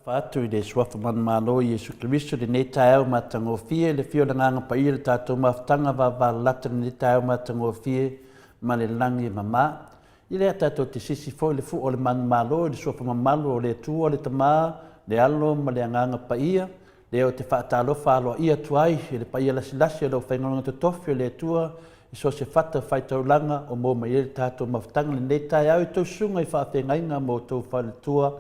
Atu i le Suafa Manumalo o Iesu Keriso i lenei taeao matagofie, le afio o le Agaga Paia i le tatou mafutaga vavalalata i lenei taeao matagofie ma le lagi e mama. I lea tatou te sisi foi le fua o le manumalo i le Suafa mamalu o le Atua le Tama, le Alo ma le Agaga Paia, lea ou te faatalofa aloaia atu ai i le paia lasilasi o le aufaigaluega totofi o le Atua i so o se fata faitaulaga o maua mai ai le tatou mafutaga i lenei taeao i tou susuga i faafeagaiga ma outou faletua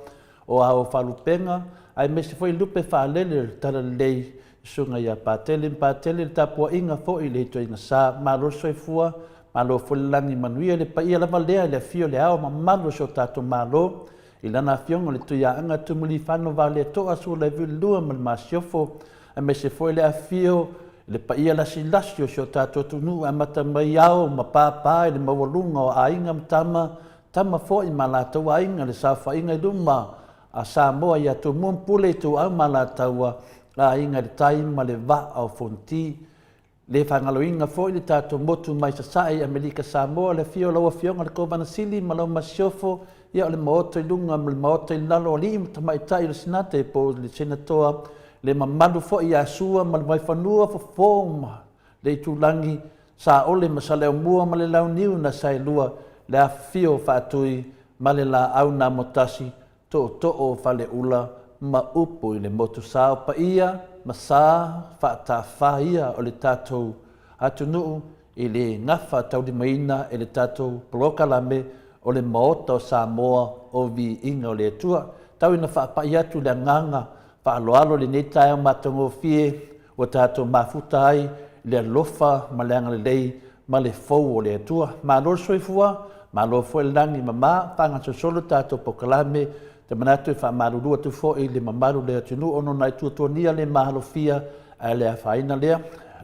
o ao faalupega aemaise foi lupe faalele o le Talalelei i susuga ia Patele ma Patele le tapuaiga foi i le ituaiga sa. Malo le soifua, malo foi le lagi manuia le paia lava lea i le afio o le Ao mamalu o si o tatou Malo i lana afioga le Tuiaana Tumulifano Vaaletoa Sualauvi II ma le Masiofo, aemaise foi le afifio i le paia lasilasi o si o tatou atunuu e amata mai ao ma papa i le maualuga o aiga ma tama, tama foi ma latou aiga, le saofaiga i luma a Samoa ia Tumua ma Pule, Ituau ma Alataua, Aiga i le Tai ma le Vaa o Fonoti. Le faagaloina foi le tatou motu mai Sasae i Amerika Samoa, le afio o lau Afioga i le Kovana Sili ma lau Masiofo, ia o le Maota i luga ma le Maota i lalo, alii ma tamaitai o le Senate po o le Senatoa, le mamalu foi ia Sua ma le Vaifanua, Fofo ma le Itulagi, Saole ma Saleaaumua ma le Launiu na Saelua, le afifio o Faatui ma le Laau na Amotasi, Tootoo o Faleula ma upu i le motu sa o paia ma sa faatafa ia o le tatou atunuu i le gafa taulimaina e le tatou polokalame o le Maota o Samoa o Viiga o le Atua. Tau ina faapai atu le agaga faaaloalo i lenei taeao matagofie ua tatou mafuta ai i le alofa ma le agalelei ma le fou o le Atua. Malo le soifua, malo foi le lagi mama, faagasolosolo le tatou polokalame. Ou te manatu e faamalulu atu foi i le mamalu o le atunuu ona o nai tuatuagia le mahalofia, ae le afaina lea,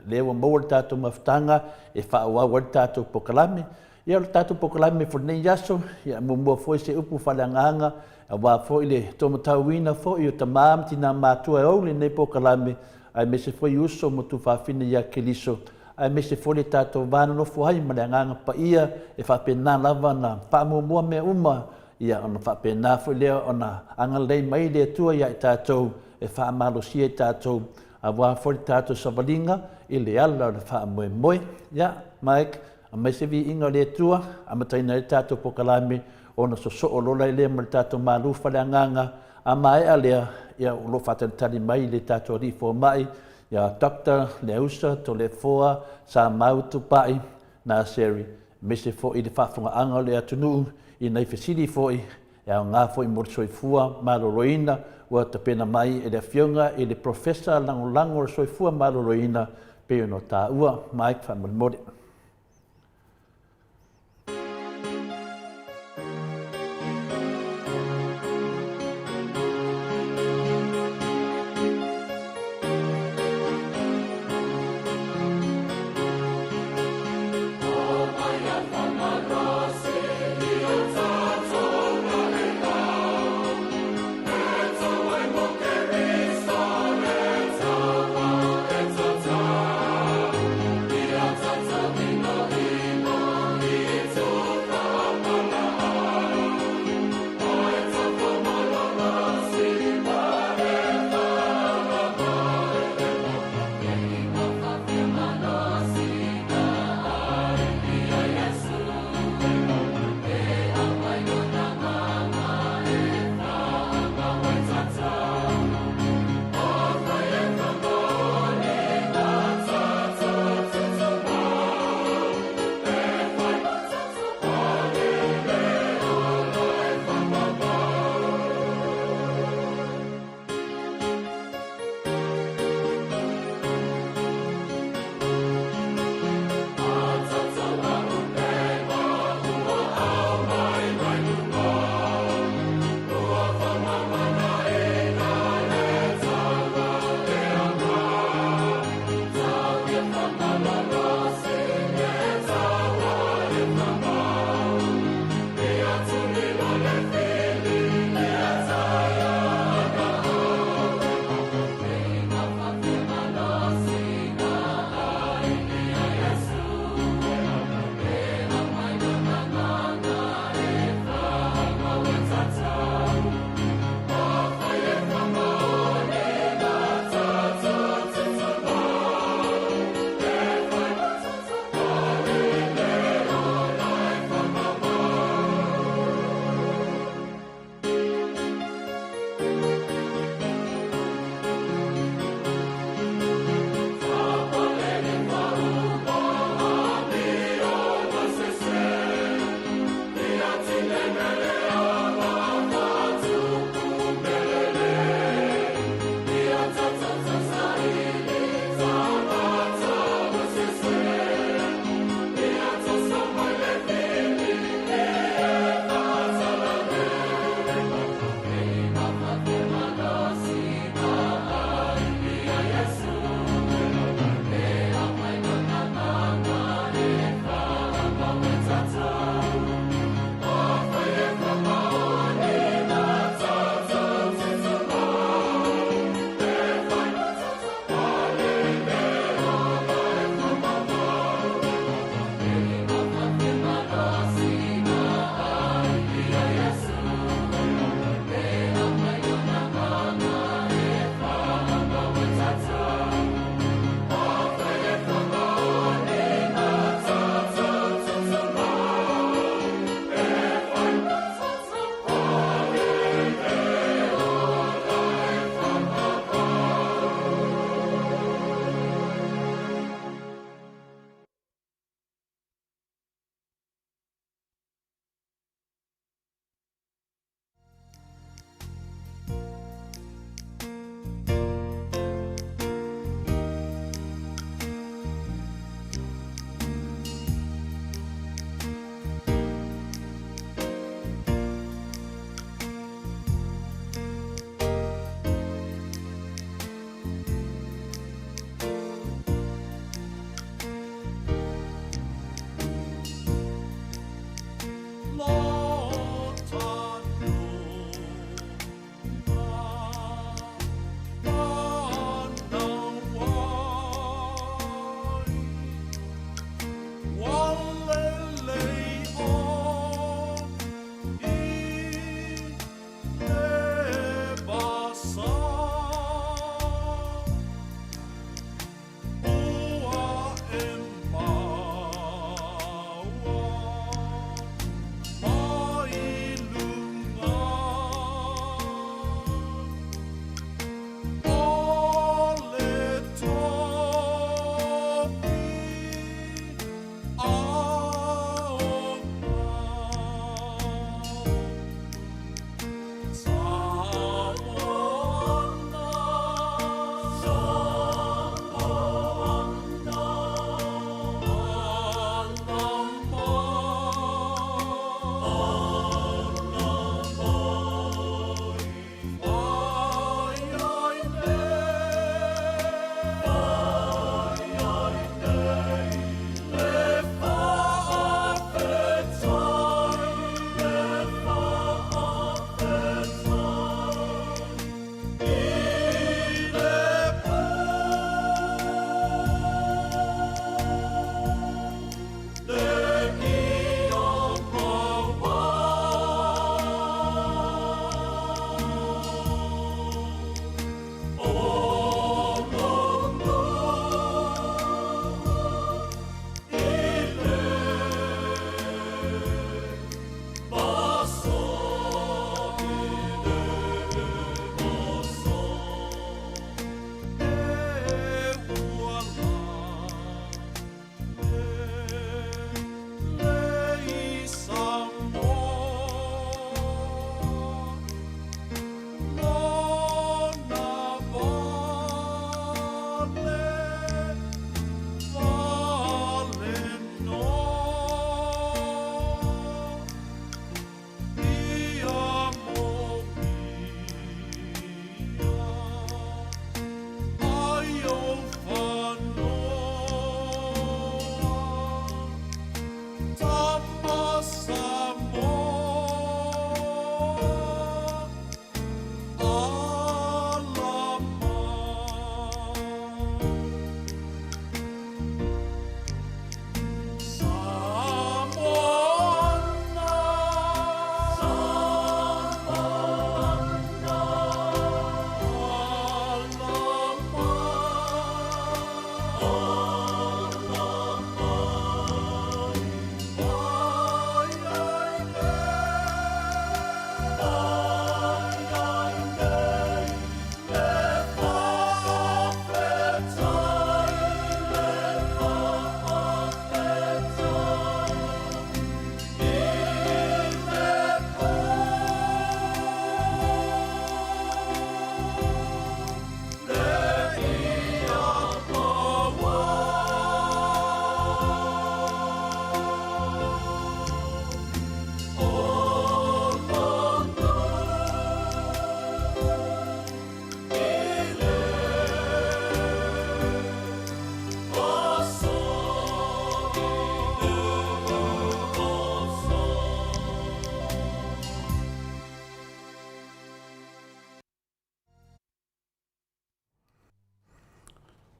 lea ua maua le tatou mafutaga e faaauau ai le tatou polokalame. Ia o le tatou polokalame foi lenei aso, ia muamua foi se upu faaleagaga aua foi le taumatauina foi o tama ma tina matua e ou lenei polokalame, aemaise foi uso ma tuafafine ia Keriso, aemaise foi le tatou va nonofo ai ma le Agaga Paia e faapena lava ona faamuamua mea uma, ia ona faapena foi lea ona agalelei mai le Atua ia i tatou e faamalosia i tatou aua foi le tatou savaliga i le ala o le faamoemoe. Ia, Mike, aumai se viiga o le Atua, amataina ai le tatou polokalame ona sosoo lola ai lea ma le tatou malu faaleagaga. A maea lea, ia o lo o faatalitali mai le tatou alii fomai ia Doctor Leausa Toleafoa Samau Tupai Naseri, aemaise foi le faafofogaaga o le atunuu i nai fesili foi e aoga foi mo le soifua maloloina ua tapena mai e le Afioga i le Professor Lagolago o le Soifua Maloloina pei ona taua. Mike faamolemole.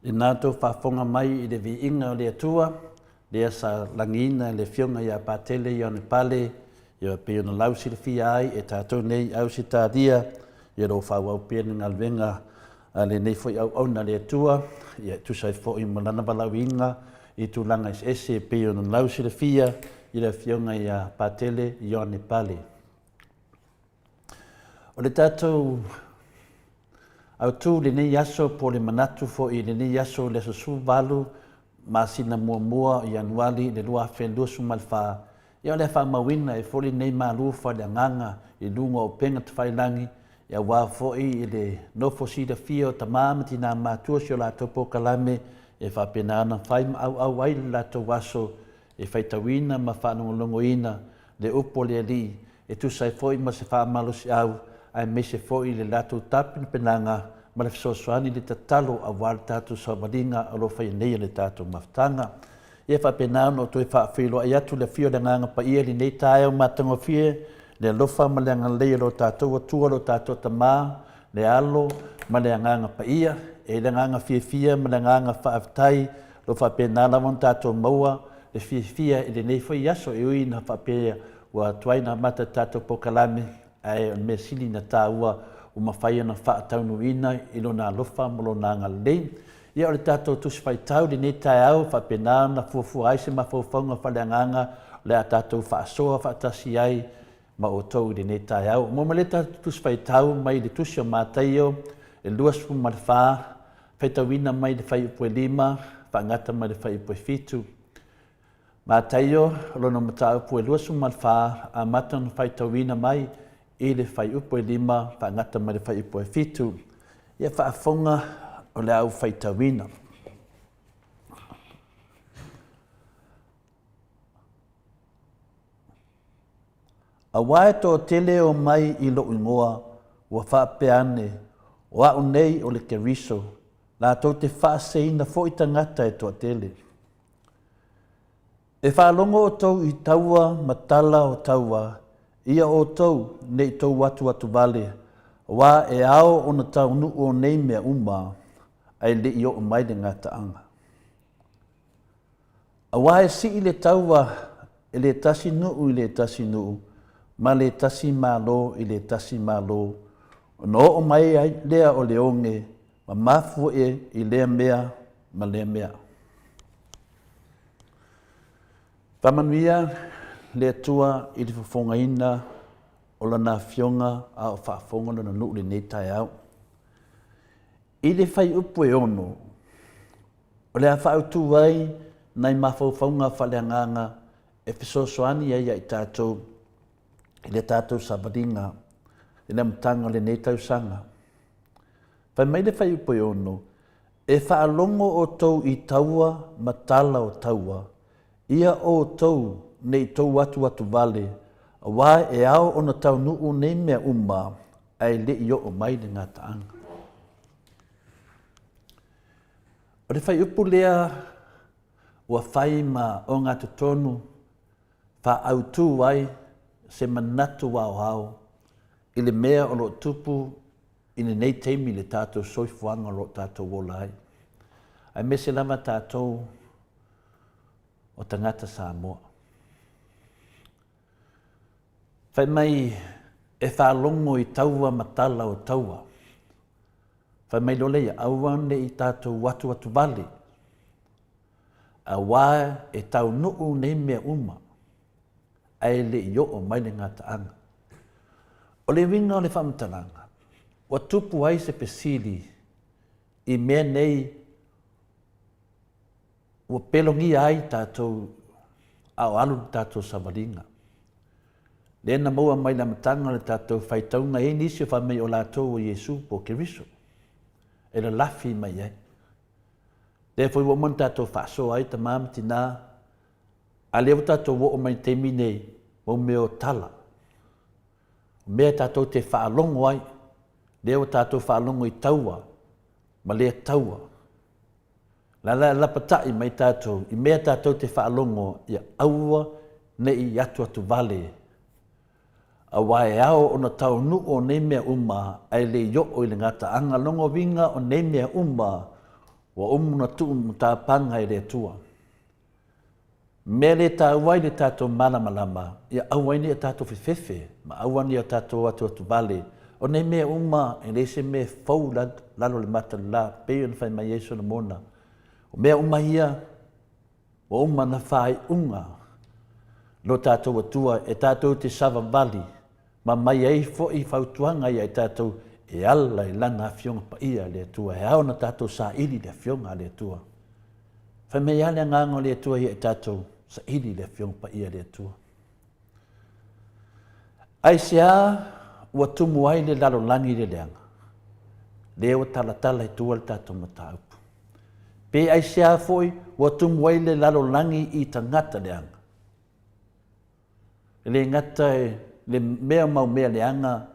Lena tou faafofoga mai i le viiga o le Atua, lea sa lagiina e le Afioga ia Patele Ioane Pale, ia pei ona lausilafia ai e tatou nei i Ausetalia, ia lo faaauau pea le galuega a lenei foi auauna a le Atua, ia e tusa ai foi ma lana valaauina i tulaga eseese e pei ona lausilafia i le Afioga ia Patele Ioane Pale. O le tatou autu i lenei aso po o le manatu foi i lenei aso le aso 18 masina muamua o Ianuari le 2024, ia o le a faamauina ai foi lenei malu faaleagaga i luga o upega tafailagi, ia aua foi i le nofo silafia o tama ma tina matutua si o latou polokalame e faapena ona fai ma auau ai le latou aso e faitauina ma faalogologoina le upu a le Alii e tusa ai foi ma se faamalosiau aemaise foi le latou tapenapenaga ma le fesoasoani i le tatalo aua le tatou savaliga o lo o faia nei e le tatou mafutaga. Ia faapena ona ou toe faafeiloai atu le afio o le Agaga Paia i lenei taeao matagofie, le alofa ma le agalelei o lo tatou Atua lo tatou Tama, le Alo ma le Agaga Paia. E i ai le agaga fiafia ma le agaga faafetai o lo o faapena lava ona tatou maua le fiafia i lenei foi aso e ui ina faapea ua tuai ona amata le tatou polokalame, ae o le mea sili ona taua ua mafai ona faataunuuina i Lona alofa ma Lona agalelei. Ia o le tatou Tusi Faitau i lenei taeao e faapena ona fuafua ai se mafaufauga faaleagaga o le a tatou faasoa faatasi ai ma outou i lenei taeao. Mo mai le tatou Tusi Faitau mai le Tusi o Mataio e 24, faitauina mai le fuaiupu e 5, faagata mai le fuaiupu e 7. Mataio, lona mataupu e 24, amata ona faitauina mai i le fuaiupu e 5, faagata mai le fuaiupu e 7. Ia faafofoga o le a ou faitauina. Aua e toatele e omai i lou igoa, ua faapea ane, O au nei o le Keriso, latou te faaseseina foi tagata e toatele. E faalogo outou i taua ma tala o taua, ia outou ne i tou atuatu vale, aua e ao ona taunuu o nei mea uma, ae le i oo mai le gataaga. Aua e sii le taua e le tasi nuu i le tasi nuu, ma le tasi malo i le tasi malo, ona oo mai ai lea o le oge ma mafuie i lea mea ma lea mea. Faamanuia le Atua i le fofogaina o Lana Afioga a o faafofoga Lona nuu i lenei taeao. I le fuaiupu e 6, o le a faaautu ai nai mafaufauga faaleagaga e fesoasoani ai ia i tatou i le tatou savaliga i le amataga o lenei tausaga. Fai mai le fuaiupu e 6, E faalogo outou i taua ma tala o taua, ia outou ne i tou atuatu vale, aua e ao ona taunuu nei mea uma, ae le i oo mai le gataaga. O le fuaiupu lea ua fai ma ogatotonu faaautu ai se manatu aoao i le mea o lo o tupu i lenei taimi i le tatou soifuaga o lo o tatou ola ai, aemaise lava tatou o tagata Samoa. Fai mai e faalogo i taua ma tala o taua. Fai mai loa lea, aua ne i tatou atuatu vale, aua e taunuu nei mea uma, ae le i oo mai le gataaga. O le uiga o le faamatalaga, ua tupu ai se fesili i mea nei ua pelogia ai tatou a o alu le tatou savaliga. Lea na maua mai le amataga o le tatou faitauga, e i ai nisi o fai mai o latou o Iesu po o Keriso e lalafi mai ai. Lea foi ua uma ona tatou faasoa ai tama ma tina, a lea ua tatou oo mai i le taimi nei, mo mea o tala, o mea tatou te faalogo ai, lea ua tatou faalogo i taua ma lea taua. La la lapatai mai tatou i mea tatou te faalogo ia aua ne i atuatu vale, aua e ao ona taunuu o nei mea uma ae le i oo i le gataaga. Lona uiga o nei mea uma. Ua umu na tuu matapaga e le Atua. Mea le taua ai le tatou malamalama, ia aua ai ne i o tatou fefefe ma aua ne i o tatou atuatuvale. O nei mea uma e leai se mea e fou i lalo o le mata o le la, pei ona fai mai ai Solomona. O mea uma ia, ua uma ona faaiuga lo tatou Atua e tatou te savavali ma aumai ai foi fautuaga ia i tatou e ala i Lana Afioga Paia a le Atua. E ao ona tatou saili le Afioga a le Atua. Fai mai lava le Agaga o le Atua ia i tatou, saili le Afioga Paia a le Atua. Aisea ua tumu ai le lalolagi i le leaga? Lea ua talatala i tua le tatou mataupu. Pe aisea foi ua tumu ai le lalolagi i tagata leaga? E le gata i le mea mau mea leaga,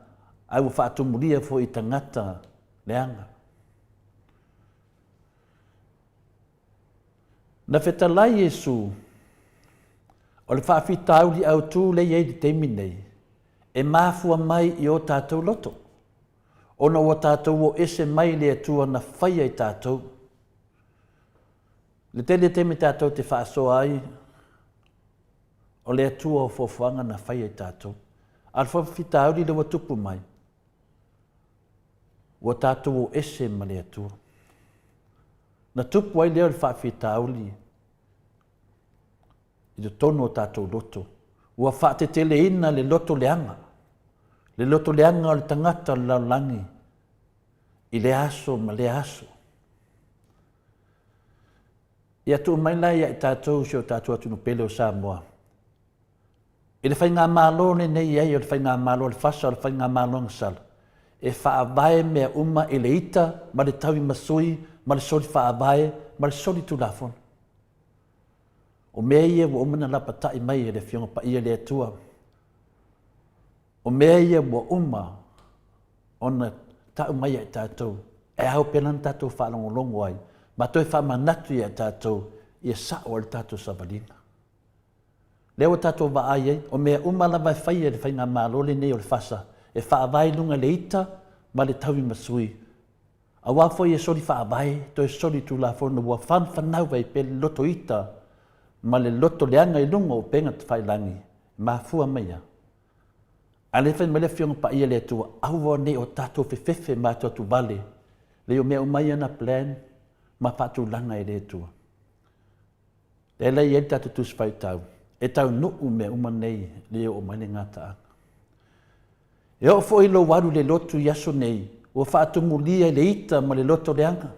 ae ua faatumulia foi i tagata leaga. Na fetalai Iesu, o le faafitauli autu lea e i ai i le taimi nei, e mafua mai i o tatou loto, ona ua tatou o ese mai i le Atua na faia i tatou. I le tele o taimi tatou te faasoa ai, o le Atua o fuafuaga na faia i tatou. A o le faafitauli lea ua tupu mai, ua tatou o ese ma le Atua. Na tupu ai lea o le faafitauli i totonu o tatou loto. Ua faateteleina le loto leaga, le loto leaga o le tagata o le lalolagi i lea aso ma lea aso. Ia tuu mai la ia i tatou si o tatou atunuu pele o Samoa, I le Faigamalo lenei i ai o le Faigamalo a le FASA o le Faigamalo agasala, e faavae mea uma i le ita ma le tauimasui ma le soli faavae ma le soli tulafono. O mea ia ua uma ona lapatai mai e le Afioga Paia le Atua. O mea ia ua uma ona tau mai ia i tatou, e ao pea la ona tatou faalogologo ai ma toe faamanatu ia i tatou ia sao ai le tatou savaliga. Lea ua tatou vaai ai, o mea uma lava e fai e le Faigamalo lenei o le FASA, e faavae i luga i le ita ma le tauimasui. Aua foi e soli faavae, toe soli tulafono ua fanafanau ai pea le loto ita ma le loto leaga i luga o upega tafailagi, e mafua mai a? A lea fai mai le Afioga Paia le Atua, aua ne i o tatou fefefe ma atuatuvale, leai o mea uma ia na plan ma faatulaga e le Atua. Lea la e i ai le tatou Tusi Faitau, e taunuu mea uma nei lea e oo mai le gataaga. E oo foi i lou alu i le lotu i aso nei, ua faatumulia i le ita ma le loto leaga.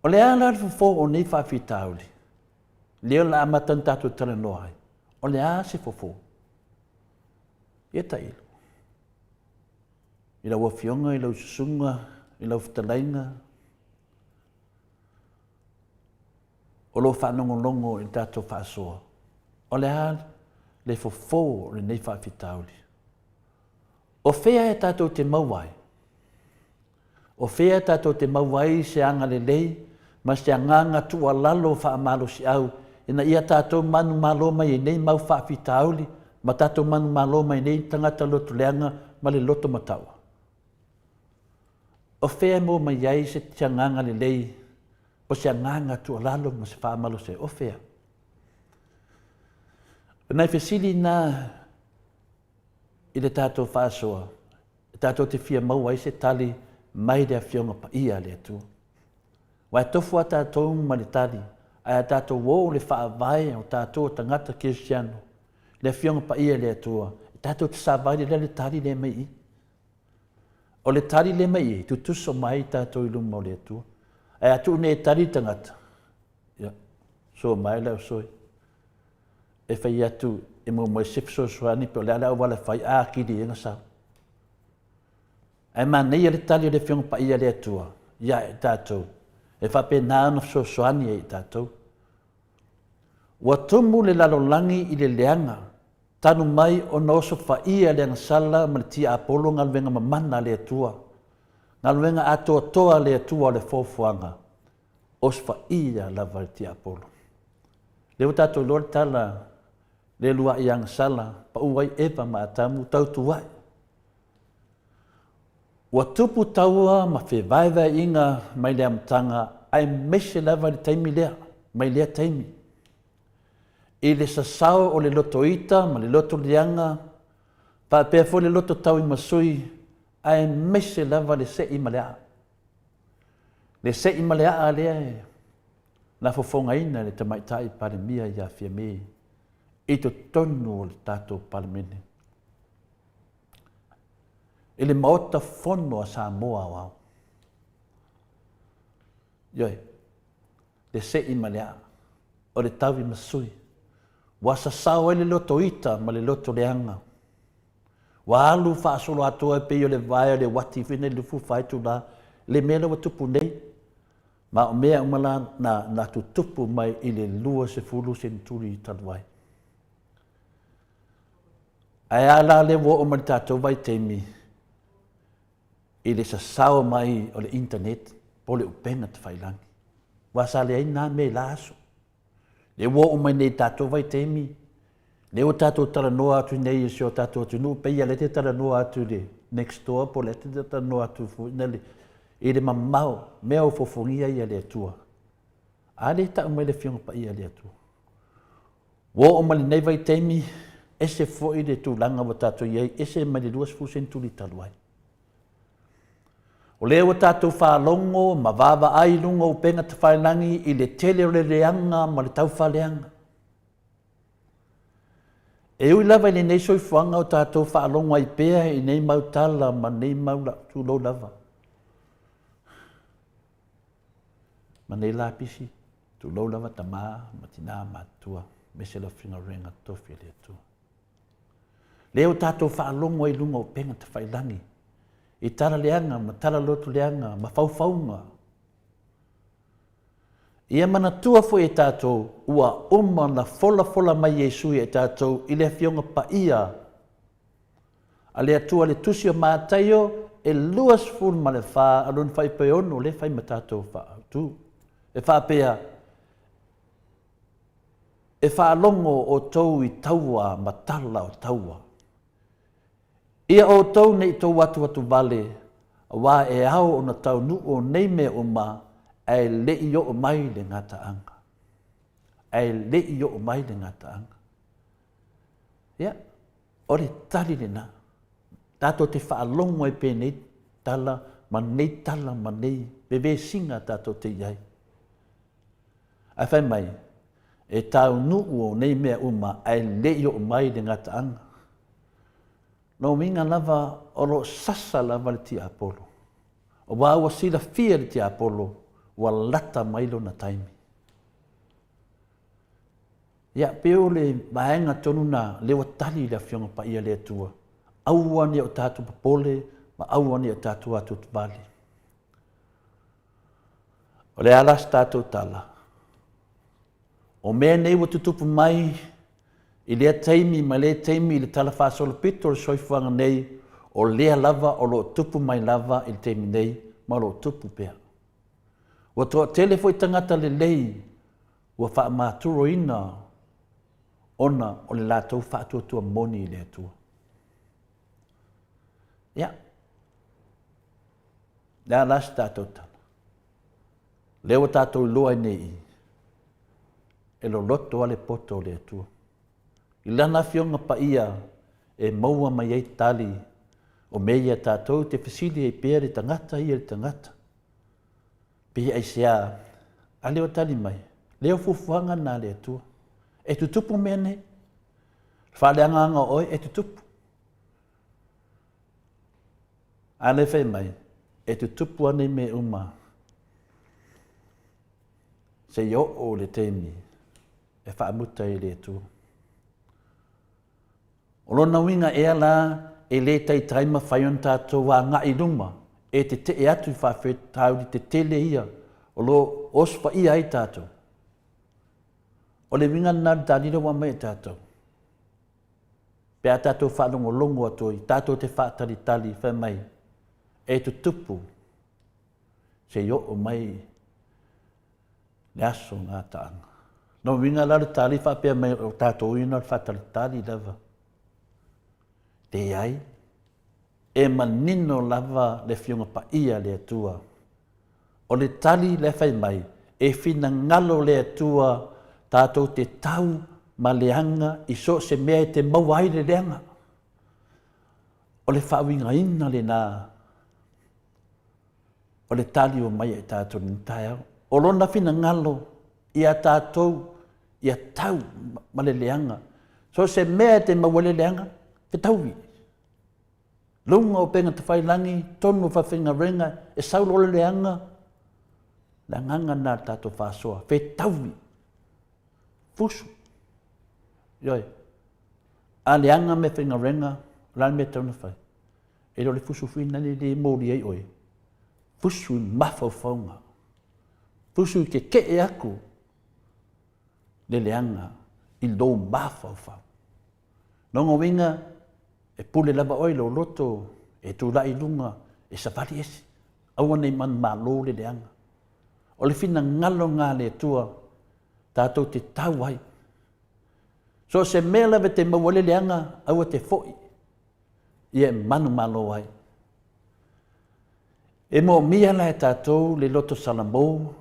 O le a la le fofo o nei faafitauli? Lea o le a amata ona tatou talanoa ai. O le a se fofo? Ia tailo. I lau afioga, i lau susuga, i lau fetalaiga, o lo o faalogologo i le tatou faasoa, o le a le fofo o lenei faafitauli? O fea e tatou te maua ai? O fea e tatou te maua ai se agalelei ma se agaga tuualalo faamalosiau ina ia tatou manumalo mai i nei mau faafitauli ma tatou manumalo mai nei tagata loto leaga ma le loto mataua? O fea e maua mai ai se agaga lelei o se agaga tuualalo ma se faamalosiau? O fea? O nai fesili na i le tatou faasoa, e tatou te fia maua ai se tali mai le Afioga Paia a le Atua. Aua e tofu a tatou ma le tali, ae a tatou o le faavae o tatou o tagata kerisiano, le Afioga Paia a le Atua, e tatou te savali lea le tali lea mai i i. O le tali lea mai i, tutusa mai ai tatou i luma o le Atua. Ae a tuu nei e tali le tagata, ia, soa mai lau soe. E fai atu e muamua e se fesoasoani pe o le a le auala e fai, a kili e na sau. Ae manaia le tali o le Afioga Paia a le Atua ia i tatou, e faapena ona fesoasoani ai i tatou. Ua tumu le lalolagi i le leaga Talu mai ona osofaia le agasala ma le tiapolo galuega mamana a le Atua, galuega atoatoa a le Atua o le foafoaga, osofaia lava le tiapolo. Lea ua tatou iloa le tala le luaʻi agasala, pau ai Eva ma Atamu, tautuaʻi. Ua tupu taua ma fevaevaeaiga mai le amataga aemaise lava i le taimi lea, mai lea taimi. I le sasao o le loto ita ma le loto leaga, faapea foi le loto tauimasui, aemaise lava le sei ma le aa. Le sei ma le aa lea e na fofogaina e le Tamaitai Palemia ia Fiame i totonu o le tatou Palemene. I le Maota Fono a Samoa Aoao. Ioe, le sei ma le aa, o le tavi ma sui, ua sasao ai le loto ita ma le loto leaga. Ua alu faasoloatoa e pei o le vae o le uati foi nei 24 itula, le mea lea ua tupu nei. Ma o mea uma la na, na tutupu mai i le 20 seneturi talu ai. Ae a la lea ua oo mai le tatou vaitaimi i le sasao mai o le internet po o le upega tafailagi. Aua sa leai na mea i la aso. Lea ua oo mai nei i tatou vaitaimi, lea ua tatou talanoa atu nei i si o tatou atunuu, pei lava lea e te talanoa atu i le next door po o lea e te talanoa atu foi i le mamao, mea o fofogia ia a le Atua. A lea e tau mai le Afioga Paia a le Atua. Ua oo mai lenei vaitaimi, ese foi le tulaga ua tatou i ai, ese mai le 20 seneturi talu ai. O lea ua tatou faalogo ma vaavaai i luga o upega tafailagi i le tele o le leaga ma le taufaaleaga. E ui lava i lenei soifuaga o tatou faalogo ai pea i nei mau tala ma nei mau tulou lava, ma nei lapisi, tulou lava tama ma tina matutua, aemaise le aufaigaluega totofi a le Atua. Lea ua tatou faalogo ai i luga o upega tafailagi, i tala leaga ma tala lotu leaga ma faufauga. Ia manatua foi e tatou, ua uma ona folafola mai Iesu ia i tatou i le Afioga Paia a le Atua le Tusi o Mataio e 24 a lona fuaiupu e 6 lea e fai ma tatou faaautu. E faapea, E faalogo outou i taua ma tala o taua. Ia outou ne i tou atuatuvale, aua e ao ona taunuu nei mea uma, ae le i oo mai le gataaga. Ae le i oo mai le gataaga. Ia, o le tali lena. Tatou te faalogo ai pea i nei tala ma nei tala ma nei vevesiga tatou te i ai. Ae fai mai, e taunuu o nei mea uma ae le i oo mai le gataaga. Lona uiga lava o lo o sasa lava le tiapolo, aua ua silafia e le tiapolo ua lata mai lona taimi. Ia, pei o le vaega tonu lena lea ua tali le Afioga Paia a le Atua, aua ne i o tatou popole ma aua ne i o tatou atuatuvale. O le a la se tatou tala? O mea nei ua tutupu mai i lea taimi ma lea taimi i le tala faasolopito o le soifuaga nei, o lea lava o lo o tupu mai lava i le taimi nei ma o lo o tupu pea. Ua toatele foi tagata lelei ua faamaturoina ona o le latou faatuatua moni i le Atua. Ia, le a la se tatou tala? Lea ua tatou iloa ai nei i, e loloto lava le poto o le Atua. I Lana Afioga Paia e maua mai ai tali o mea ia tatou te fesili ai pea le tagata ia i le tagata. Pe aisea? A lea ua tali mai, lea o fuafuaga na a le Atua. E tutupu mea nei. Faaleagaga o oe e tutupu. A lea fai mai, e tutupu lava nei mea uma seia oo le taimi e faamuta ai e le Atua. O lona uiga ea la e le taitai mafai ona tatou agai i luma e tetee atu i faafitauli tetele ia o lo o osofaia ai tatou? O le uiga lena o le tali lea ua aumai e tatou. Pe a tatou faalogologo atu ai, tatou te faatalitali fai mai e tutupu se i oo mai le aso gataaga. Lona uiga la o le tali faapea mai o tatou ia na o le faatalitali lava. Leai. E manino lava le Afioga Paia a le Atua. O le tali la e fai mai, e finagalo le Atua tatou te tau ma leaga i so o se mea e te maua ai le leaga. O le faauigaina lena o le tali ua mai ia i tatou i lenei taeao. O Lona finagalo ia tatou ia tau ma le leaga. So o se mea e te maua ai le leaga, fetaui. Luga o upega tafailagi, totonu o falefaigaluega, e sau loa le leaga, le agaga lena o le tatou faasoa, fetaui, fusu. Ioe. A leaga meafaigaluega, o le a le mea e tatau ona fai? E le o le fusu foi lena e le molia ai oe, fusu i mafaufauga, fusu i keke'e aku le leaga i lou mafaufau. Lona uiga, e pule lava oe i lou loto e tulai i luga e savali ese, aua ne i manumalo le leaga. O le finagalo lena a le Atua tatou te tau ai. So o se mea lava e te maua ai le leaga, aua te foi, ia e manumalo ai. E moomia la e tatou le loto salamo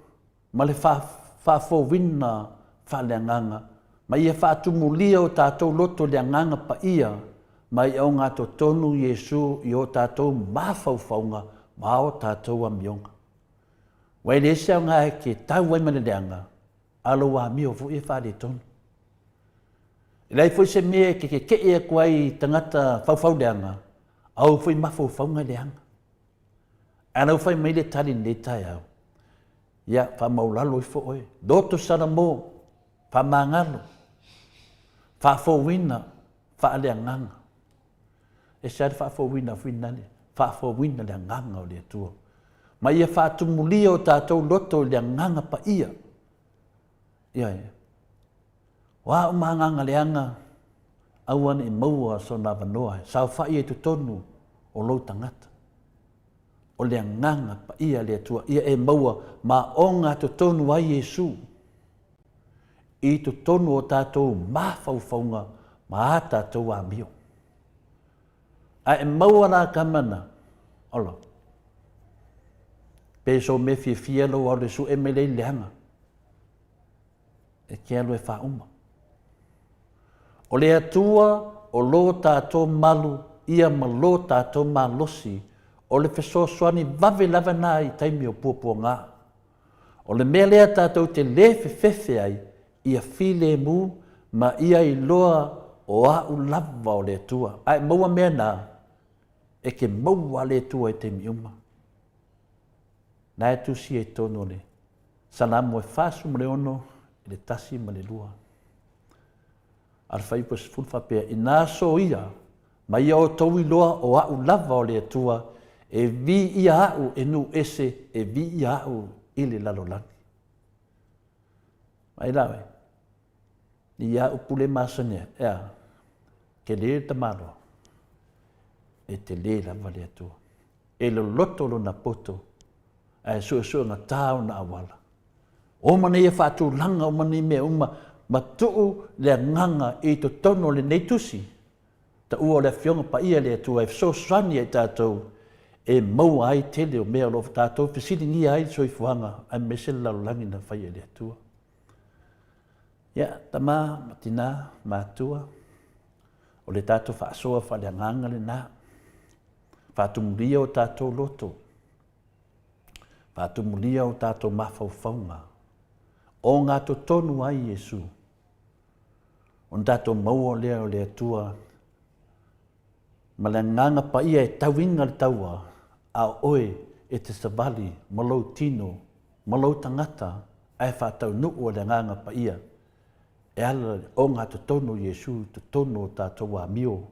ma le faafouina faaleagaga, ma ia faatumulia o tatou loto i le Agaga Paia ma i ogatotonu Iesu i o tatou mafaufauga ma o tatou amioga. Ua e leai se aoga e te tau ai ma le leaga, a o lou amio foi e faaletonu. E leai foi se mea e te keke'e atu ai i tagata faufauleaga, a o ou foi mafaufauga e leaga. Ae la ua fai mai le tali i lenei taeao, ia, faamaulalo ifo oe, loto Salamo, faamagalo, faafouina faaleagaga. E ese lava le faafouina foi lale, faafouina le agaga o le Atua. Ma ia faatumulia o tatou loto i le agaga paia. Ioe. O a uma agaga leaga, aua ne i maua sona avanoa e saofai ai totonu o lou tagata. O le agaga paia le Atua ia e maua ma ogatotonu ai Iesu i totonu o tatou mafaufauga ma a tatou amio. A e maua la ka mana, ola, pe so mea fiafia lou alu e su'e mai lea i le leaga, e te alu e faauma. O le Atua o lo tatou malu ia ma lo tatou malosi, o le fesoasoani vave lava na i taimi o puapuaga. O le mea lea tatou te lē fefefe ai, ia filemu ma ia iloa o a'u lava o le Atua. A e maua mea na, e te maua le Atua i taimi uma. Na e tusia i totonu o le Salamo e 46 i le 1 ma le 2. A o le fuaiupu e 10 faapea, Inā soia ma ia outou iloa o a'u lava o le Atua, e viia a'u e nuu ese, e viia a'u i le lalolagi. Mai la oe, i a'u pule masani ai, e a, tele le tamaloa, e tele lava le Atua. E loloto lona poto, ae suesuegata ona auala. Oma nei e faatulaga uma nei mea uma ma tuu le agaga i totonu o lenei tusi, taua o le Afioga Paia le Atua e fesoasoani ia i tatou e maua ai tele o mea o lo o tatou fesiligia ai le soifuaga aemaise le lalolagi na faia e le Atua. Ia, tama ma tina, matua, o le tatou faasoa faaleagaga lena. Faatumulia o tatou loto, faatumulia o tatou mafaufauga, ogatotonu ai Iesu, ona tatou maua lea o le Atua ma le agaga paia e tauiga le taua, a o oe e te savali ma lou tino ma lou tagata ae faataunuu e le agaga paia e ala i le ogatotonu o Iesu i totonu o tatou amio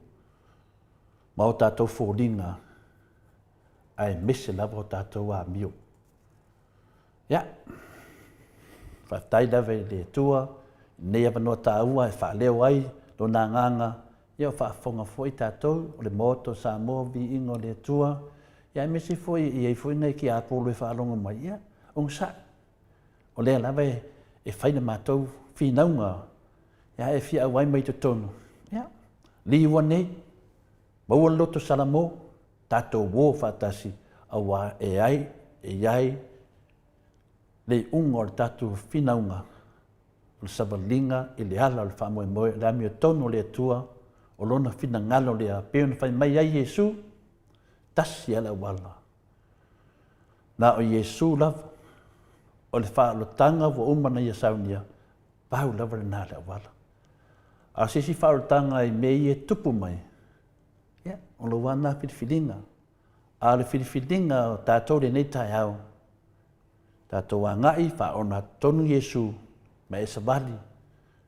ma o tatou foliga aemaise lava o tatou amio. Ia, faafetai lava i le Atua i lenei avanoa taua e faaleo ai Lona Agaga, ia o faafofoga foi tatou o le Maota o Samoa, viiga o le Atua, ia aemaise foi e i ai foi nai tiapolo e faalogo mai, ia, onosai. O lea lava e fai le matou finauga, ia e fia auai mai i totonu, ia, liua nei, maua le loto Salamo. Tatou o faatasi aua e ai e i ai le iuga o le tatou finauga o le savaliga i le ala o le faamoemoe o le amiotonu o le Atua, o Lona finagalo lea, e pei ona fai mai ai Iesu, tasi lava le auala, na o Iesu lava, o le faaolataga ua uma ona Ia saunia, pau lava lena o le auala. A o se isi faaolataga i mea ia e tupu mai, ia, o lou lava lena filifiliga. A o le filifiliga o tatou i lenei taeao, tatou agai faaogatotonu Iesu ma e savali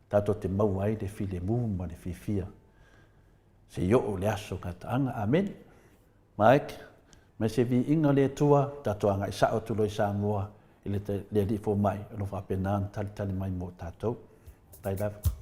tatou te maua ai le filemu ma le fiafia seia oo i le aso gataaga. Amene. Mike, mai se viiga o le Atua, tatou agai sao atu loa i Samoa i le, le Alii Fomai o lo o faapena ona talitali mai mo tatou. Faafetai lava.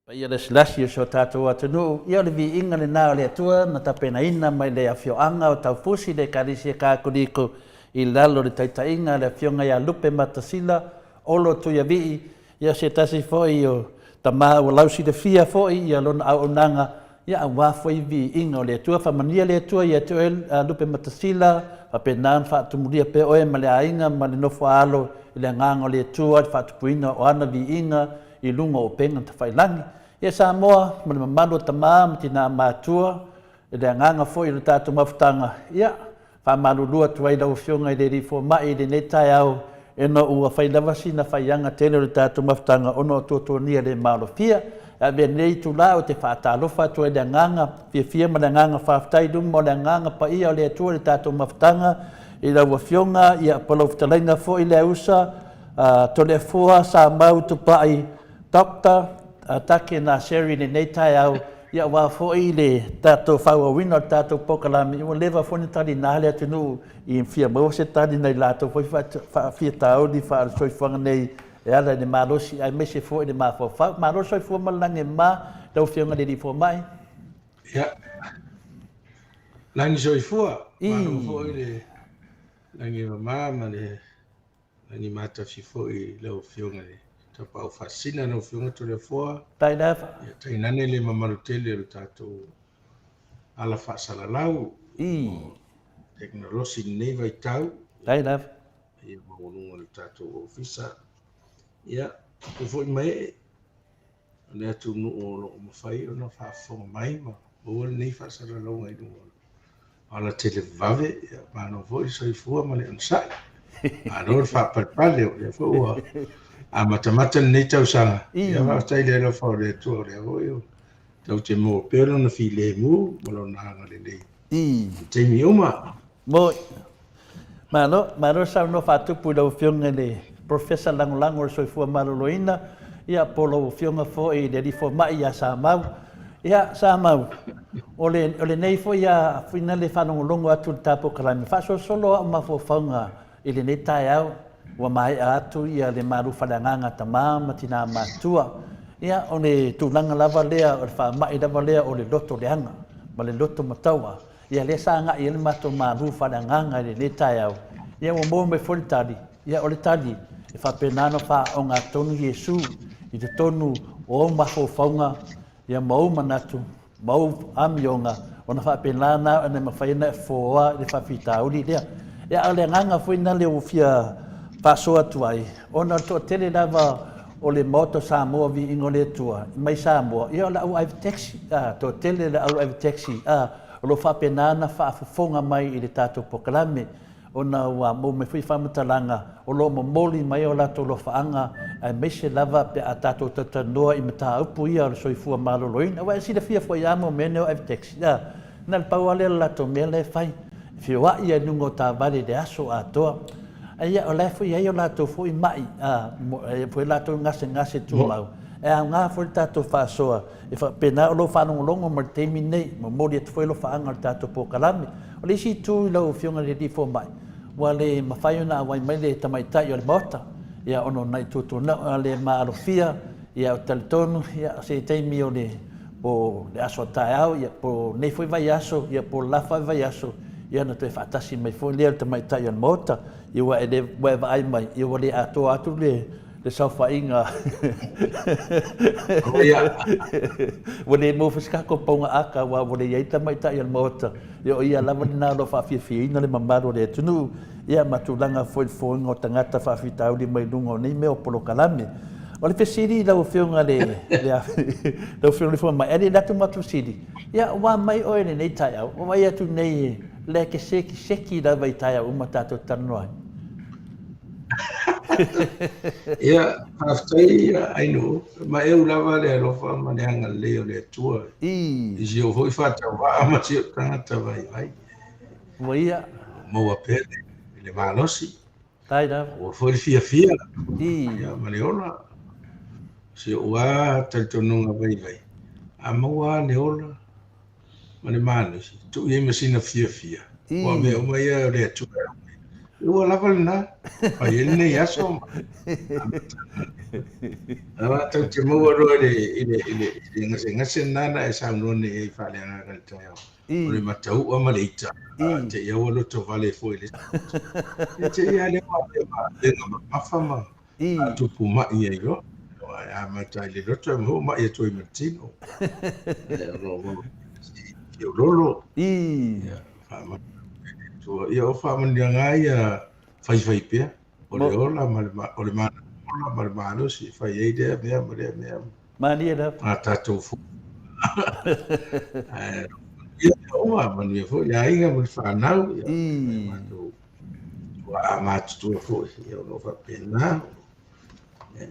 Paia lasilasi o si o tatou atunuu, ia o le viiga lena o le Atua na tapenaina mai le afioaga o Taufusi le Ekalesia Katoliko i lalo o le taitaiga a le Afioga ia Lupe Matasila Olo Tuiavii, ia o se tasi foi o tama ua lausilafia foi ia lona auaunaga, ia aua foi viiga o le Atua. Faamanuia le Atua ia te oe Lupe Matasila, faapena ona faatumulia pea oe ma le aiga ma le nofo a alo i le agaga o le Atua i le faatupuina o ana viiga i luga o upega tafailagi. Ia Samoa ma le mamalu o tama ma tina matua, i le agaga foi o le tatou mafutaga, ia, faamalulu atu ai lau Afioga i le Alii Fomai i lenei taeao, ina ua fai lava sina faiaga tele o le tatou mafutaga ona o tuatuagia le malofia. E avea lenei itula ou te faatalofa atu ai i le agaga fiafia ma le agaga faafetai i luma o le agaga paia o le Atua i le tatou mafutaga i lau Afioga, ia, po o lau fetalaiga foi Leausa Toleafoa Samau Tupai Doctor Take Naseri i lenei taeao, ia aua foi le tatou faaauauina o le tatou polokalame, ua leva foi ona talina le atunuu i fia maua se tali nai latou foi faafitauli faale-soifuaga nei e ala i le malosi aemaise foi le mafaufau. Malo le soifua ma le lagi e mama lau Afioga i le Alii Fomai. Ia, lagi soifua, malo foi le lagi e mama ma le Lagi matafi foi i lau Afioga i le Tapaau Faasisina, lau Afioga Toleafoa. Tai lava. Ia tainane le mamalu tele o le tatou ala faasalalau I. o tekonolosi i lenei vaitau. Tai lava. Ia maualuga o le tatou ofisa. Ia, tupu foi ma ee o le atunuu o lo o mafai ona faafofoga mai ma maua lenei faasalalauga i luga o ala televavave, ia, malo foi le soifua ma le onosai. Malo le faapalepale, o lea foi ua amatamata lenei tausaga. Ia faafetai i le alofa o le Atua, o lea foi o tatou te maua pea lona filemu ma lona agalelei i taimi uma. Moi. Malo, malo saunoa faatupu i lau Afioga i le Professor Lagolago o le Soifua Maloloina, ia po o lau Afioga foi i le Alii Fomai ia Samau. Ia, Samau, o le, o lenei foi a fuina le faalogologo atu i le ta polokalame, faasolosolo au mafaufauga i lenei taeao, ua maea atu ia le malu faaleagaga a tama ma tina matutua. Ia, o le tulaga lava lea, o le faamai lava lea o le loto leaga ma le loto mataua. Ia lea sa agai ai le matou malu faaleagaga i lenei taeao, ia ua maua mai foi le tali, ia o le tali, e faapena ona faaaogatonu Iesu i totonu o ou mafaufauga, ia ma ou manatu, ma ou amioga, ona faapena lena ona e mafai ona e fofoa i le faafitauli lea. Ia a o le agaga foi lena lea ua fia faasoa atu ai, ona o le toatele lava o le Maota o Samoa Viiga o le Atua mai Samoa, ia o le au ave taxi, a, toatele le au ave taxi, a, o lo o faapena ona faafofoga mai i le tatou polokalame, ona ua maua mai foi faamatalaga o lo o momoli mai o latou alofaaga, aemaise lava pe a tatou talatalanoa i mataupu ia o le soifua maloloina. Aua e silafia foi lava mo mea nei o ave taxi, a, na o le pau lava lea o le latou mea la e fai, e feoai lava i luga o taavale i le aso atoa. A ia, o la e foi e i ai o latou foi mai, a, e i ai foi latou gasegase tumau, e aoga foi le tatou faasoa e faapena o lo o faalogologo mai i le taimi lenei, momoli atu foi alofaaga o le tatou polokalame. O le isi itu i lau Afioga i le Alii Fomai, ua le mafai ona auai mai le tamaitai o le Maota, ia, ona o nai tuatuanau le maalofia, ia, ou te talitonu, ia, o se taimi o le po o le aso a taeao, ia, po o lenei foi vaiaso, ia, po o le la foi vaiaso, ia, ona toe faatasi mai foi lea o le tamaitai o le Maota, ia, ua e, ua e vaai mai, ia, ua le atoa atu le, le saofaiga. Ua le maua foi se tatou pauga ata, aua ua le i ai le tamaitai o le Maota, ia, o ia lava lena o lo o faafiafiaina le mamalu o le atunuu, ia, ma tulaga foi i le fofoina o tagata faafitauli mai luga o nei mea o polokalame. O le fesili i lau Afioga i le, lau Afioga i le Fomai, ae le i alu atu matou fesili, ia ua mai oe i lenei taeao, ua vaai atu nei lea e te sekiseki lava i taeao uma tatou te talanoa ai. Ia, faafetai Ainuu, ma eu lava le alofa ma le agalelei o le Atua i si ou foi faatauvaa ma si ou tagata vaivai. Ua ia. Maua pea le malosi. Tai lava. Ua foi le fiafia. Ia, ma le ola. Si ou lava talitonuga vaivai, a maua lava le ola ma le malosi, tuu i ai ma sina fiafia, aua o mea uma ia o le Atua e aumai. Ua lava lena. Fai ai lenei aso ma Aua tatou te maua loa i le, i le, i le, i le gasegase lena na e saunoa nei ai faaleagaga i le taeao. O le mataua ma le ita, a te i aua loto vale foi i le Ia te i a lea ua avea ma avega mamafa ma faatupu mai ai loa. Aua e amata i le loto e maua mai atu ai ma le tino. Ae o lo o fiololo. Ia, faamanu Atua. Ia, o faamanuiaga lava ia faifai pea. O le ola ma le, o le mana ola ma le malosi e fai ai lea mea ma lea mea. Malie lava. A tatou fu. Ae, ia, uma, manuia foi le aiga ma le fanau. Ia, matou ua matutua foi, ia, o lo o faapena. E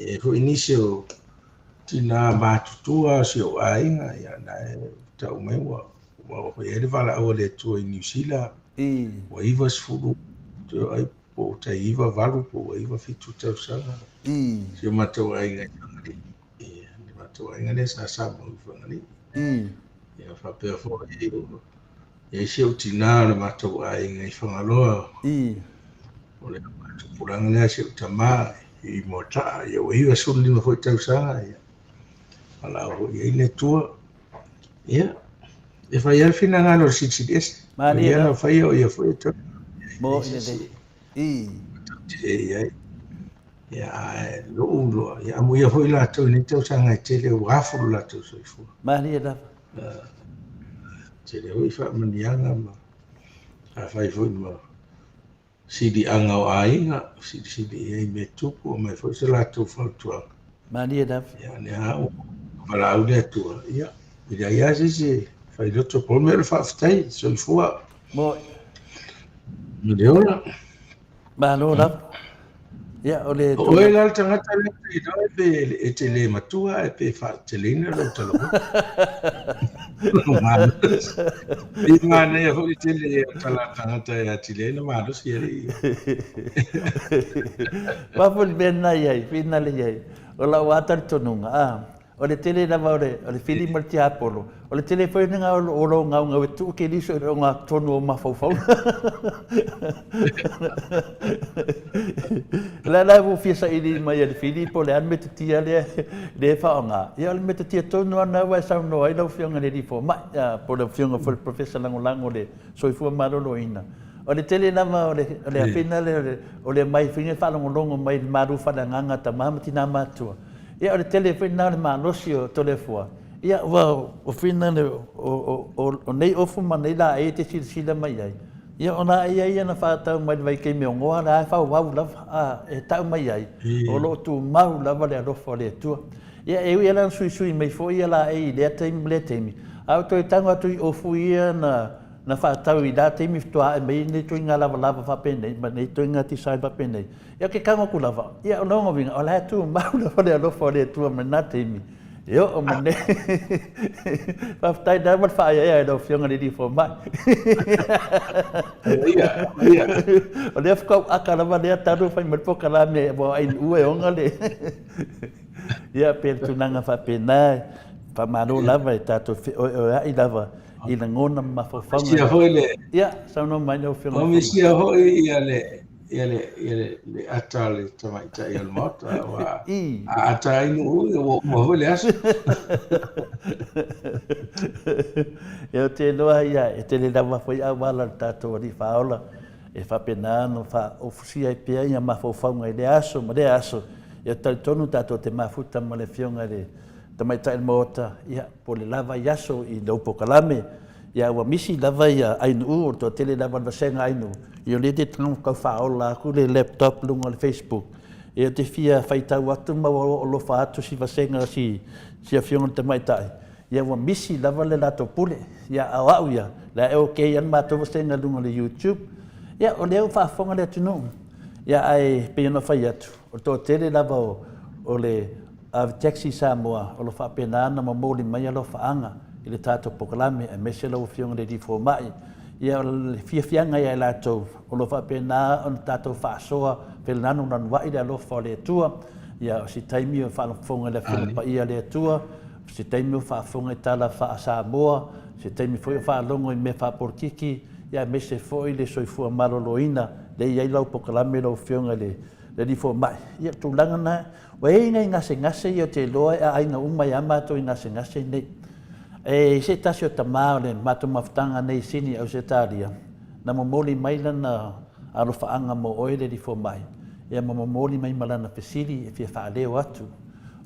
i ai foi nisi o tina matutua o si ou aiga, ia, na e tau mai ua ua oo foi i ai le valaau a le Atua i Niu Sila, ua 90, ai po o tai 98 po ua 97 tausaga. Si o matou aiga i Fagalii. Ia, le matou aiga lea sa samau i Fagalii. Ia, faapea foi, e i ai si ou tinā o le matou aiga i Fagaloa. O le faatupulaga lea a si ou tama i Moataa, ia ua 95 foi tausaga, ia, valaau foi i ai le Atua. Ia, e fai lava le finagalo o le Silisili Ese. Malie lava. Faia o ia foi e toe. Mo i lelei. I. E i ai. Ia, ae lou loa. Ia, amuia foi latou i nei tausaga e tele ua afu lo latou soifua. Malie lava. Tele foi faamanuiaga ma afai foi ma siliaga o aiga, silisili i ai mea tupu, aumai foi se latou fautuaga. Malie lava. Ia, lea lava ua valaau le Atua, ia, e leai lava se isi e fai loto, pau le mea o le faafetai, soifua. Moi. Ma le ola. Malo lava. Ia, o le... O oe la le tagata lea ou te iloa pe e te le matua ae pe faateleina lou talomua. I manaia foi le tele o tala a tagata e atili ai ona malosi alii. Aua foi le mea lena i ai, finale i ai. O lau lava talitonuga, a, o le tele lava o le, o le fili ma le tiapolo, o le tele foi lena o lou gaugau e tuu Keriso i le ogatotonu o mafaufauga. O le a la ua fia saili mai e le fili po o le a le metotia lea e faaaoga. Ia o le metotia tonu lava lena ua e saunoa ai lau Afioga i le Alii Fomai, po o le Afioga foi i le Professor Lagolago o le Soifua Maloloina. O le tele lava o le afina lea o le aumai foi e faalogologo mai i le malu faaleagaga a tama ma tina matutua. Ia o le tele foi lena o le malosi o Toleafoa. Ia ua fina le, o nei ofu ma nei laei e te silasila mai ai, ia o laei ia na faatau mai le vaitaimi o Noa la e fauau lava, a, e tau mai ai, o lo o tumau lava le alofa o le Atua. Ia e ui lava ina suisui mai foi ia laei i lea taimi ma lea taimi, a ou toe tago atu i ofu ia na na faatau i la taimi faatoa ae mai ai nei ituaiga lavalava faapenei ma nei ituaiga design faapenei. Ia ou te tago atu lava, ia o lona uiga, o la e tumau lava le alofa o le Atua mai lena taimi e oo mai nei. Faafetai lava le faaeaea i lau Afioga i le Alii Fomai. Ia, ia. O lea faatoa ou aka lava lea talu fai mai le polokalame ua ainuu e ona le... Ia, pei o le tulaga faapena, faamalo lava e tatou feoeoeai lava i lagona ma mafaufauga. Misia foi le... Ia, saunoa mai lau Afioga. O misia foi ia le ia le ia le le ata o le tamaitai o le Maota aua a ata ai nuu ia ua uma foi le aso. Ia ou te iloa ia e tele lava foi auala o le tatou Alii Faaola e faapena ona faaofusia ai pea ia mafaufauga i lea aso ma lea aso. Ia talitonu tatou te mafuta ma le Afioga i le Tamaitai o le Maota, ia po o le lava i aso i lau polokalame. Ia ua misi lava ia Ainuu, o le toatele lava o le vasega Ainuu, ia o lea te tau faaola atu le laptop i luga o le Facebook. Ia te fia faitau atu ma ua oo alofa atu si vasega si si afioga i le tamaitai, ia ua misi lava le latou pule. Ia a o au ia, la e okay lava le matou vasega i luga o le YouTube. Ia o lea ua faafofoga le atunuu. Ia ae pei ona fai atu, o le toatele lava o le Ave Taxi Samoa o lo o faapena ona momoli mai alofaaga i le tatou polokalame aemaise lau Afioga i le Alii Fomai. Ia o le fiafiaga ia i latou o lo o faapena ona tatou faasoa felanulanuai le alofa o le Atua. Ia o se taimi o faafofoga i le Afioga Paia a le Atua, o se taimi o faafofoga i tala faa-Samoa, o se taimi foi o faalogo i mea faapolokiki. ia aemaise foi le soifua maloloina lea e i ai lau polokalame lau Afioga i le Alii Fomai. Ia, o le tulaga lena, ua i ai nai gasegase ia ou te iloa e aiga uma ai lava matou i gasegase nei. E i se tasi o tama o le matou mafutaga nei i Sini Ausetalia, na momoli mai lana alofaaga mo oe le Alii Fomai, ia ma momoli mai ma lana fesili e fia faaleo atu.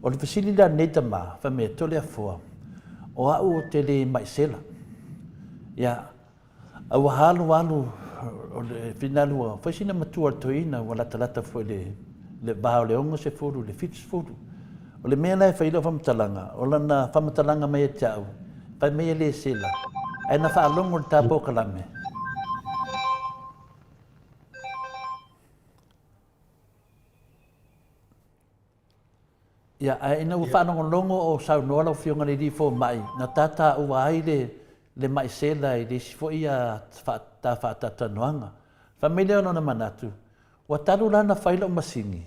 O le fesili la a lenei tama, fai mai, Toleafoa, o au ou te le mai sela. Ia, a ua alu alu o le finalu ua fai sina matua o le toeaina ua latalata foi i le va o le 60 i le 70. O le mea la e fai ai lau faamatalaga, o lana faamatalaga mai ia te au, fai mai e le sela, ae na faalogo i le ta polokalame. Ia, ae ina ua faalogologo o saunoa lau Afioga i le Alii Fomai, na ta taua ai le, le mai sela i le isi foi ta faatalatalanoaga. Fai mai lea o lona manatu, ua talu la ona fai lau masini,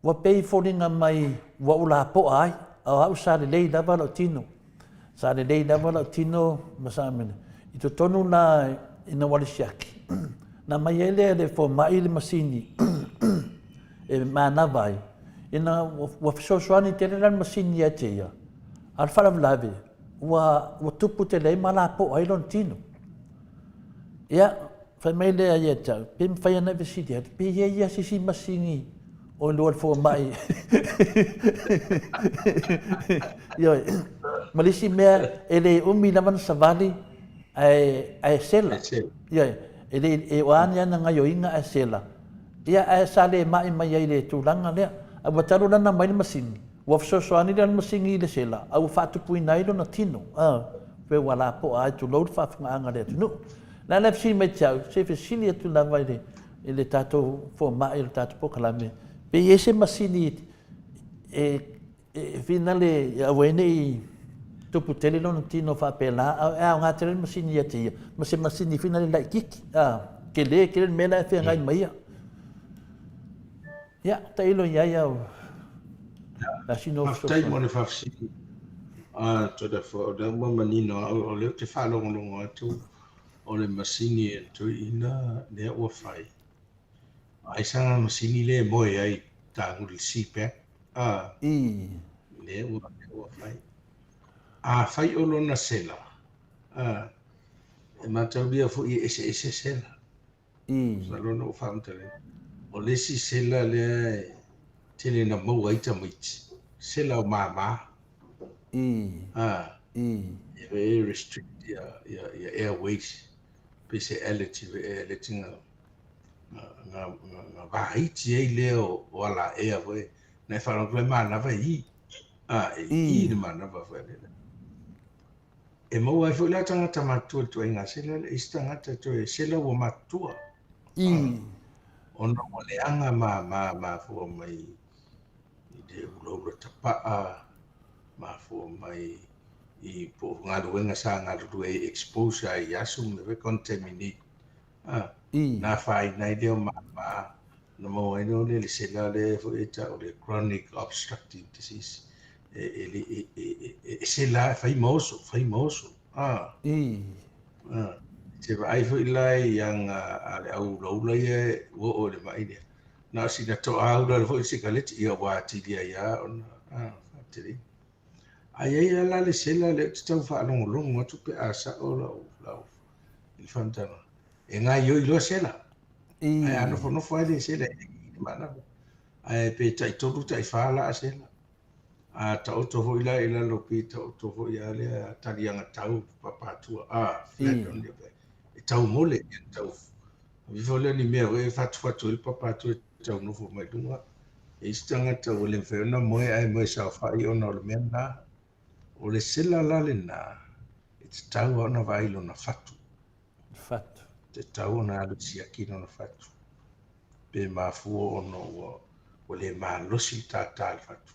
ua pei e foliga mai ua ou lapoa ai, a o au sa lelei lava lou tino. Sa lelei lava lau tino ma sa mea. I totonu la ina ua alu siaki, na aumai ai lea e le fomai le masini e manava ai, ina ua fesoasoani tele la le masini ia te ia, a o le faalavelave, ua, ua tupu tele ai ma lapoa ai lona tino. Ia, fai mai lea ia te au, pe mafai ona e fesili atu, pe i ai lava se isi masini o lua le fomai. Ioe. Ma le isi mea, e le umi lava na savali, ae, ae sela. Ioe. E le, e o a ni ana gaioiga ae sela. Ia, ae sa le mai mai ai i le tulaga lea. A ua talu la ona aumai le masini, ua fesoasoani lea o le masini i le sela, a ua faatupuina ai lona tino, a, pe ua lapoa ai, tulou le faafofogaaga a le atunuu. Le a la e fesili mai te au, se i fesili atu lava i le, i le tatou fomai o le tatou polokalame, pe i ai se masini e, e finale ia aua ai ne i tupu tele lona tino faapela, a e aoga tele le masini ia te ia, ma se masini finale laitiiti, a, tele tele le mea la e feagai ma ia. Ia, tailo i ai au. Ia, faafetai mo le faafesili. A, Toleafoa, o lea ua manino au, o lea ou te faalogologo atu o le masini e toeaina lea ua fai. Ai sana masini lea e moe ai taguli le CPAP. A, lea ua, lea ua fai. Afai o lona sela, a, e mataulia foi e eseese sela. Masalo na ou faamatalaina. O le isi sela lea e tele na maua ai tamaiti, sela o mama. A, e e restrict ia, ia, ia airways, pe se allergy, e allergy nga, nga, nga, nga vaiti ai lea o, o alaea foi. Na e faalogo atu manava e i. A, e i le manava foi lea. E maua ai foi la tagata matutua i le ituaiga sela lea, isi tagata toe sela ua matutua. Ona ua leaga mama mafua mai i le ulaula tapaa, mafua mai i po o galuega sa galulue ai expose ai i aso ma mea foi contaminate na afaina ai lea o mama ona maua ai lea o le sela lea foi e tau o le chronic obstructive disease e sela e fai ma oso, fai ma oso. Se vaai foi la i aga a le au ulaula ia ua oo i le mai lea. Na o sina toa ula foi le sikaleti, ia ua atili ai lava ona faateleina. Ae i ai lava la le sela lea ou te tau faalogologo atu pe a sao lau, lau i le faamatalaga. E gaoioi loa sela. Ae a nofonofo ai le sela e le i le manava. Ae pe tai tolu tai fa laa sela. A taoto foi la i lalo pe taoto foi a lea taliaga tau papatua. A, flat on your back. E tau mole, e tau. Avi foi lea ni mea foi e fatufatu ai le papatua e tau nofo mai luga. E isi tagata ua le mafai ona moe ae moe saofai ona o le mea lena. O le sela la lena, e tatau lava ona vaai i lona fatu. Fatu. E tatau ona alu e siaki lona fatu. Pe mafua ona ua, ua le malosi le tātā i le fatu.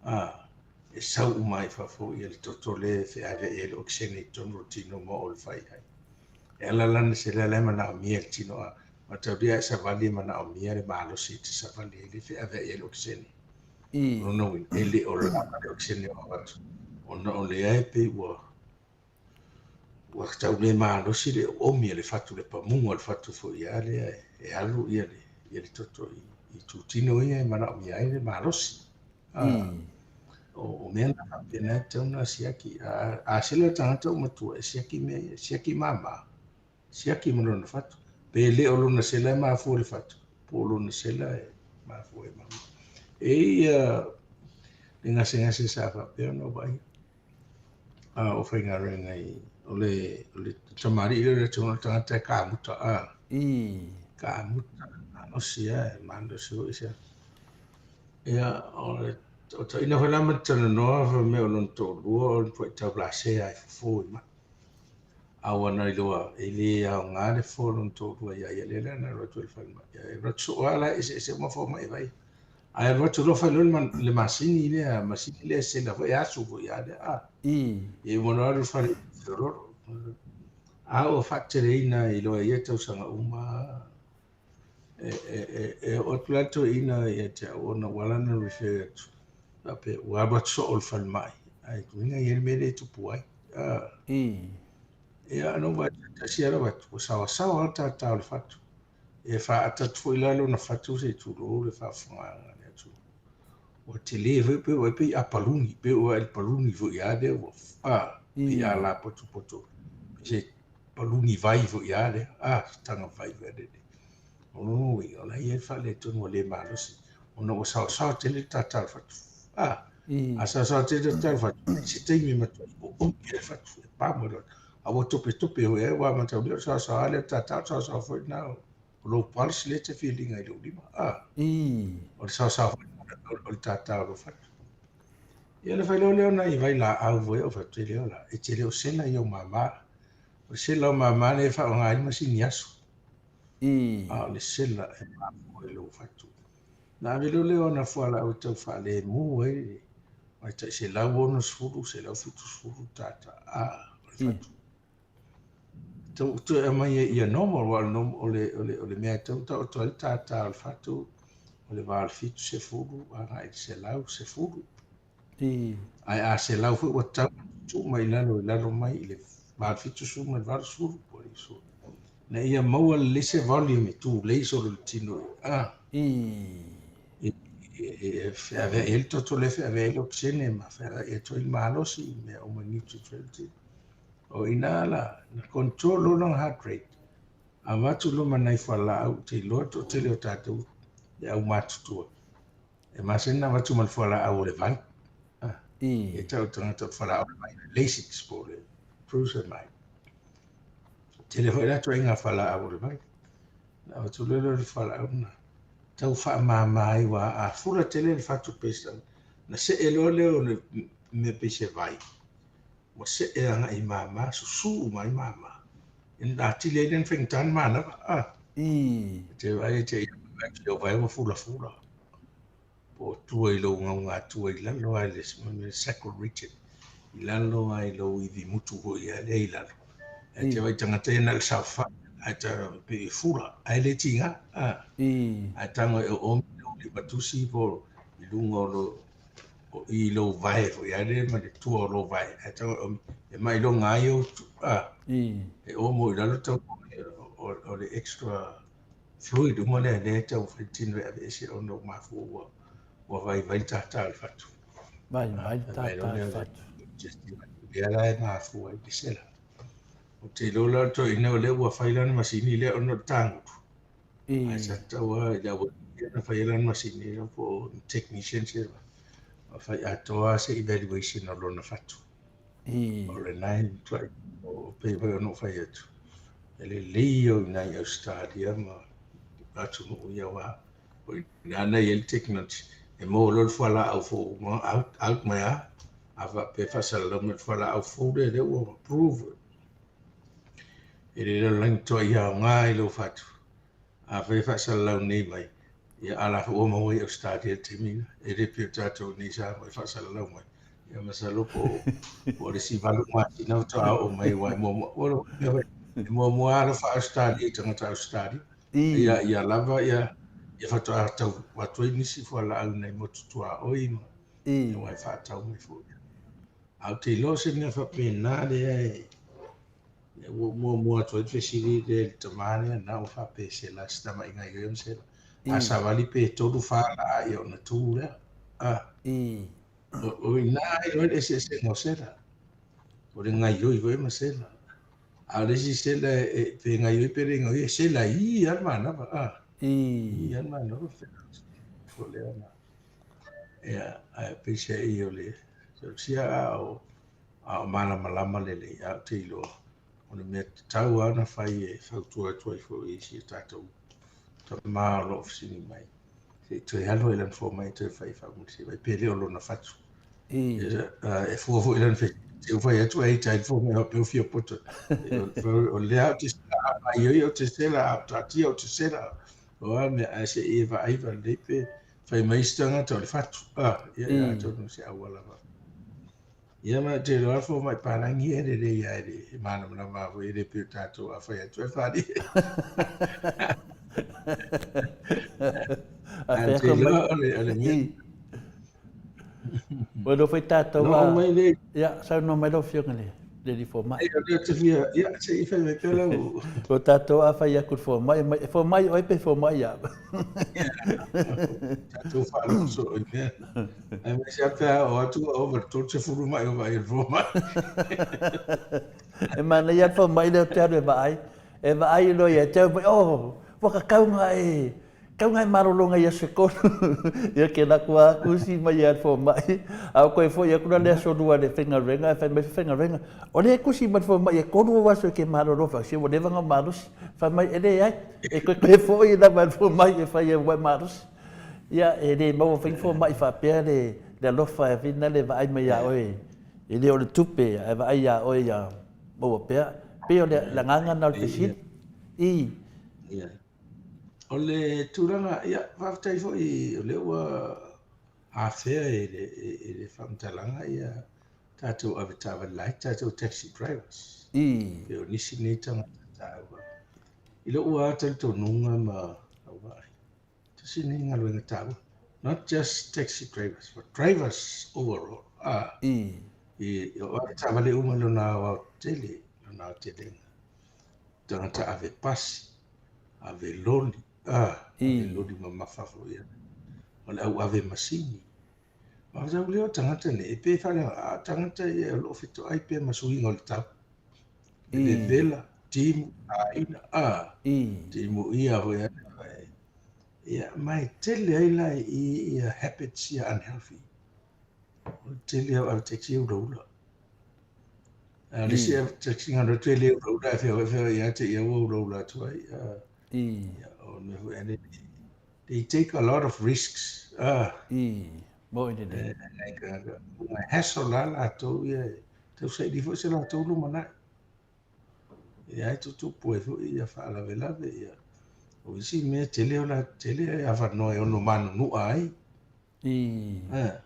A, e sau uma ai i fafo ia le toto lea e feaveai ai le okesene i totonu o le tino ma oo i le faiai. E ala la ona sela la e manaomia e le tino a mataulia a e savali e manaomia le malosi e te savali ai le feaveai ai le okesene. O lona uiga, e le o lava le okesene o avatu ona o lea e pei ua. Ua tau le malosi le oomi o le fatu, le pamuga o le fatu foi lava lea e alu ia le, ia le toto i, i itutino ia e manaomia ai le malosi. Ah, o, o mea na faapena e tatau ona siaki. A, a sela le tagata ua matua, e siaki mea ia, siaki mama, siaki ma lona fatu. Pe le o lona sela e mafua i le fatu, po o lona sela e mafua i mama. E i ai ia le gasegase sa faapea ona ou vaaia. A o faigaluega i o le o le tamalii lea o le atunuu o le tagata e kamuta a. Kamuta malosi a e malosi foi se. Ia o le o toeaina foi la ma te talanoa fai mai o lona toalua o le matua taulasea e fofo i mai. A ua na iloa e le aoga le fofo o lona toalua ia ia lea la na alu atu ai i le falemai. Ia e alu atu soo lava la e eseese uma fomai e fai. Ae alu atu loa fai loa le masini lea, masini lea e sela foi, e asu foi lava lea. A. E uma loa alu i le fale feoloolo. A ua faateteleina ai loa i ia tausaga uma e, e, e, e oo atu la le toeaina ia te au ona ua ala ona refer atu faapea ua alu atu soo i le falemai ae uiga e i ai le mea lea e tupu ai. A. Ia, na ou vaai tasi lava atu, ua saoasaoa lava le tata o le fatu. E faaata atu foi la lona fatu se i tulou le faafofogaaga a le atunuu. Ua tele foi pei ua pei a paluni, pei ua le paluni foi a lea ua a pei a la potopoto. Se paluni vai foi a lea, a se taga vai foi a lea. O lona uiga, o la e i ai le faaletonu ua le malosi, ona ua saosaoa tele le tata o le fatu. A, a saosaoa tele le tata o le fatu, se taimi e matuai oomi ai le fatu, e pamu ai loa. A ua topetope foi ai, aua mataulia o le saosaoa lea o le tata, o le saosaoa foi lena o lou pulse lea e te feel ina i lou lima. A, o le saosaoa foi o le tata o lou fatu. Ia ona fai loa lea o nai vailaau foi ou fai atu, e le o la, e te le o sela i ou mama. O le sela o mama lea e faaaoga ai le masini asu. A o le sela e mafua i lou fatu. Na ave loa lea o ana fualaau e tau faalemu ai le tai 160, 170 tata a o le fatu. Tau toe aumai ai ia normal, aua o le, o le, o le mea e tau taoto ai le tata o le fatu, o le va o le 70 agai i le 110. Ae a 100 foi ua tatau ona tuu mai i lalo i lalo mai i le 80 mai le 80 po o le iso. Ina ia maua lelei se volume e tulei solo i le tino i a. E feaveai ai le toto lea e feaveai ai le okesene ma feaveai atu ai le malosi i mea uma nutrients foi le tino. O i ina la, na control loa lona heart rate, avatu loa ma nai fualaau, ou te iloa le toatele o tatou le aumatutua E masani ona avatu ma le fualaau o le vai. Ah, e tau tagata o le fualaau o le vai, le Lasix po o le Frusemide. Tele foi la ituaiga fualaau o le vai. Na avatu loa lea o le fualaau na tau faamama ai aua a fula tele le fatu pei na see loa lea o le mea pei se vai, ua see agai i mama, susu uma ai mama. Ina atili ai lea ona faigata ona manava. Ah. E te vaai te ia i lou vai ua fulafula. Po o tua i lou gaugatua i lalo lava i le sacral region. I lalo lava i lou ivi mutu foi lea i lalo. E te vaai tagata ia na o le saofai ae ta pei e fula ae le tiga. Ah. Ae tago e oomi lou limatusi po i luga o lou o i lou vae foi lava lea ma le tua o lou vae ae tago e oomi e mailoga ai ou ah. E omo i lalo tau o le extra fluid uma lea lea e taumafai le tino e aveese ona ua mafua ua ua vaivai le tata o le fatu. Vaivai le tata o le fatu. Lea la e mafua ai le sela. Ou te iloa la o le toeaina o lea ua fai lana masini lea ona o le tagulu. Ae sa tatau lava i le aualii ona fai lana masini lea po o ni technicians e fai atoa se evaluation o lona fatu. O lena e matuai pei foi ona ou fai atu, e lelei ia o i ina i Ausetalia ma atunuu ia aua o i ina na i ai le technology e maua loa le fualaau fou ma out, out mai lava. A faapea e faasalalau mai le fualaau fou lea lea ua approve, e le lalolagi matuai aoga i lou fatu. Afai e faasalalau nei mai, ia a la foi ua maua i Ausetalia i le taimi lena. E le pei o tatou i inei i Samoa e faasalalau mai. Ia masalo po o le isi 8 masina faatoa oo mai aua e muamua ua lou mea foi, e muamua alofa Ausetalia i tagata Ausetalia. Ia ia lava ia ia faatoa tau atu ai nisi fualaau i nai motu tuaoi ma aua e faatau mai foi. Ae ou te iloa o se mea faapena lea e. Ua ou muamua atu ai le fesili lea i le tama lea na ua faapea e sela se tamai gaioio ma sela. A savali pe tolu fa laa ia ona tu lea. A. O i ina ai loa le eseesega o sela. O le gaioi foi ma sela. A o le isi sela e pe gaioi pe le gaioi e sela i lava le manava. A. I lava le manava. O lea na. Ia, ae peiseai o le sia a o a o malamalama lelei, ae ou te iloa, o le mea tatau lava ona fai e fautua atu ai foi i si o tatou tama o lo o fesili mai, se i toe alu ai i lana fomai e toe fai faamulimuli mai pe le o lona fatu. E fua foi i lana fesili, te i ua fai atu ai ita i le fomai faapea ua fia poto. O lea ou te sela, a gaoioi ou te sela, a taatia ou te sela. O a mea, ae se i e vaai lelei pe fai mai isi tagata o le fatu. Ia, atonu o se auala Ia ma te iloa fomai palagi e lelei lava e le malamalama foi e le pei o tatou a fai atu e fali. A Ae te iloa o le, o le mea. Ua iloa foi tatou a... mai le... Ia, saunoa mai lau Afioga i le alii fomai. Ia, o te fia, ia, se i fai mai pea lau... O tatou a fai atu i le fomai, e fomai oe pe fomai au. Tatou faalogo soo i mea. Aemaise lava pe a oo atu ua ova i le 30 mai o vaai i le fomai. E manaia le fomai lea ou te alu e vaai. E vaai loa ia te au mai, oh, ua ka tau e, tau e malologa i aso e tolu. Ia ke laku a kusi mai ia le fomai. A o koe foi aku la le aso lua le faigaluega, e fai mai faigaluega. O lea e kusi mai le fomai e tolu ou aso e ke malolo fa, se ua leva na malosi. Fai mai, e leai, e toe toe foi lava e le fomai e fai e ua e malosi. Ia, e le maua foi ni fomai faapea le, le alofa e whina le vaai mai iā oe, e le o le tupe, ae vaai iā oe ia maua pea. Pei o le, le agaga lena o le fesili. I. Ia. O le tulaga, ia, faafetai foi o lea ua afea e le, e le faamatalaga ia tatou avetaavale laiti, tatou taxi drivers. I. Pei o nisi nei tagata taua. I lou lava talitonuga ma lau vaai, Tasi lenei galuega taua. Not just taxi drivers, but drivers overall. Ah, I, o avetaavale uma i lona aoaotele, lona aotelega. Tagata ave pasi, ave loli, ah, ave loli mamafa foi. O le au ave masini. Faafetai lea o tagata nei, e pei e faaleaga, a o tagata ia o lo o fetoai pea ma suiga o le tau. E vevela, timu, aina, a, timu ia foi a, ia, ma e tele ai la i ia habits ia unhealthy. O le tele o ave taxi e ulaula. A le isi ave taxi ngā roto e le ulaula, e feoai feoai ia te ia ua ulaula atu ai. Ia, o le mea foi ane, they take a lot of risks. Ah. I, mo i lelei. Like, hassle la latou ia, tau saili foi se latou lumanai. Ia e tutupu ai foi ia faalavelave ia. O isi mea tele o la tele avanoa e ono manunua ai. I. Ah.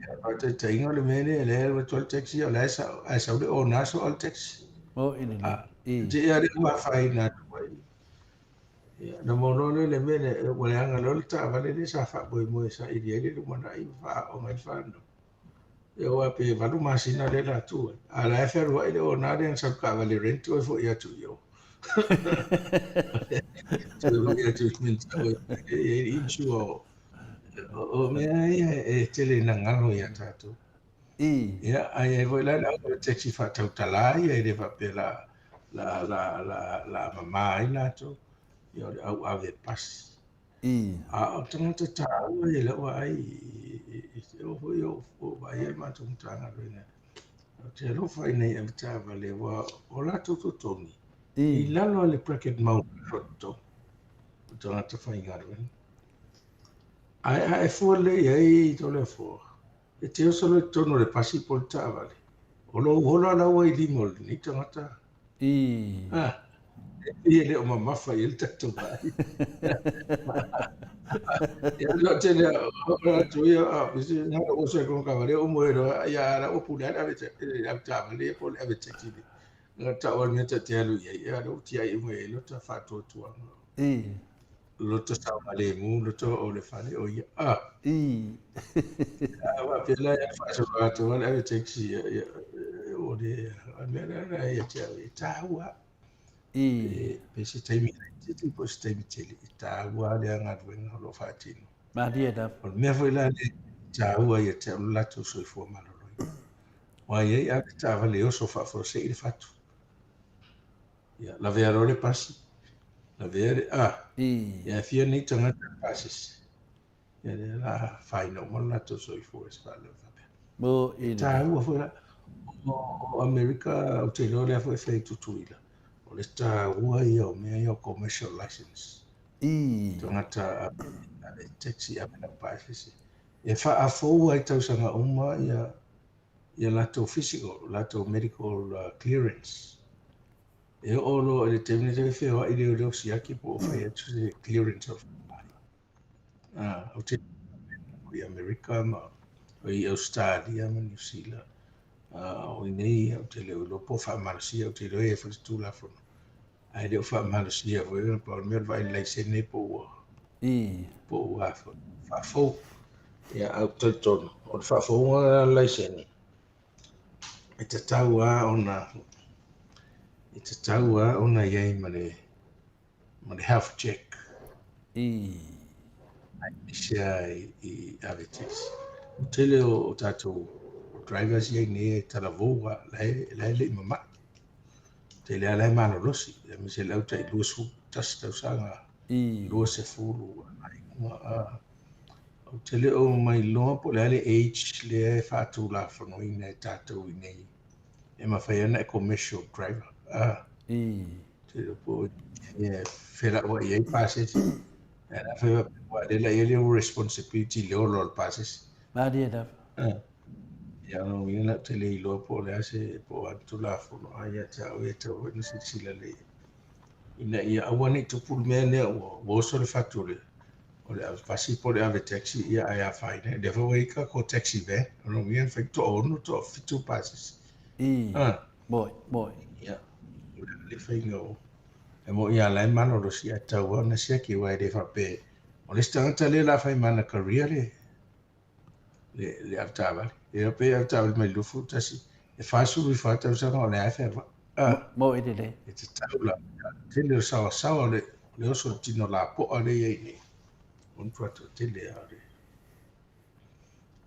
Ia, faataitaiga o le mea lea, lea e alu atu ai le taxi, o la e sau, ae sau le ona soa le taxi. Mo i lelei. Ah. I. Te ia le ua afaina atu ai. Ia, ona maua loa lea i le mea lea, ua leaga loa le taavale lea sa faamoemoe e saili ai le lumanai ma faaooga ai le fanau. Ia aua pe valu masina lea la tu ai. A o la e fealuai le ona lea na sau taavale rent toe foi atu i o. Toe foi atu i Queenstown e i ai insure o, o mea ia e tele ina galo ia tatou. Ia, ae i ai foi la le au taxi faatautala ia e le faapea la la la la la mama ai latou. Ia o le au ave pasi. A o tagata taua ia i lau vaai i o foi o o vaaia le matou Matagaluega. Ou te alofa i nei avetaavale aua o latou totogi i lalo o le bracket maualalo totogi o tagata faigaluega. Ae a e fua lelei i ai i Toleafoa, E te oso loa i totonu o le pasi po o le taavale, o lou ola la ua i lima o lenei tagata. Ah, e pei e le o mamafa i ai le tatou vaai. Ia, no te lea, o atu ia, a, pisi, na o oso e kono taavale, o moe loa, ia, la ua pule a le ave taavale ia po o le ave taxi le. Na tau o le mea ta te alu i ai, ia, la ua tiai uma i ai lota faatuatuaga. Lota saogalemu, lota o le fale o ia. Ah. A faapea la ia faasolo atoa le ave taxi ia, ia, o le, O le mea lea na ia te au, e tāua. I. Pe se taimi laitiiti po o se taimi tele, e tāua lea galuega o lo o faatino. Malie lava. O le mea foi la lea e tāua ia te au, o le latou soifua maloloina. Aua e i ai ave taavale e oso faafuasei le fatu. Ia, lavea loa le pasi, lavea le, a, ia e fia nei tagata e pasese. Ia lea la afaina uma le latou soifua i se faalavelave faapea. Mo i le. Taua foi la. O Amerika, ou te iloa lea foi e fai i Tutuila, o le taua ia o mea ia o commercial license. I. Tagata ave taxi, ave laupasese. E faafou ai tausaga uma ia ia latou physical, latou medical clearance. E oo loa i le taimi lea e feoai leoleo siaki po o fai atu se clearance o le falemai. Ou te i Amerika ma i Ausetalia ma Niu Sila. O i nei ou te le o iloa po o faamalosia, ou te iloa e i ai foi se Tulafono, ae le o faamalosia foi ona pau le mea o le vaai i le laisene po ua po ua faafou. Ia, ae ou te talitonu, o le faafouga o le laisene, e tatau lava ona e tatau lava ona i ai ma le ma le health check. Aemaise lava i ave taxi. O le tele o tatou drivers ia i nei e talavou lava, la e le i mamai. Tele lava la e malolosi, aemaise le au tai 21 tausaga, 20 agai i luga. Ou te le o mailoa po o le a le age lea e faatulafonoina e tatou i nei e mafai ai ona e commercial driver. Te iloa po o e felauai ai pasese. Ae la fai faapea, aua o lea la e i ai le responsibility i le ola o le pasese. Malie lava. Ia, o lona uiga ou te le iloa po o le a se, po o a ni Tulafono, a ia te au ia e tatau foi ona silasila lelei ina ia aua ne i tupu le mea lea ua oso le fatu o le o le ave pasi po o le ave taxi, ia ae afaina. Lea foi ua i ai tatou taxi van, o lona uiga e mafai ona toaono, toafitu pasese. Moi, moi. Ia, o le faiga o... E moni lava la e malolosi ae tatau lava ona siaki aua e le faapea o le isi tagata lea o le a fai ma ana career le le le avetaavale. E iloa pe avetaavale mai le 21, e 44 tausaga o lea lava e fealuai. Ah, Moi lelei. E tatau la, tele o saoasaoa o le, le oso o le tino lapoa lea e i ai nei. O le matua toatele lava o le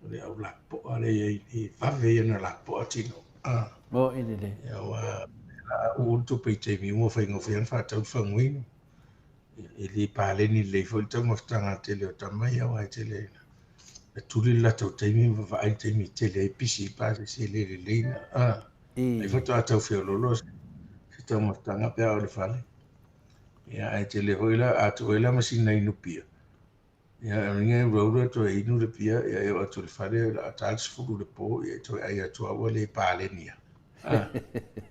O le au lapoa lea i ai nei, vave ia ona lapoa tino. Ah. Mo i lelei. Ia, aua la uu le tupe i taimi uma faigofie ona faatau le faguinu. E le paleni lelei foi le taumafataga tele o tama ia, aua e tele ina na tuli le latou taimi ma vaai le taimi e tele ai pisi i pasese e le lelei na. Ah. Ai faatoa tau feololo se taumafataga pe a oo i le fale. Ia, ae tele foi la, a tuu ai la ma sina inu pia, Ia, o ina e uraura toe inu le pia, ia e oo atu i le fale, o le a ta le 10 i le po, ia e toe ai atu lava ua le paleni lava. Ah, e,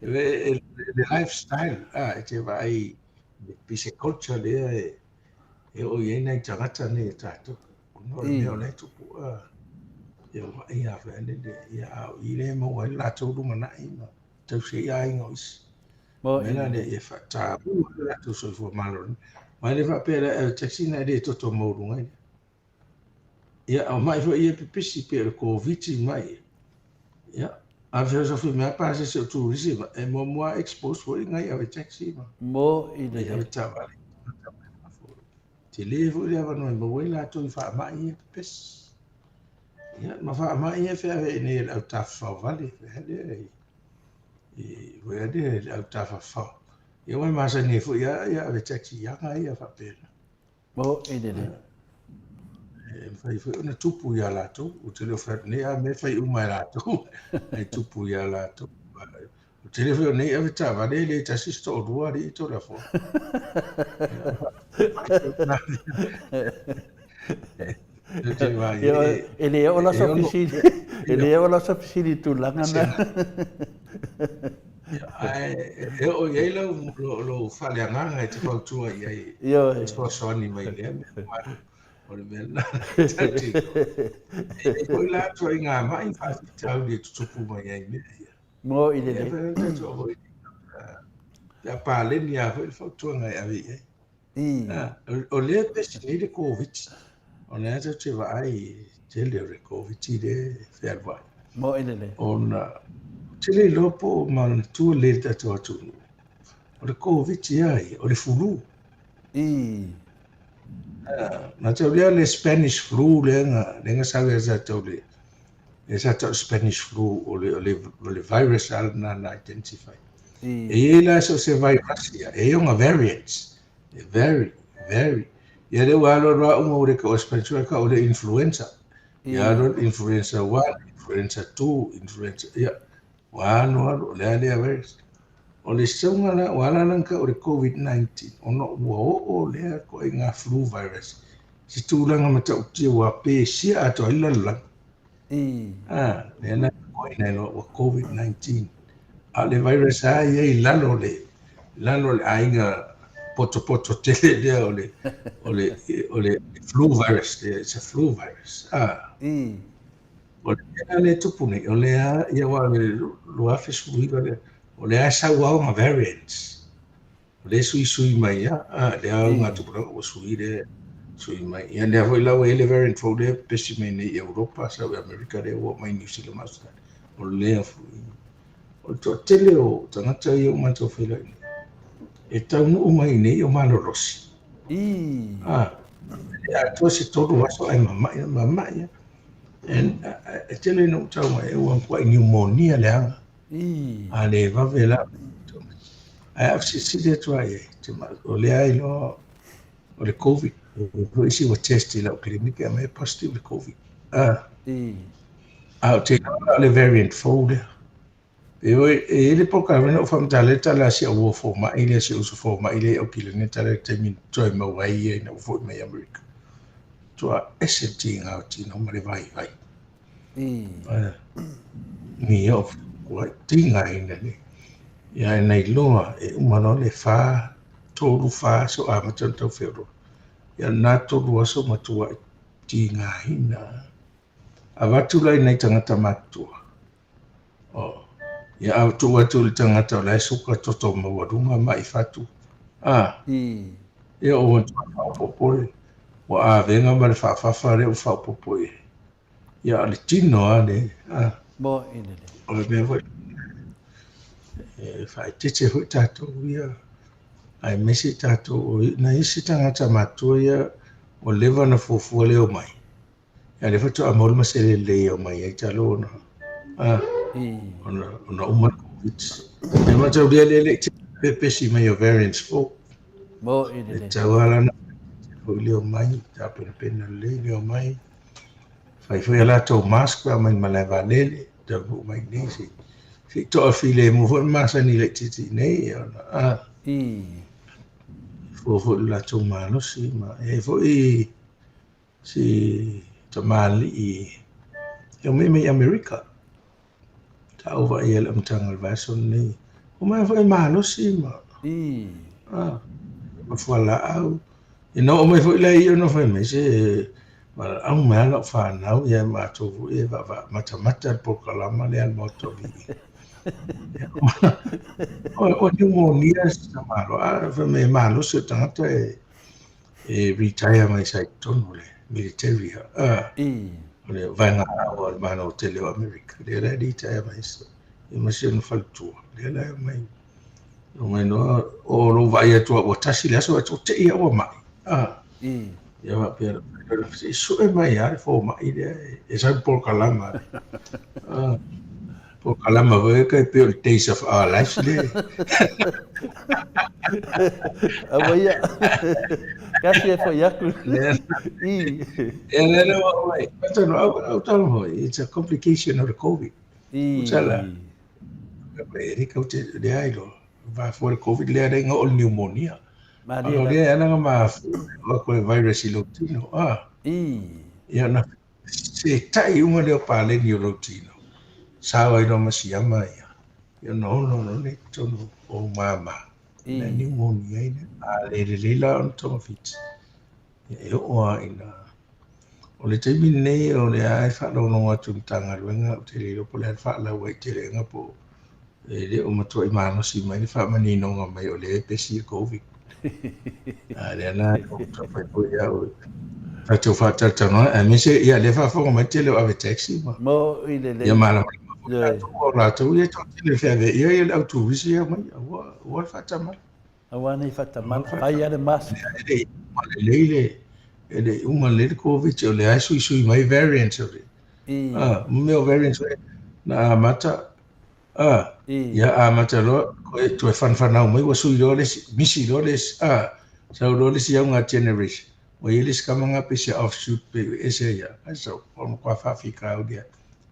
e, le lifestyle, ah, e te vaai i se culture lea e, e oo i ai nai tagata nei e tatou. Ona o le mea o la e tupu, ah, ia vaai a fai le, ia a o i le maua ai le latou lumanai ma tausi ai aiga o isi. Mo mea la lea ia faataua le latou soifua maloloina. Aua e le faapea le ave taxi na e le toto maualuga ai lea. Ia, o mai foi ia pipisi pei o le Koviti mai ia. Ia, a fesofi mai pasese o turisi ma e muamua expose foi ngai ave taxi ma. Mo i le. Ave taavale. Tele foi le avanoa e maua ai latou i faamai ia pepesi. Ia, ma faamai ia feaveai nei e le au tafafao vale, fea lea i i foi lea le au tafafao. Ia aua e masani ai foi lava ia ave taxi i aga ia faapena. Mo i le le. E mafai foi ona tupu ia latou. Ou te le o fai atu nei a mea e fai uma e latou. Ae tupu ia latou. O tele foi o nei ave taavale e le tasi se toalua alii Toleafoa. E le oo la sau fesili, e le oo la sau fesili i tulaga na. Ae e oo i ai lau, lou faaleagaga e te fautua i ai, Ioe. e fesoasoani mai i lea mea. O le mea lena tatou te iloa. E i ai foi la ituaiga mai faafitauli e tutupu mai ai i mea ia. Mo i lelei. Pe a paleni lava foi le fautuaga e ave i ai. O lea e pesi nei le Koviti, o lea tatou te vaai i le tele o le Koviti lea e fealuai. Mo i lelei. Ona o le te le iloa po o manatua lelei le tatou atunuu, o le Koviti lava ia, o le fulu. Matau lea le Spanish flu lea na, lea na sau ia tatou le, lea sa tau Spanish flu, o le, o le, o le virus lava lena na identify. E i ai la so o se virus ia, e i ai ona variants, e vary, vary. Ia lea ua alu alu lava uma ua le taua Spanish flu, ae tau o le influenza. Ia alu alu influenza 1, influenza 2, influenza, ia, ua alu alu, o le a lea virus. O le sauga la, ua ala la ona tau o le Covid-19, ona ua oo lea ituaiga flu virus i se tulaga matautia ua pesia atoa ai le lalolagi. A, lea la na ai loa ua Covid-19. A o le virus lava ia i lalo o le, lalo o le aiga potopoto tele lea o le, o le, o le flu virus, it's a flu virus. A. O le mea lea e tupu nei, o lea, ia aua o le 2019 lea, o lea e sau lava ona variants. O lea e suisui mai lava, a, lea lava tupulaga ua sui lea, sui mai. Ia lea foi la ua i ai le variant fou lea e pepesi mai nei i Europa, sau i Amerika lea ua oo mai i Niu Sila ma Ausetalia. O lea foi. O le toatele o tagata ia ua matou feiloai nei, e taunuu mai i nei o malolosi. A, e le atoa se 3 aso ae mamai, mamai lava. And e tele ina ou tau mai, ua matuai niumonia leaga. A le vave la. Ae a ou silasila atu lava i ai, o lea iloa o le Covid. O isi ua test i lau clinic e aumai e positive le Covid. A ou te iloa la o le variant fou lea. E oi, e i ai le polokalame na ou faamatala ai le tala a si au uo fomai lea, si ou uso fomai lea i Aukilani le tala i le taimi na toe maua ai ia ina ua foi mai i Amerika. Matua ese le tiga o tino ma le vaivai. Ni o ua tigaina le. Ia e na iloa e uma loa le fa, tolu fa aso amata ona tau feoloolo. Ia na 3 aso matuai tigaina. Avatu la i nai tagata matutua. Oh. Ia a tuu atu i le tagata o la e suka toto maualuga mai fatu. Ah. Ia ua matua faaopoopo le, ua avega ma le faafafa lea ua faaopoopo i ai. Ia o le tino lava le, ah. Mo i lele. O le mea foi, e faaeteete foi tatou ia, aemaise tatou, o nai isi tagata matutua ia ua leva ona fuafua le omai. Ia lea faatoa maua le masele lelei e omai ai talu ona ona ona uma le Covid. Ia mataulia lea e le i pepesi mai o variants fou. Mo i lelei. E tatau lava la ona foi le omai, tapenapena lelei le omai. Fai foi a latou mask pe a omai i le malae vaalele, taunuu mai i inei se i toafilemu foi le masani laitiiti i inei ona fua foi i le latou malosi ma e i ai foi si tamalii e omai mai Amerika. Sa ou vaai i le amataga o le vaiaso lenei. Omai foi e malosi ma ma fualaau. Ina oo mai foi la ia ona fai mai se valaau mai lava lau fanau ia matou foi e matamata le polokalama lea a le Maota o Viiga. O niumonia si tamaloa, a fai mai e malosi o le tagata e e retire mai sa i totonu o le military a o le vaega aoa o le Malo tele o Amerika lea la e retire mai sa i ma si ona faletua lea la e omai omai noa o lou vaai atu ua tasi le aso atu te i ua mai a ia faapea se i sue mai lava le fomai lea e sau polokalama a Polokalama foi e pei o le Days of Our Lives le. Aua ia. Kasi e foi aku. I. E le le wa oi. Tano au au tano hoi. It's a complication of the COVID. I. Sala. E ri kau te le ai lo. Va fo le COVID le ai ngo o pneumonia. Maria. O le ana nga ma wa ko virus i lo tino. Ah. I. Ia na Se taʻi uma lea o paleni o lou tino, sao ai loa ma siama ia, ia ona ono loa lea i totonu o ou māmā. Lea niumonia ai lea. A le lelei la ona togafiti, ia e oo lava ina... O le taimi lenei o lea lava e faalogologo atu i le Matagaluega, ou te le iloa po o le a le faalauaiteleina po o E le o matuai malosi mai le faamaninoga mai o lea e pesi le Covid. A lea la ou taumafai foi au e tatou faatalatalanoa aemaise ia lea faafofoga mai le tele o ave taxi ma Mo i lelei. ia malamalama foi. Tatou o latou ia toatele e feaveaia ia le au turisi ia omai, aua aua le faatamala. Aua nei faatamala, fai lava le mask. E le i uma lelei le e le i uma lelei le Koviti, o lea e suisui mai variants o le ah, mea o variants na amata ah, ia amata loa toe, toe whanwhanau mai ua sui loa le isi, misi loa le isi, ah, sau loa le isi auga generation. Ua i ai le isi kama nga pei se offshoot pei ua ese ai ia. Ai so, o matua faafitauli lava.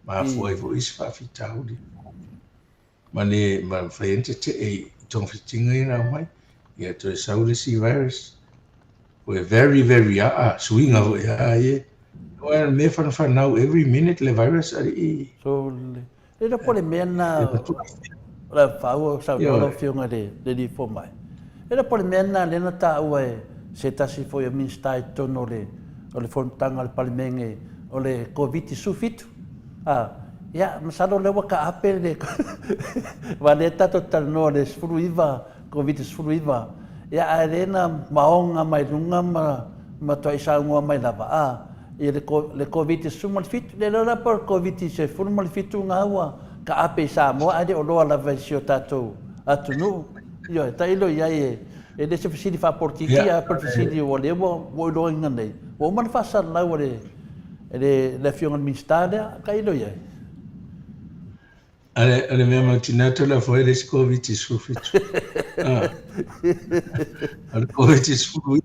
Mafua ai foi isi faafitauli. Ma le ma mafai ai ona tetee i togafitiga ia na aumai. Ia toe sau le isi virus. Ua very very aa suiga foi a ia. Aua o le mea e whanawhanau every minute le virus alii. So, le iloa po o le mea lena o le faua o saunoa lau Afioga i le Alii Fomai. E iloa po o le mea lena lea na taua e se tasi foi o Minisita i totonu o le o le fonotaga a le Palemene o le Koviti-17. A, ia, masalo o lea ua taape le aua lea tatou te talanoa i le 19, Koviti-19, ia ae lea na maoga mai luga ma matuai saunoa mai lava, a, ia le, le Koviti-17, le iloa la po o le Koviti-17 lena ua taape i Samoa ae le o loa lava i si o tatou atunuu. Ioe, tailo i ai e, e le o se fesili faapolokiki, ae po o le fesili ua lea ua ou iloaina nei. Ua uma ona faasalalau e le, e le, le Afioga i le Minisita lea, tailo i ai. O le mea mautinoa tolu foi le isi Koviti-17. Ah. O le Koviti-19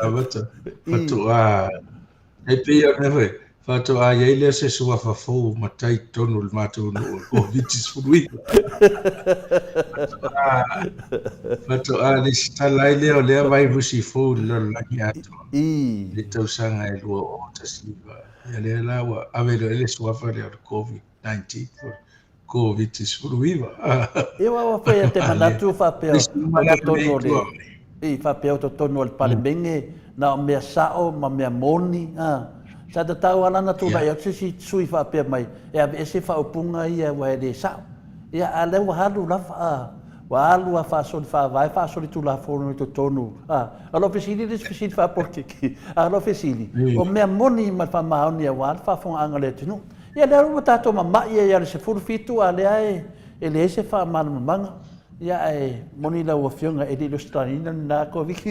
amata faatoa e pei o le foi faatoa i ai lea se suafa fou matai i totonu o le matou nuu o le Koviti-19. Faatoa faatoa lesitala ai lea o lea vairusi fou i le lalolagi atoa i le tausaga e 2019. Ia lea la ua ave loa i ai le suafa lea o le Covid. 19 Koviti-19. Ia aua foi e te manatu faapea o totonu o le i faapea o totonu o le Palemene na o mea sao ma mea moni a. Sa tatau lava la ona tulai atu se isi sui faapea mai e aveese faaupuga ia aua e le sao. Ia a o lea ua alu lava a. Ua alu lava faasoli faavae faasoli tulafono i totonu a. O lau fesili le isi fesili faapolokiki a o lau fesili o mea moni ma le faamaoni aua le faafofogaaga a le atunuu. Ia lea ua tatou mamai ai lava i le 17 a lea e leai se faamalamalamaga. Ia ae moni lau Afioga e le i resitalaina lena Koviti.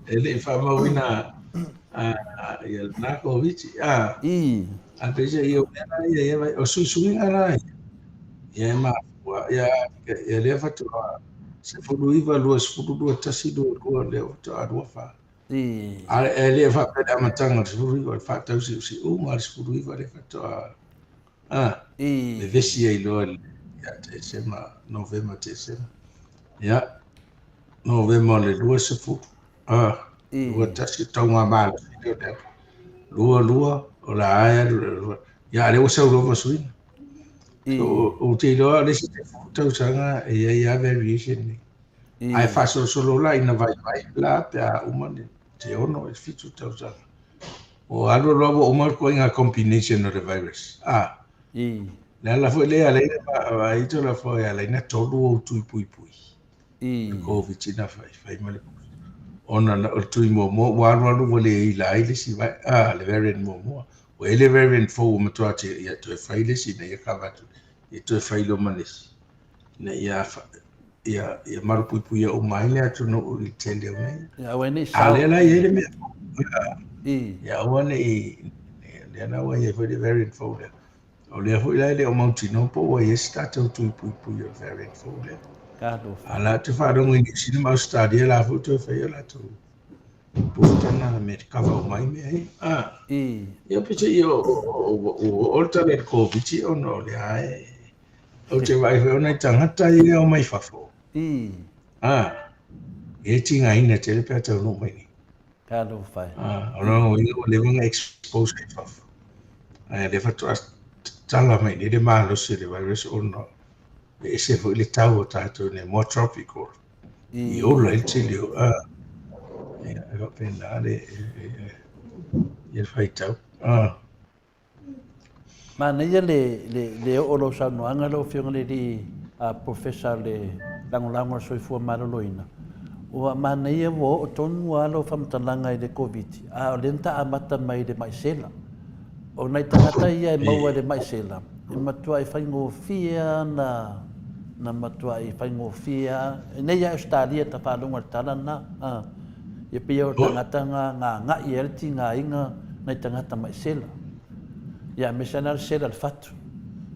E le i faamauina ia lena Koviti. I. A peiseai ia o mea la ia ia o suisuiga la ia. Ia e mafua ia ia lea faatoa 19, 20, 21, 22 lea faatoa 24. I. A e le faapea le amataga o le 19, o le faatausiusiuga o le 19 lea faatoa a I. vevesi ai loa i le ia Tesema, Novema, Tesema. Ia, Novema o le 20, a, I. 21, tauga malosi lea o le alu. 22, o le a e alu le lua. Ia, a lea ua sau loa ma suiga. I. So, ou te iloa o le isi 10 tausaga e i ai lava variation nei. Ae faasolosolo la ina vaivai la pe a uma le te 6 i le 7 tausaga. Ua alu alu lava ua uma le ituaiga combination o le virus. A, le ala foi lea e ala ai ona vaai atu la foi e ala ai ona tolu ou tui puipui. Le Covid na fai, fai ma le ona o le tui muamua ua alu alu ua le ila ai le isi a, le variant muamua. Ua i ai le variant fou ua matua te, ia toe fai le isi ina ia kava atu, ia toe fai loa ma le isi. Ina ia ia, ia malupuipuia uma ai le atunuu i le tele o mea. Ia aua ne i A sao. lea la e i ai le mea I. Ia aua ne i, lea la ua i ai foi le variant fou lea. O lea foi la e le o mautinoa po ua i ai se tatou tui puipui o le variant fou lea. Talofa. A la ou te faalogo i Niu Sila ma Ausetalia la foi toe fai o latou booster na me te kava uma ai mea ia. Ah. I. Ia peiseai o, o, o, o, o le tala i le Koviti ona o lea e Ou te vaai foi o nai tagata ia e omai fafo. I. A, e tigaina tele pe a taunuu mai nei. Talofa e. A, o lona uiga ua leva ona expose i fafo. Ae lea faatoa tatala mai nei le malosi o le virus ona e ese foi le tau o tatou nei, more tropical. I. I ola ai le tele o, a, ia, e faapena le, ia le faitau. A. Manaia le oo o lau saunoaga lau Afioga i le Alii Professor o le Lagolago o le Soifua Maloloina. Ua manaia ua oo tonu lava lau faamatalaga i le Koviti, a o lea na ta amata mai i le mai sela. O nai tagata ia e maua i le mai sela, e matuai faigofie lava na, na matuai faigofie lava. Nei lava i Ausetalia ta faalogo i le tala lena, a. Ia pei o tagata na na agai ai le tigaina nai tagata mai sela. Ia aemaise lava la le sela i le fatu.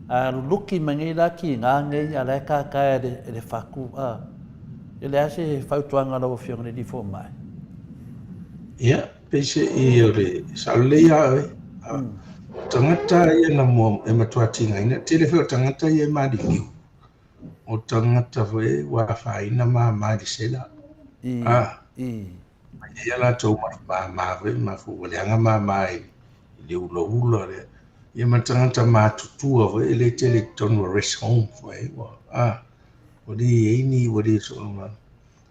A luluki mai nei la tiga nei a o la e tata e le fatu, a. E le a se fautuaga a lau Afioga i le Alii Fomai? Ia, peiseai o le sao lelei lava oe. O tagata ia na mua e matua tigaina, tele foi o tagata ia e maliliu, o tagata foi ua afaina mama i le sela. A, mai ai a latou mai mama foi mafua ua leaga mama i le ulaula lea. Ia ma tagata matutua foi e le tele i totonu o rest home foi ua, a, ua le i ai ni, ua le soona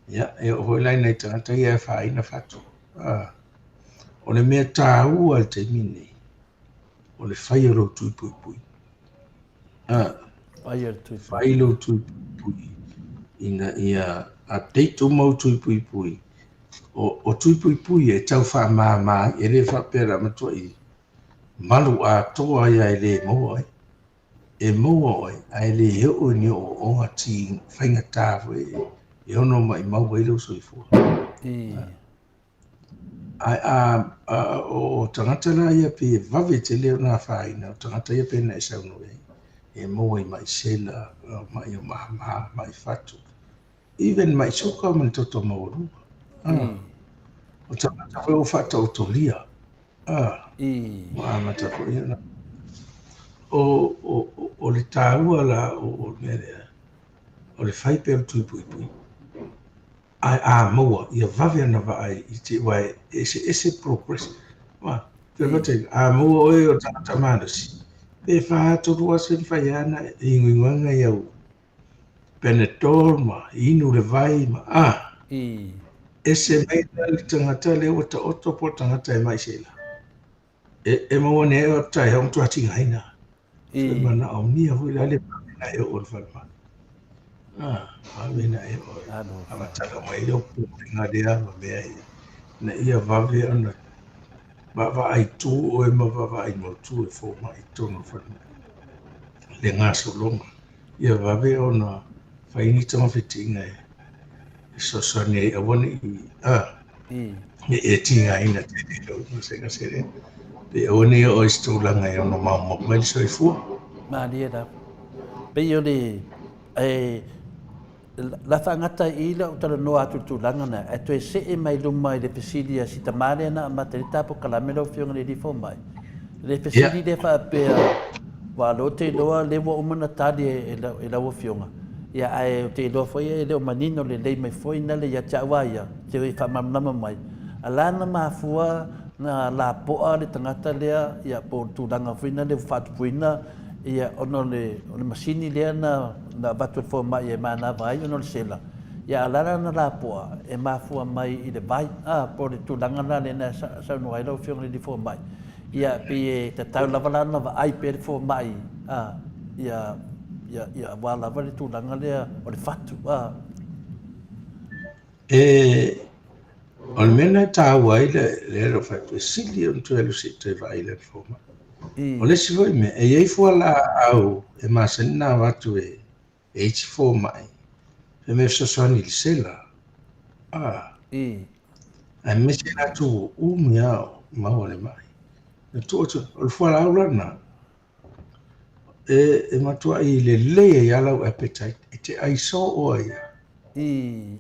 Ia, e oo foi la i nai tagata ia e afaina fatu. A, o le mea taua i le taimi lenei, o le fai o lou tui puipui. A, Fai o le tui fai lou tui puipui ina ia update uma ou tui puipui. O, o tui puipui e tau faamama ai, e le faapea o le a matuai malu atoa ia e le maua ai. E maua oe ae le oo i ni ooooga ti faigata foi e ono maimau ai lou soifua. Ae a, a, o tagata la ia pei e vave tele ona afaina, o tagata ia pei ona e saunoa i ai, e maua i mai sela, mai o mama, mai fatu, even mai suka ma le toto maualuga. O tagata foi ua faataotolia A, ua amata foi ona. O, o, o le taua la o, o le mea lea, o le fai pea o le tui puipui. Ae a maua, ia vave ona vaai i te, aua e eseese progress. Ua, faataitaiga, a maua oe o le tagata malosi, pe fa tolu aso e mafai lava ona e igoigoaga i au Panadol ma inu le vai ma a. Ese mai la le tagata lea ua taoto po o le tagata e mai sela. E, e maua nei o tai hong tua tigaina. E manaomia foi la le vave na e oo i le falemai. Ah, vave na e oo. Faamatala mai lou popolega lea ma mea ia. Ina ia vave ona vaavaai tu oe ma vaavaai mautu e fomai i totonu o le falemai. Le gasologa. Ia vave ona fai ni togafitiga e fesoasoani ai aua ne i a ne i e tigaina tele i lou gasegase lea. Pe aua ne i oo i se tulaga e ono maumau ai le soifua. Malie lava. Pei o le e la faagata i lau talanoa atu i le tulaga lena, ae toe see mai luma i le fesili a si tama lea na amata ai le tapokalaame lau Afioga i le Alii Fomai. Le fesili lea faapea, aua o lea ou te iloa lea ua uma ona tali e lau Afioga, ia ae ou te iloa foi e le o manino lelei mai foi na le ia te au a ia, te i faamalamalama mai, a la na mafua na lapoa le tagata lea, ia po o le tulaga foi na lea ua faatupuina, ia ona o le, o le masini lea na, na avatu e le fomai e manava ai ona o le sela, ia a la la na lapoa e mafua mai i le vai, a, po o le tulaga la lea na saunoa ai lau Afioga i le fomai, ia pei e tatau lava la ona vaai pea le fomai, a, ia, ia, ia aua lava le tulaga lea o le fatu, a. E, o le mea lena e taua ai le, le lou fai atu, e sili ona toe alu se i toe vaai i lana fomai. O le isi foi mea, e i ai fualaau e masani ona avatu e, e isi fomai, he mea fesoasoani i le sela. A, aemaise latou ua umi lava o maua le mai. E tuu atu, o le fualaau la lena, e, e matuai lelei ai lava lau appetite, e te ai soo ai lava. I,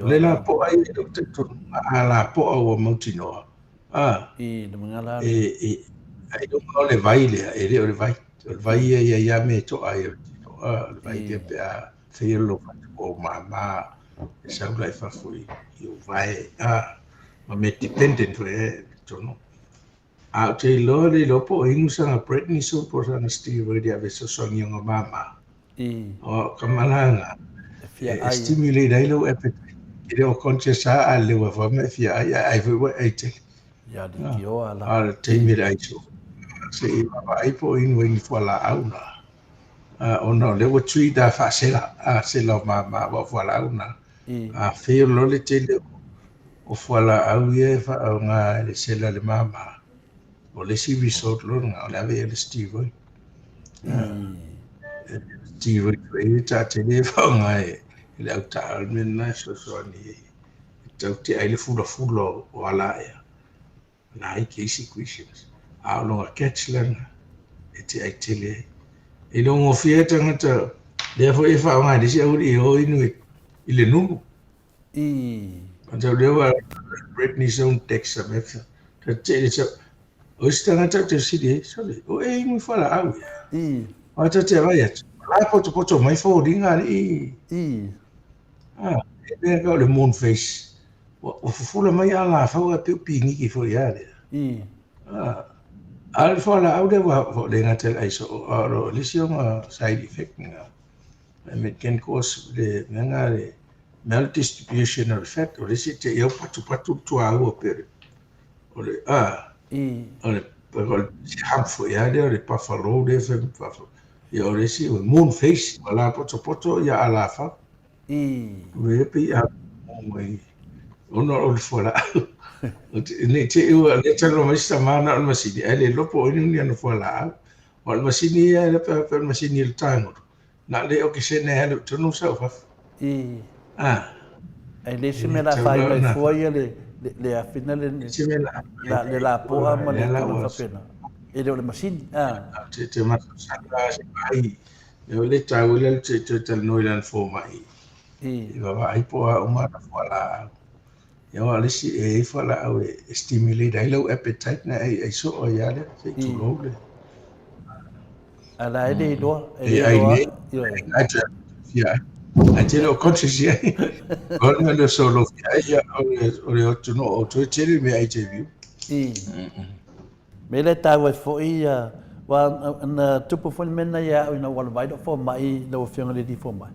O le lapoa ia i lou talitonuga, a lapoa ua mautinoa, a, I, le magala e, e, ailoga o le vai lea, e le o le vai. O le vai ia e i ai lava mea e to'a ai o le tino, a, o le vai lea pe a fail lou fatu po o ou mama, e sau la i fafo i, i ou vae, a, ma mea dependent foi e totonu. A ou te iloa, le iloa po o inu sana prednisone po o sana steroid e ave e fesoasoani i ona mama. O ka malaga, E fia e ai. stimulate ai lou appetite. E le o conscious lava a leu lava ma e fia ai, ae ai foi ua e ai tele. Ia likioa la. A o le taimi e ai soo. Se i vaavaai po o inu ai ni fualaau na. Ona o lea ua treat lava faasela, a sela o mama aua o fualaau na. A fail loa le tele o fualaau ia e faaaoga e le sela i le mama. O le isi result loa lena, o le ave i ai le steroid. Steroid foi e taatele e faaaoga e le au taavale, o le mea lena e fesoasoani e tau tea ai le fulafula o ala ea. Na ai ke secretions. A o lona catch la lena e te ai tele ai. E le o gofie ai tagata lea foi e faaaoga e le isi aualii e o inu i le nunu. I. Tau lea ua prednisone dexamethasone. Ta te le sa o isi tagata ou te fesili ai, sole, o e inu i fualaau ia. I. Aua ta te vaai atu, o la e potopoto mai foliga alii. I. Ah, e mea kau le moon face. Ua fufula mai alafau ae pei o piniki foi a lea. I. Ah, a o le fualaau lea ua le gata i le ai soo, a o le isi ona side effect lena. And it can cause le mea lena le maldistribution of fat, o le isi te i au patupatu le tuaua pei o le, a, I. o le, o le hump foi a lea, o le buffalo lea fai buffalo. Ia o le isi, o le moon face, ua lapotopoto ia alafau. I. Ua pei a mai ona o le fualaau. Ne i te i ua lea talanoa mai si tama na o le masini, ae le iloa po o ai ni ana fualaau. O le masini ia, e pei o le masini i le tagolo. Na o le okesene e alu i totonu sau fafo. I. Ah. Ai le isi mea la fai mai fua ia le le afina le la le lapoa ma le tulaga faapena. E le o le masini. Ah. Te te masalosalo se ai. E o le tau le te te talanoa i lana fomai. I. I vaavaai po o a uma ana fualaau. Ia aua o le isi e i ai fualaau e stimulate ai lau appetite na e ai soo ai lava lea, se i tulou le. A la e le iloa, e le iloa. Ai te fia ai. Ai te le o conscious i ai. O le mea solo fia ai, ia, o le atunuu o toe tele mea HIV. I. Me le taua ai foi ia, aua na tupu foi le mea lena ia au ina ua alu ai lou fomai, lau Afioga i le Alii Fomai.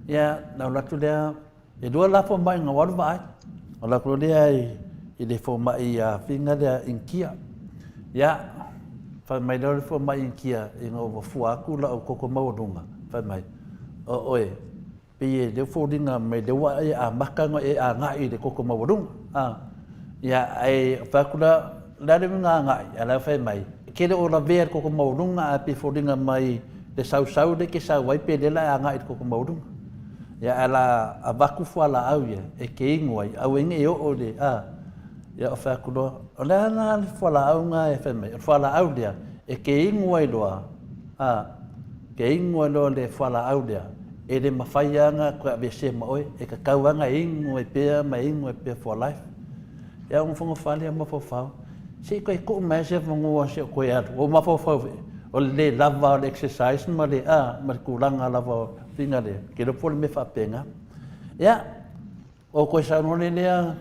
Ia, na alu atu lea, e lua la fomai na ou alu vaai. Alu atu loa lea i le fomai Initia lea Initia. Ia, fai mai loa le fomai Initia ina ua fua atu lau toto maualuga, fai mai, o oe, Pei e leo foliga mai lea ua e amata ona e agai i le toto maualuga. A, ia, ae fai atu la, o le a le uiga agai? A o la e fai mai, e te le o lavea i le toto maualuga ae pei e foliga mai le sausau lea e te sau ai pe lea la e agai i le toto maualuga. Ia, ae o le a avatu fualaau ia e te inu ai, aua ai ne i oo i le, a, ia, ou fai atu loa, o le a la le fualaau lena e fai mai? O le fualaau lea e te inu ai loa, a, Ke inu ai loa le fualaau lea, e le mafai lava ona toe aveesea ma oe, e tatau lava ona e inu ai pea ma e inu ai pea for life. Ia ua nofonofo lea mafaufau, se i toe tuu mai se avanoa se i ou toe alu. Ua ou mafaufau foi, o le le lava o le exercise ma le, a, ma le tulaga lava o le faiga lea, ou te iloa po o le mea faapena. Ia, O koe saunoa nei lea,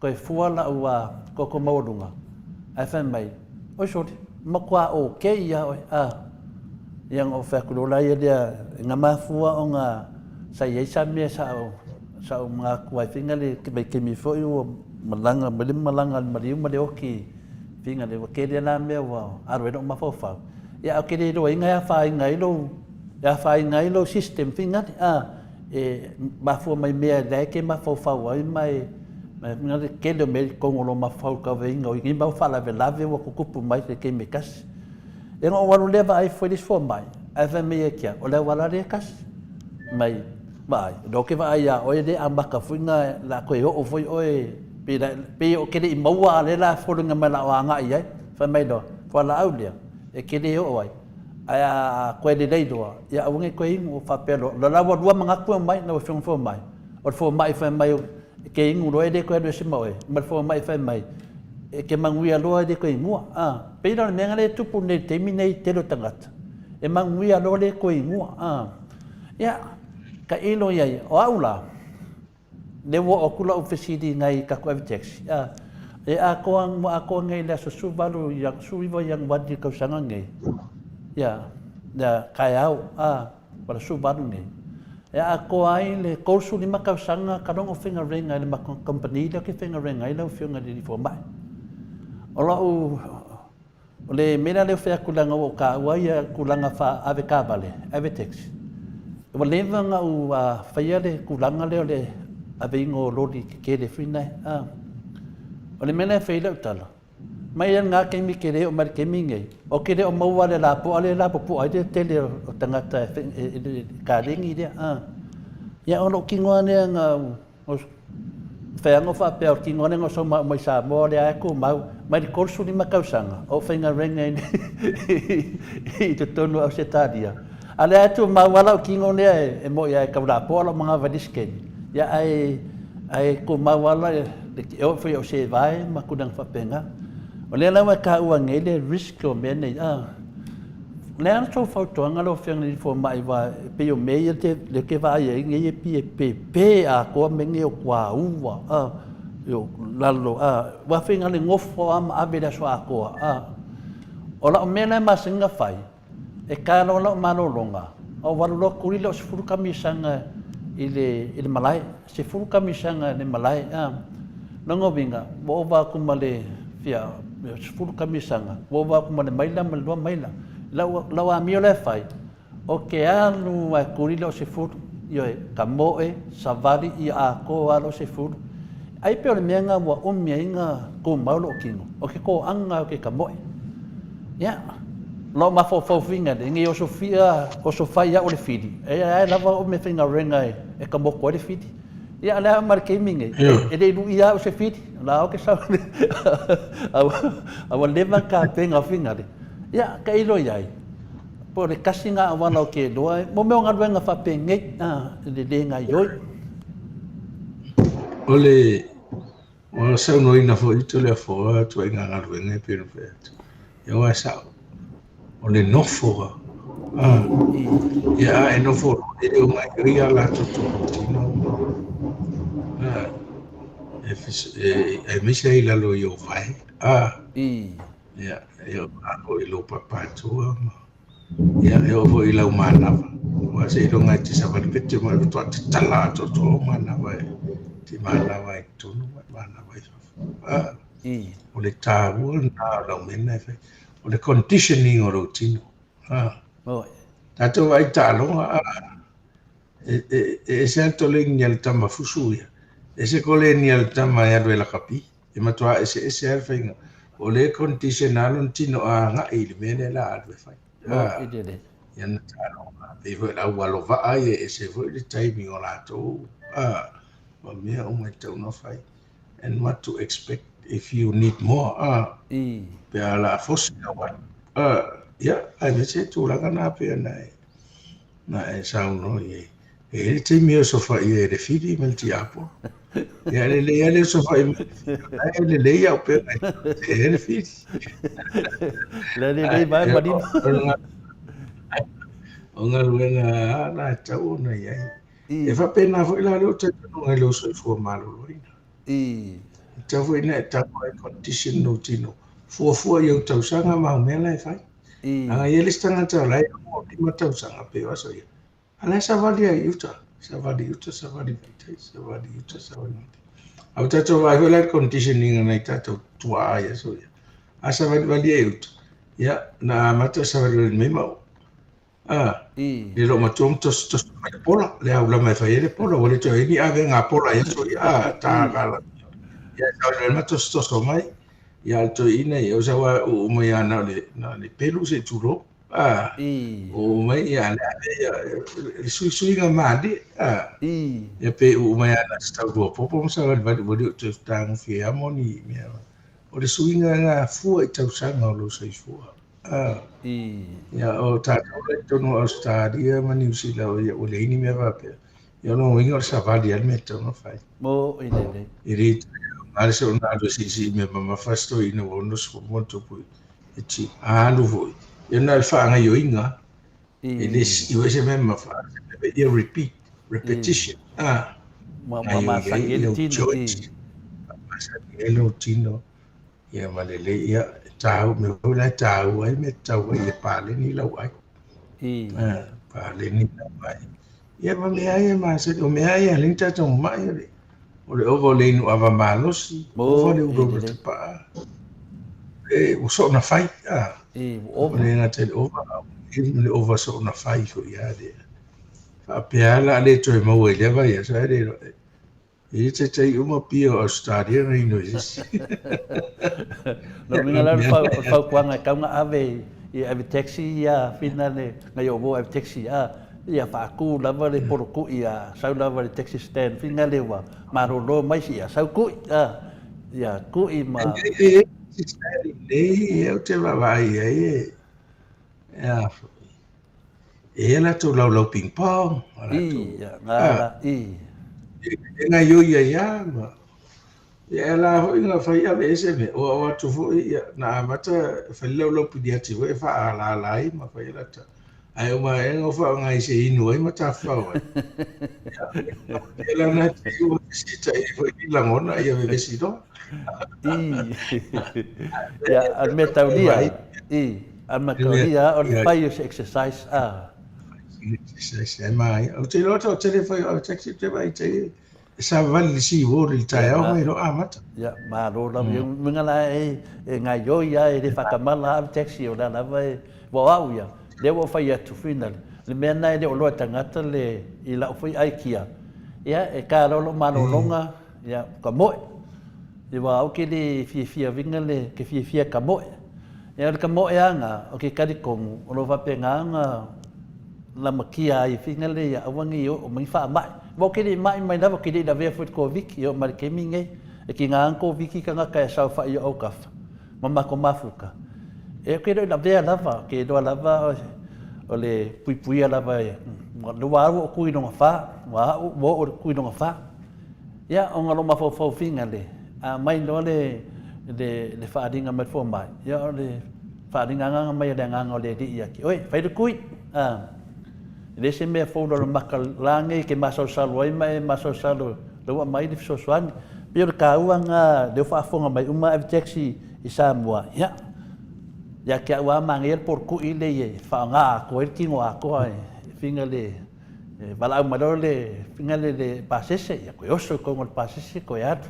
koe fua lau koko maualuga, ae fai mai, Oi sole, matua ok ia oe, a. Ia ona ou fai atu loa laia lea, na mafua ona sa i ai sa mea sa ou, sa ou manatu ai faiga le vaitaimi foi ua malaga mai le malaga a le maliu ma le oti faiga le, ua tele la mea ua alu ai lou mafaufau. Ia ae ou te le iloaina e afaina ai lou, e afaina ai lou system faiga le, a. E mafua mai mea la e te mafaufau ai ma e le tele o mea i totonu o lou mafaufau i le tauaveina o nei mau faalavelave ua tutupu mai i se taimi e tasi. Ia ona ou alu lea vaai foi le isi fomai, ae fai mai ia te au, o le auala lea e tasi. Mai, vaai, o lea ou te vaai ia oe lea e amata foi ona o le a toe oo foi oe, pei pei ou te le i maua a o lea o le a foliga mai o le a ou agai i ai. Fai mai loa, fualaau lea, e te le oo ai. Ae a toe lelei loa, ia aua ne i toe inu, faapea loa, o la ua lua manatu e omai, lau Afioga i le Fomai. O le fomai fai mai e te inu loa e le toe alu ese ma oe, ma le fomai fai mai e te manuia loa e le toe inua. A, pei la o le mea lea e tupu nei i le taimi nei i le tele o tagata, e manuia loa le toe inua. A, ia, tailo i ai, o au la, Lea ua oo atu lau fesili i nai tatou Avitex, e atoa, ua atoa nei i le aso 18 19 Ianuari i le tausaga nei, ia, ia taeao, a, ua 18 nei, e atoa ai le 35 tausaga talu ona ou faigaluega i le matou kamupani lea ou te faigaluega ai lau Afioga i le Alii Fomai. O lau O le mea lea e fai atu leaga ua ou taua ia tulaga faa-avetaavale, avetaxi. Ua leva ona ou faia le tulaga lea o le aveina o loli tetele foi nae. O le mea la e fai ai lau tala, Mai lena taimi ke le oo mai le taimi lenei, ou te le o maua le lapoa lea e lapopoa ai le tele o tagata i le kalegi lea. Ia o lou tino lava lea na feago faapea o le tino lava lea na ou sau mai Samoa lea lava e tumau mai le 35 tausaga o ou faigaluega i totonu o Ausetalia, a o lea lava e tumau lava lau tino lea e moni lava e tau lapoa lou manava i le isi taimi, ia ae Ae tumau lava e oo foi i au sevae ma tulaga faapena. O lea la ua e taua nei le risk o mea nei, a. O le a la tou fautuaga lau Afioga i le Fomai aua e pei o mea ia lea ou te vaai ai nei e pei e pepe atoa mea nei o tuaua, a, o lalo, a, aua foi na o le nofo lava ma ave i le aso atoa, a. O lau mea la e masani ona fai, E ta loa lau malologa, ou alu loa tuli lea o 10 kamisaga i le malae, 10 kamisaga i le malae. Lona uiga, ua ova atu ma le fia 10 kamisaga, ua ova atu ma le maila ma le 2 maila. Lau amio la e fai, ou te alu lava e tuli lea o 10, ioe, tamoe, savali, ia atoa lava lou 10. Ai pei o le mea lena ua umi ai ona tumau lou tino, o ke toaga o ke tamoe. Ia, lou mafaufau fina le, nei osofia, osofai au o le fili, e ae lava o mea faigaluega e tamoto ai le fili. Ia, a o le a ma le taimi nei, e le i luia au se fili, o la e ke sau, a ua leva ona tapena o Finale. Ia, tailo i ai, po o le tasi lena auala ou te iloa, mo mea o galuega faapenei, a, le le gaoioi. O le ua saunoaina foi Toleafoa ituaiga galuega e pei ona fai atu. Ia aua e sao, o le nofo a, ia a e nofo loa, e le o gaoioi a latou tolotino a, e, e, aemaise ai i lalo i ou vae, a, ia, e oo foi i lou papatua ma Ia, e oo foi i lau manava, aua seiloga e te savali pete mai faatoa tatala atoatoa ou manava e te manava ai i totonu ma e manava ai i fafo. Ah, o le taua lena o lau mea lena e fai. O le conditioning o lou tino. Ah. Tatou vaai taaloga, ah, e, e, e ese lava le toleni a le tama fusu ia, ese koleni a le tama e alu e lakapi. E matua eseese lava le faiga. O lea e condition lava lona tino a agai i le mea lea o le a alu e fai. Ia na taaloga. Pei foi o le au alo vaa ia, e ese foi le timing o latou ma mea uma e tatau ona fai. And what to expect if you need more pe a o le a fosi lau alu. Ia, aemaise le tulaga lena pei ona e saunoa i ai. E i ai le taimi e osofai ai e le fili ma le tiapo. Ia, e lelei lava le osofai mai le fili, o la e lelei au pea e e le fili. Le lelei mai ma lima. O galuega lava la e tatau ona i ai. E faapena foi la lou talitonuga i lou soifua maloloina. E tatau foi ona e tago e condition lou tino. Fuafua i ou tausaga ma au mea la e fai. Leaga e i ai le isi tagata o la e 65 tausaga pe o aso ia. A la e savali ai i uta, savali i uta, savali mai tai, savali i uta, savali mai tai. A ua tatou vaai foi la i le conditioning a nai tatou tuaa i aso ia. A savalivali ai i uta, ia, na amata o savalivali mai ma a, le loomatua ma tositosi mai le pola, le aulama e fai ai le pola, ua le toe i ai ni avega pola i aso ia, a, ta la, ia, savalivali ma tositoso mai, ia, a o le toeaina ia, o sau a uu mai lava na o le, na o le pelu se i tulou. A, uu mai ia le ave ia le suisuiga malie. A, ia pe uu mai ana se taulua popo ma savalivali ua le o toe fetagofie lava mo ni mea. O le suiga lena fua i tausaga o lou soifua. A, ia o tatou la i totonu o Ausetalia ma Niu Sila ia ua leai ni mea faapea. Ia o lona uiga o le savali lava le mea e tatau ona fai. Mo i lelei. E le toe aoga le soona alu e siisii mea mamafa se toeaina ua 60 ma ona tupu e ti alu foi. Ia na o le faagaoioiga e le sii foi se mea mamafa, a o se mea ia repeat, repetition. A, Ua gaoioi ai lou joints, masani ai lou tino, ia ma lelei, ia tāu, mea foi la e tāua ai mea tatau ai, ia paleni lau ai. Paleni lau ai. Ia ma mea ia masani, o mea ia lea na tatou mamai o le o le ova o le inu ava malosi, ova le ulaula tapaa, e ua soona fai, a. Ua le gata i le ova, a ua le ova soona fai foi lava lea. Faapea lava o le a le toe maua i lea vaiaso, ae le iloa. E le taitai uma pia o Australia na inu e se isi. Lona uiga la o le fautuaga e tatau ona ave i ave taxi ia whina le nai o uo ave taxi a ia faatu lava le poloku'i a sau lava i le taxi stand whina le ua malolo mai ia sau ku'i a ia ku'i ma E i ai taxi stand i inei ou te vaavaai i ai e e a foi. E i ai latou laulau ping pong, a latou. I, ngā la, i. E gaioi ai lava ma ia e la foi na fai ave ese mea, ua oo atu foi ia na amata fai le laulau piliati foi e faaalaala ai ma fai lata. Ae uma ae na faaaoga i se inu ai ma tafafao ai. Ia la na te ua fesita'i ai foi ni lagona ia vevesi loa. I. Ia, a le mea taulia, i. A mea o le fai o se exercise a. Exercise e mai. Ou te iloa tau tele fai o taxi te vai te e savavali le seawall i le taeao mai loa amata. Ia, malo lava. Ia, uiga la e e gaioi a e le faatamala lava le taxi o la lava e ua o au ia, lea ua ou fai atu finally, le mea lena e le o iloa e tagata le i lau foi aikia. Ia, e ta loa lou malologa, ia, ka moe. Ia aua ou te le fiafia uiga le ke fiafia ka moe. Ia o le kamoeaga o ke talitonu o lo o faapena ona lamatia ai whina le ia aua nei oo mai faamai. Aua ou te le i mai mai lava, ou te le i lavea foi i le Koviti e oo mai i le taimi lenei. E tiga lava Koviti tagata e saofai i autafa ma matou mafuta. E ou te le o lavea lava, ou te iloa lava o le puipuia lava e, ua alu ou tui i lona fa, ua oo i le tui lona fa. Ia, ona o lou mafaufau finale, a aumai loa le, le, le faaaliga mai le fomai, ia o le faaaliga agaga mai a le Agaga o le Alii ia te oe, fai le tui. A, e le se mea fou lalomaka la nei e te masalosalo ai ma e masalosalo la ua aumai le fesoasoani. Pei o le taua lena lea ua faafofoga mai uma Avitex i, i Samoa, ia, ia te au lava manaia le polokui lea e faaaoga atoa ai le tino atoa e finale E valaau mai loa le faiga lea i le pasese, ia toe oso i totonu o le pasese toe alu.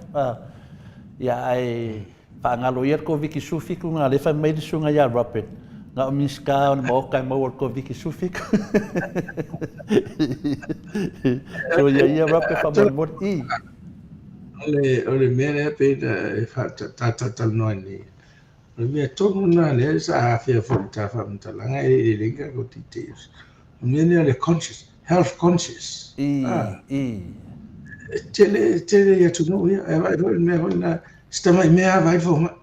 Ia ae faagalo ia le Koviti-17 na lea e fai mai le susuga ia Robert, na o Minisita o le Maota e maua i le Koviti-17. So ia ia Robert faamolemole. I. O le mea lea pei e faatatalanoa nei, O le mea tonu lena lea sa afea foi i le ta faamatalaga e le lelei ka ko details. O le mea lea o le conscious, health conscious. I, ah. i. E tele, tele i atunuu ia. E vaai foi le mea foi na, se tamai mea lava vaai le fomai.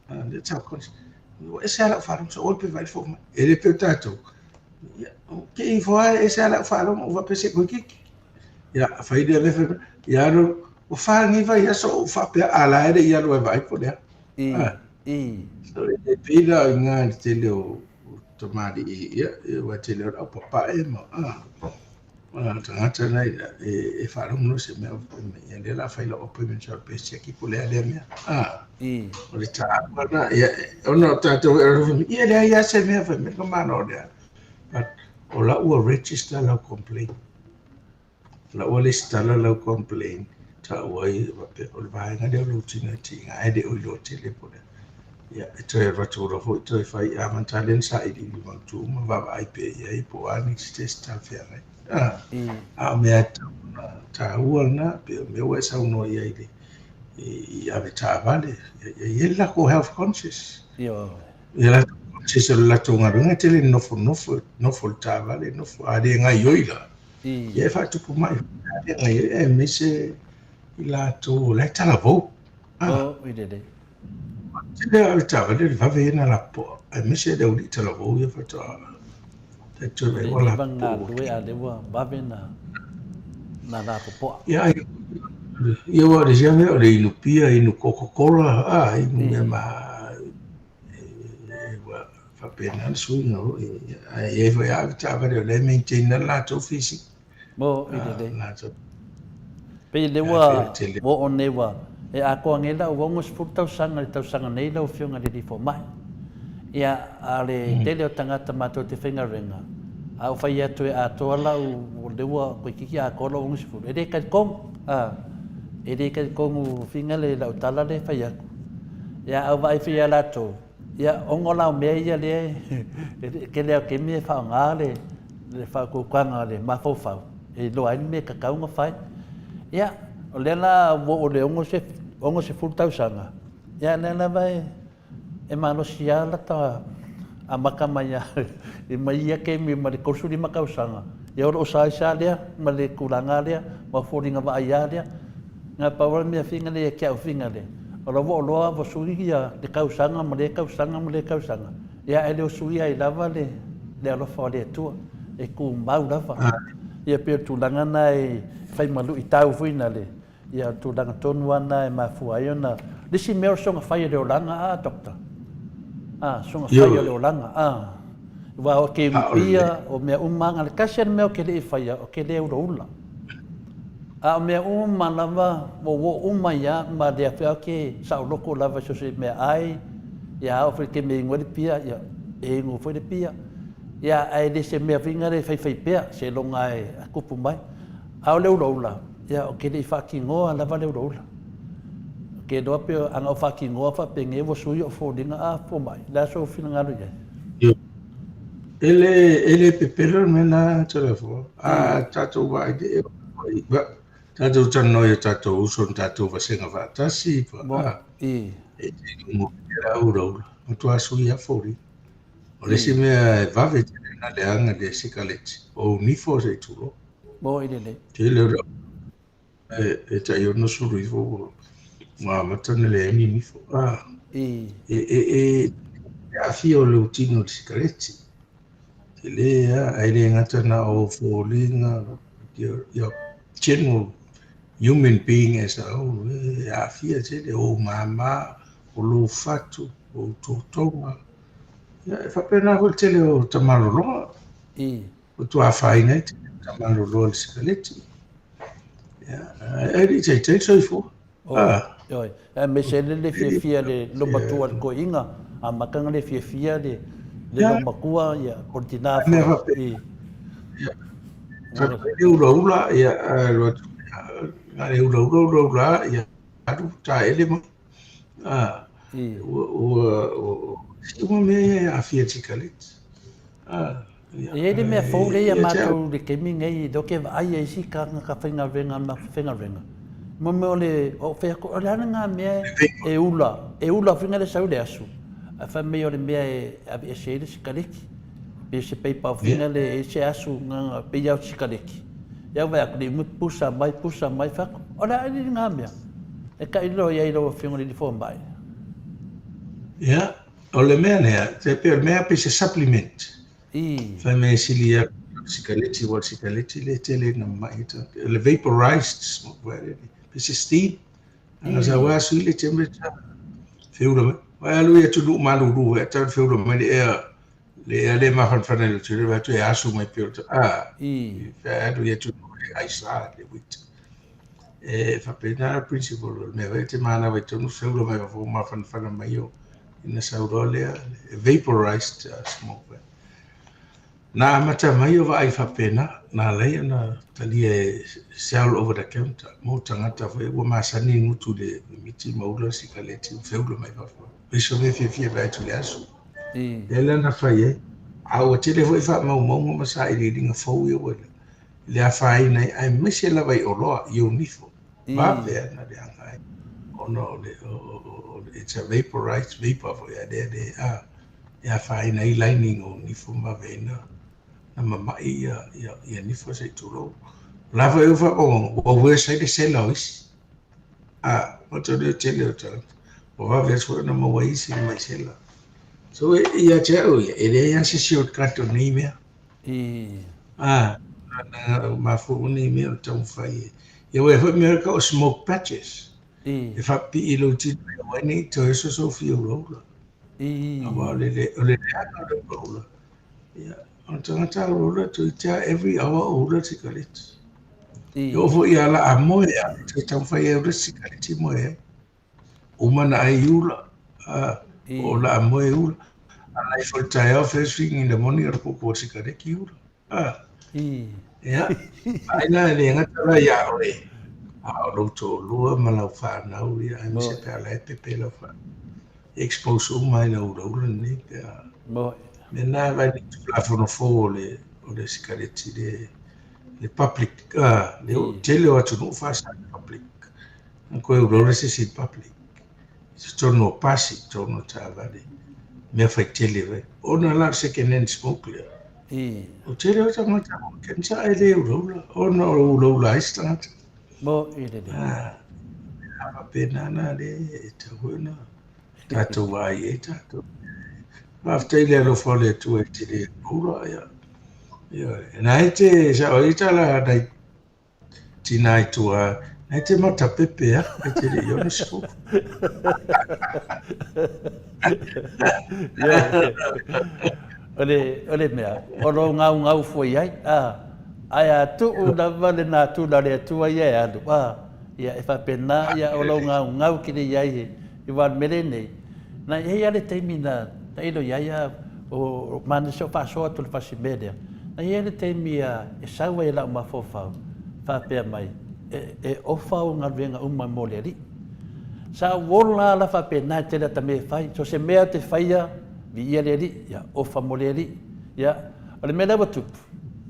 Ah, that's how conscious. Ua ese lava lau faalogo, sa oi pe vaai le fomai. E le pei o tatou. Ia, ke ifo lava e ese lava lau faalogo, ua faapea se koikiki. Ia, fai lea mea, fai mai, ia alu, ua fa lenei vaiaso o ou faapea, a la e le i alu e vaai po o le a. I, i. So, e pei la i ina i le tele o tamalii, ia, aua e tele o le aupapa'e ma, a, o tagata na ia, e faalogo loa se mea, fai mai, ia, lea o le a fai lau appointment sa pe siaki po o le a lea mea. A, o le taua lena, ia, ona o tatou e fai mai, ia, e leai lava se mea, fai mai ka Malo o le a. But, o la ua register lau complaint. La ua lesitala lau complaint taua ai faapea o le vaega lea o lou tigatiga ae le o iloa tele po o le a. Ia e toe alu atu loa foi toe fai amata lea na sailiili mautu ma vaavaai pea i ai po o a nisi test talafeagai. A o mea e tatau ona taua lena pei o mea ua e saunoa i ai i ave taavale, ia i ai le latou health conscious. Ioe. Ia latou conscious o le latou galuega e tele nofonofo, nofo i le taavale, nofo, a le gaioi la, Ia e faatupu mai aemaise i latou o la e talavou. Oh, i lelei. Tele a le taavale le vave ia na lapopoa, aemaise le aualii talavou ia faatoa tai toe vaai ua lapopoa. Leva galulue a lea ua vave na na lapopoa. Ia ai ia ua le sia mea o le inu pia, inu Coca-Cola, a inu mea ma ua faapena le suiga foi. Ae i ai foi lava avetaavale o lea e maintain ai le latou fisic. Mo i lelei. Latou. Pei lea ua oo nei ua e atoa nei lau 60 tausaga i le tausaga nei lau Afioga i le Alii Fomai. Ia, a o le tele o tagata matou te faigaluega, a ou fai atu e atoa lau, lea ua toeitiiti atoa lau 60, e le talitonu, a, e le talitonu whina le lau tala lea e fai atu. Ia, a ou vaai foi ia latou, ia, ona o la mea ia lea e tele lava o taimi e faaaoga le, le faautautaga a le mafaufau e iloa ai le mea e tatau ona fai. Ia, O lea la ua oo i le 60 tausaga, ia lea lava e E malosi lava lata amata mai lava mai ia taimi ma le 35 tausaga, ia o loo saisa lea ma le tulaga lea ma foliga vaaia lea. Na pau lava le mea finga lea ia te au finga lea, o la ua oloa ua sui ia le tausaga ma lea tausaga ma lea tausaga, ia ae le o suia ai lava le le alofa o le Atua, e tumau lava. Ia pei o le tulaga na e fai ma luitau foi na le Ia, o le tulaga tonu lava lena e mafua ai ona... Le isi mea o le soona fai o le olaga, a, Doctor? A, soona fai o le olaga, a. Aua o ke pia, o mea uma, na o le tasi lava le mea ou te le i faia, ou te le ulaula. A o mea uma lava, ua ou oo uma ai lava ma le afea ou te saoloto lava i so o se meaai, ia a oo foi i le taimi e inu ai le pia, ia, e inu foi le pia. Ia, ae le se mea foi lea e faifaipea, seiloga e tupu mai. A o le ulaula, ia, ou te le i faatinoa lava le ulaula. Ou te iloa pe ana ou faatinoa faapenei ua sui ou foliga a fomai. O le a sou finagalo i ai? E le, e le pepelo le mea lena Toleafoa. A tatou vaai nei, tatou talanoa i o tatou uso na tatou vasega faatasi, a, e te mo le ulaula, matua sui lava foliga. O le isi mea e vave tele ona leaga le sikaleti, o ou nifo se i tulou. Mo i lelei. Tele o le e tai 69 ua amata ona leai ni nifo. Ah, e, e, e, e aafia o lou tino i le sikareti. Tele lava, ae le gata na o foliga, your general human being as a whole, e aafia tele, o ou mama, o lou fatu, o ou totoga. Ia, e faapena foi le tele o tamaloloa. Ua tua afaina ai te tamaloloa i le sikaleti. Ia, ae le i taitai le soifua. Ah. Oi, aemaise ai le fiafia le lomatua i le toeaina, amata ona le fiafia le lomatua, ia, po o le tina foi. I. Ia, le ulaula, ia, alu atu, na le ulaula, ulaula, ia, alu taele mai. Ah, ua, ua, ua mea ia e aafia i le sikaleti. Ah, E i ai le mea fou lea ia matou i le taimi nei, lea ou te vaai ai isi tagata faigaluega ma faigaluega, mo mea o le, o fai atu, o le a lena mea e ula, e ula foi le sau i le aso, ae fai mai o le mea e aveese ai le sikaleti, pei o se paipa foi lea e i ai se asu, pei lava o se sikaleti. Ia vaai atu, le pusa mai, pusa mai, fai atu, o le a lena mea? E tailo i ai lau Afioga i le Fomai. Ia, o le mea lea, e pei o le mea pei se supplement. Fai mai e sili atu i le sikaleti, aua o le sikaleti lea e tele ina mamai ai tagata. O le vaporized smoke foi lea, pei se steam. Ana sau lava sui le temperature, feula mai. Aua e alu i atunuu malulu foi, e tatau ona feula mai le ea, le ea lea e mafanafana i le tele, vaai atu e asu mai pei o le, a, e alu i atunuu e aisa le winter. E faapena le principle o le mea foi e te manava i totonu feula mai fafo mafanafana mai o ina sau loa lea vaporized smoke. Na amata mai o vaai faapena, na ala ai ona talia e sell over the counter mo tagata foi ua masani gutu le mimiti ma ula sikaleti ma feula mai fafo. Aemaise o mea fiafia vaai atu i le aso. Lea la na fai ai. A ua tele foi faamaumauga ma sailiiliga fou ia ua le afaina ai, aemaise lava i oloa, i ou nifo. Vave lava ona leaga ai ona o le, it's a vaporized vapor foi a lea le, a, e afaina ai lining o nifo ma vave ai na, na mama'i ia, ia, ia nifo se i tulou. O la foi ua faamaumauga, ua worse ai le sela o isi. A, o te leo tele o tagata. Ua vave atu foi ona maua ai isi mai sela. So, ia te au ia, e leai lava se shortcut o nei mea. A, na mafua uma nei mea o le taumafai e. Ia aua e foi mea ka o smoke patches. E faapipii i lou tino e aua ai ne i toe sosofia ulaula. Aua o le o le leaga o le ulaula, ia, o le tagata ulaula toeitiiti lava every hour o ula le sikaleti. E oo foi ia la a moe lava, e toe taumafai e ula le sikaleti e moe ai. Uma ona ai ula, a, o la a moe ula. A lai foi le taeao first thing in the morning o le puupuu o le sikareti ula. A, ia, ai la e le gata la ia oe, a o lou toalua ma lau fanau, ia, aemaise pe a la e pepe lau fanau. Expose uma ai lau ulaula lenei pe a. Mea na e vaai nei Tulafono fou o le, o le sikareti le, le public, a, le tele o atunuu faasa public. Na koe ulaula se isi i le public. I totonu o pasi, i totonu o taavale, mea fai tele vai. Ona la o le second hand smoke lea. I. O tele o tagata o cancer ae le ulaula, ona o ulaula ai se tagata. Mo i lele. Ah, a faapena na le e tatau foi ona tatou vaai ai tatou. Faafetai i le alofa o le Atua e te le ulaula, ia. Ioe. Na e te sao ai tala nai Tina i tua, e te matapepe a, e te le i 60. O le, o le mea, o lou gaugau foi ai, a, ae a tuu lava le natura a le Atua ia e alu, a, ia e faapena, ia o lou gaugau kili i ai i aua o le mea lenei, na i ai lava le taimi na tailo i ai a o manaia se o faasoa atu i le fasi mea lea, na i ai le taimi e sau ai e lau mafaufau, faapea mai, e, e ofa au galuega uma mo le Alii. Sa ou ola lava la faapena i tele ata mea e fai, so o se mea ou te faia, viia le Alii, ia ofa mo le Alii. Ia, o le mea lea ua tupu,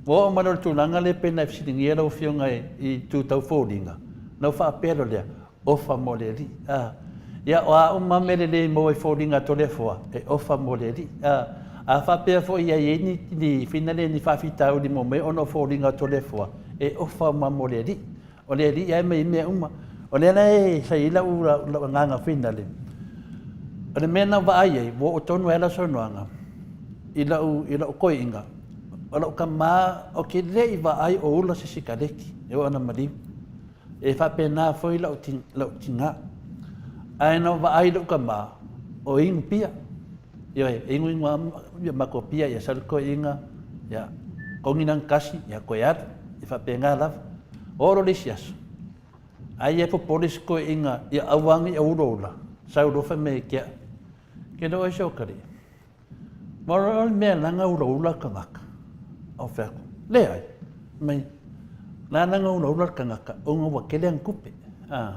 ua oo mai loa i le tulaga lea pei ona e fesiligia lau Afioga i itu tau foliga, ona ou faapea loa lea, ofa mo le Alii. A, ia, o a uma mea lelei e maua i foliga a Toleafoa, e ofa mo le Alii. A, a faapea foi e i ai ni, ni fina le, ni faafitauli mo mea ona o foliga a Toleafoa, e ofa uma mo le Alii. O le Alii lava e aumai ai mea uma. O lea la e sa i ai lau, lau agaga foi lale, o le mea na ou vaai ai, ua oo tonu ai lau saunoaga i lau, i lau koiina, o lau tama, ou te le i vaai o ula se sikaleki e oo ina maliu. E faapena foi lau, lau tina. Ae na ou vaai i lou tama, o inu pia. Ioe, e inuinu lava ia matou pia, ia sau le toeaina, ia togi lana tasi, ia toe alu. E faapena lava. Oo loa le isi aso, ai e popole si toeaina ia aua ne i ulaula, sau loa fai mai ia te au, Ke le oe se okalii. Ma o le mea lana ulaula le tagata. Ou fai atu, leai. Mai, la lana ulaula le tagata, ona ua tele ana tupe. Ah.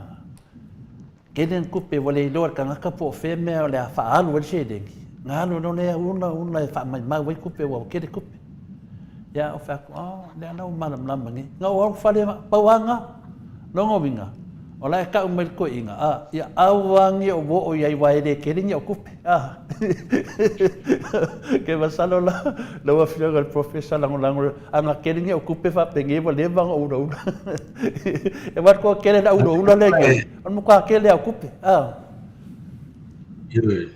Tele ana tupe, ua le iloa e le tagata po o fea mea o le a faaalu ai le seleni. Na alu loa lea ula ula e faamaimau ai tupe ua tele tupe. Ia, ou fai atu, oh, lea la ua malamalama nei. Na ou alu fale, pau lava lena. Lona uiga, o la e tau mai le toeaina, a, ia aua ne i ou oo i ai aua e le tele ni au tupe, a. Ke masalo la, lau Afioga i le Professor Lagolago, a na tele ni au tupe faapenei ua leva ona ou ulaula. E aua le toatele le au ulaula lea i ai, o le matua tele lava o tupe, a. Ioe.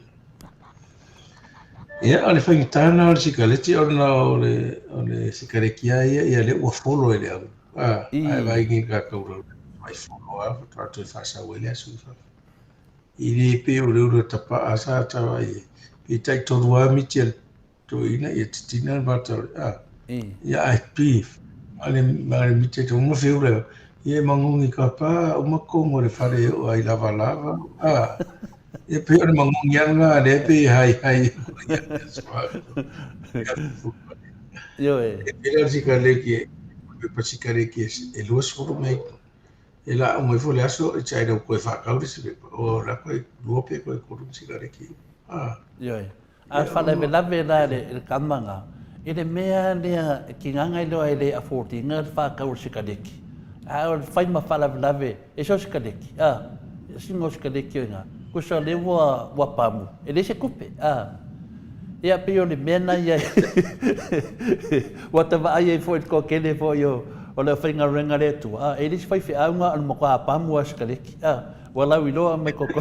Ia, o le faigata lena o le sikaleti ona o le, o le sikaleti lava ia, ia lea ua folo e le au. A, ae vaai nei i le tatou ulaula, e folo lava faatoa toe faasau ai le aso i fafo. I le pei o le ula tapaa sa ta vaai ai, pe taitolu lava miti a le toeaina ia titina le mata o le a. Ia ae pi ma le ma le miti e uma feula ia e magogi ka pa uma kogo le fale e oo ai lavalava a. Ia pei o le magogi lava lena lea pei e haihai ia Ioe. E pei la o le sikaleki e pepa sikaleki e 20 mea e laa uma ifo le aso e tsaina ua toe faatau le isi pepa o la toe lua pe toe tolu sikaleki. Ah. Ioe. A faalavelave la i le tama na, i le mea lea e tigaga ai loa e le afford-ina le faatau o le sikaleki, a o le fai ma faalavelave e so o sikaleki, a, sina o sikaleki o i ina, tusa o lea ua, ua pamu, e leai se tupe, a. Ia, pei o le mea na ia ua ta vaai ai foi i le toatele foi o, o le aufaigaluega a le Atua, a, e leai se faifeau na o le matua pamu lava o sikaleki, a. Ua lauiloa mai koko.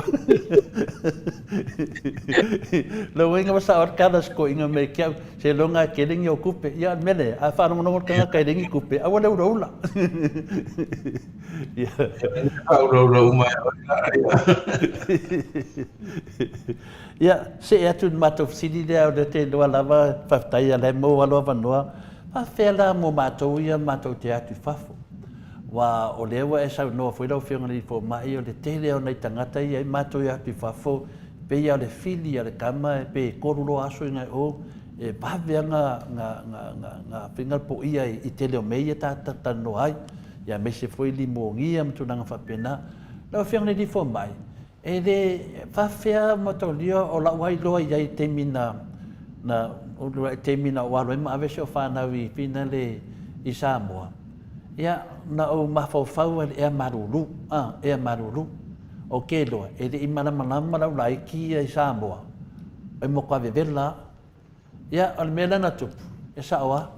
Lau uiga ua sao atu kala sikoiga mai ke au, se loga e kele ni o kupe. Ia o le mea lea, a faalogologo le tagata e le ni kupe, aua le ulaula. Ia. Faaulaula uma e oe la. Ia, see atu i le matou fesili lea, o lea te iloa lava, faafetai o la e maua lou avanoa. Faafefea la mo matou ia matou te atu i fafo? Aua o lea ua e saunoa foi lau Afioga i le Alii Fomai, o le tele o nai tagata ia i matou e atu i fafo, e pei lava o le fili a le tama pe tolu loa aso ina e o, e vave lava na faiga le poia i tele o mea ia ta talanoa ai, aemaise foi limonia ma tulaga faapena. Lau Afioga i le Alii Fomai, E le faafefea mataulia o lau lava iloa i ai i taimi na, na, i taimi na ou alu ai ma ave si au fanau i Finale i Samoa. Ia, na ou mafaufau ai i le ea malulu, a, ea malulu. Ou te iloa, e le i malamalama lau laiti ia i Samoa, e matua vevela lava. Ia, o le mea lea na tupu, e sao lava.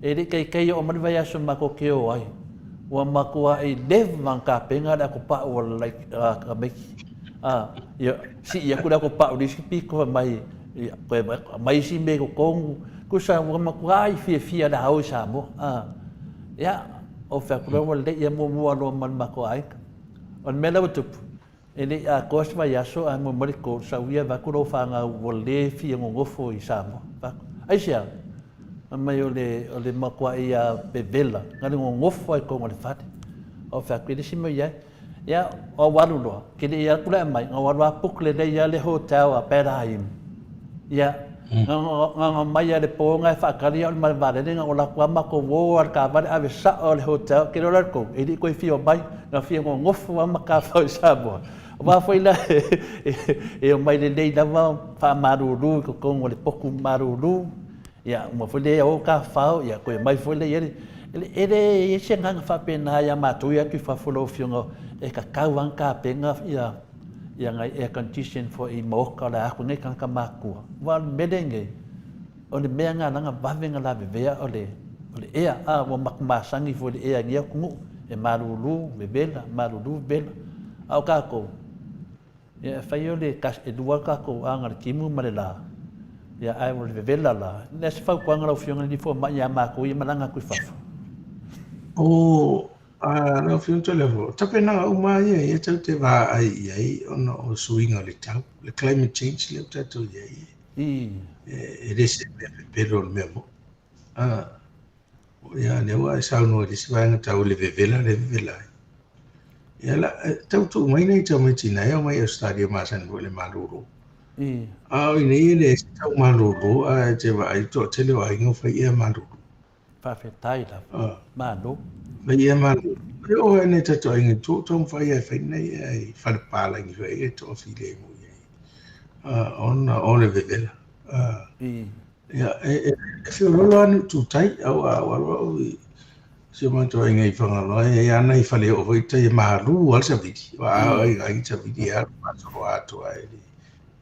E le i taitai oo mai le vaiaso matou te o ai, ua matuai leva ona tapena le atopau a le tamaiti. A, ia, sii atu le atopau i le isi pito fai mai, ia, toe aumai isi mea i totonu. Tusa ua matuai fiafia o le a o i Samoa. A, ia, ou fai atu loa ua lelei, ia muamua loa ma le matou aiga. O le mea la ua tupu, E le i atoa se vaiaso ae moe mai le call, sau ia vaeatu lau fanau ua le fia nonofo i Samoa. Fai atu, aisea? Fai mai o le, o le matuai a vevela, na le nonofo lava i totonu o le fale. Ou fai atu, e le se mea o i ai. Ia, ou alu loa, ke le i alu atu le aumai, na ou alu lava book lelei lava le hotel a Bed-Aim. Ia, na ona omai lava i le po na e faatali au i le malae vaalele, na ou alu atu lava matou o lava i le taavale ave sao lava i le hotel, ke le ola le tou, e le i toe fia omai, na fia nonofo lava ma tafao i Samoa. Aua foi la e omai lelei lava faamalulu i totonu o le potu malulu, ia uma foi lea o tafao, ia toe omai foi lea i ai. E leai se agaga faapena ia matou ia atu i fafo lau Afioga, e tatau lava ona tapena ia ia nai air condition foi i maota o le a atu nei tagata matutua. Aua o le mea lenei, o le mea na ala ona vave ona lavevea o le, o le ea. A, ua matou masani foi i le ea i nei atunuu, e malulu, vevela, malulu, vevela. A o tatou, ia e fai o le tasi, e lua tatou aga, le timu ma le la, ia ae o le vevela la. O le a se fautuaga lau Afioga i le fomai ia matou ia malaga atu i fafo? O A lau Afioga Toileafoa, o tapenaga uma lava ia ia tatou te vaai i ai ona o suiga o le tau, le climate change lea ua tatou i ai, e le se mea pepelo o le mea moni. A, ia lea ua e saunoa i le isi vaega tau le vevela lea e vevela ai. Ia la, tau tuu mai nai tamaiti na e omai i Australia masani foi i le malolo. A o i inei e leai se tau malolo, ae e te vaai i le toatele o aiga ua fai ea malolo. Faafetai lava. Malo. Fai ea malo. E oo ai nei tatou aiga i tua, taumafai lava e fai nei ea i fale papalagi foi e toafilemu i ai. Ona o le vevela. Ia, e feoloolo lava ni ututai, aua ua alu au i si o matou aiga i Fagaloa, e i ai lava nai fale oo foi i tai e malu lava le savili. Aua a oo i ai le savili e alu faasolo atoa e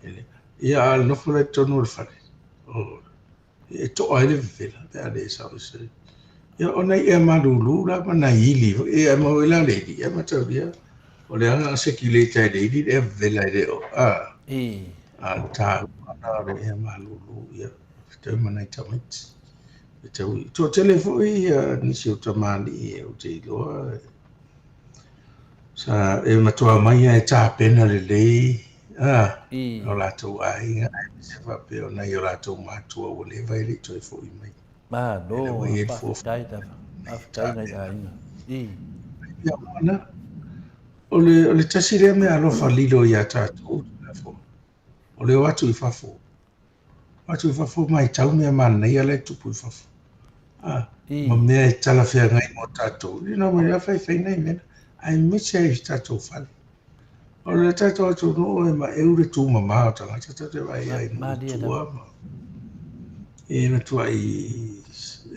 le. Ia, a o le nofo la i totonu o le fale, e toa ai le vevela pe a le sao i se. Ia, o nai ea malulu la ma nai ili foi, e maua ai la le ili, ia mataulia, o le aga circulate ai le ili le ea vevela e le o, a, a le taua na o le ea malulu, ia, fetau ma nai tamaiti. Fetau, toatele foi ia nisi o tamalii ou te iloa, Sa e matua omai lava e tapena lelei a o latou aiga aemaise faapea o nai o latou matua ua leva e le i toe foi mai. Malo, faafetai lava, faafetai nai aiga. O le, o le tasi lea mea alofa lilo ia tatou, o le o atu i fafo. O atu i fafo matau mea manaia la e tupu i fafo. A, ma mea e talafeagai mo tatou. You know, mai fai fai nei mea, aemaise ai i tatou fale. O le tatou atunuu e maeu le tumama o tagata, tatou te vaai ai i tua ma e matuai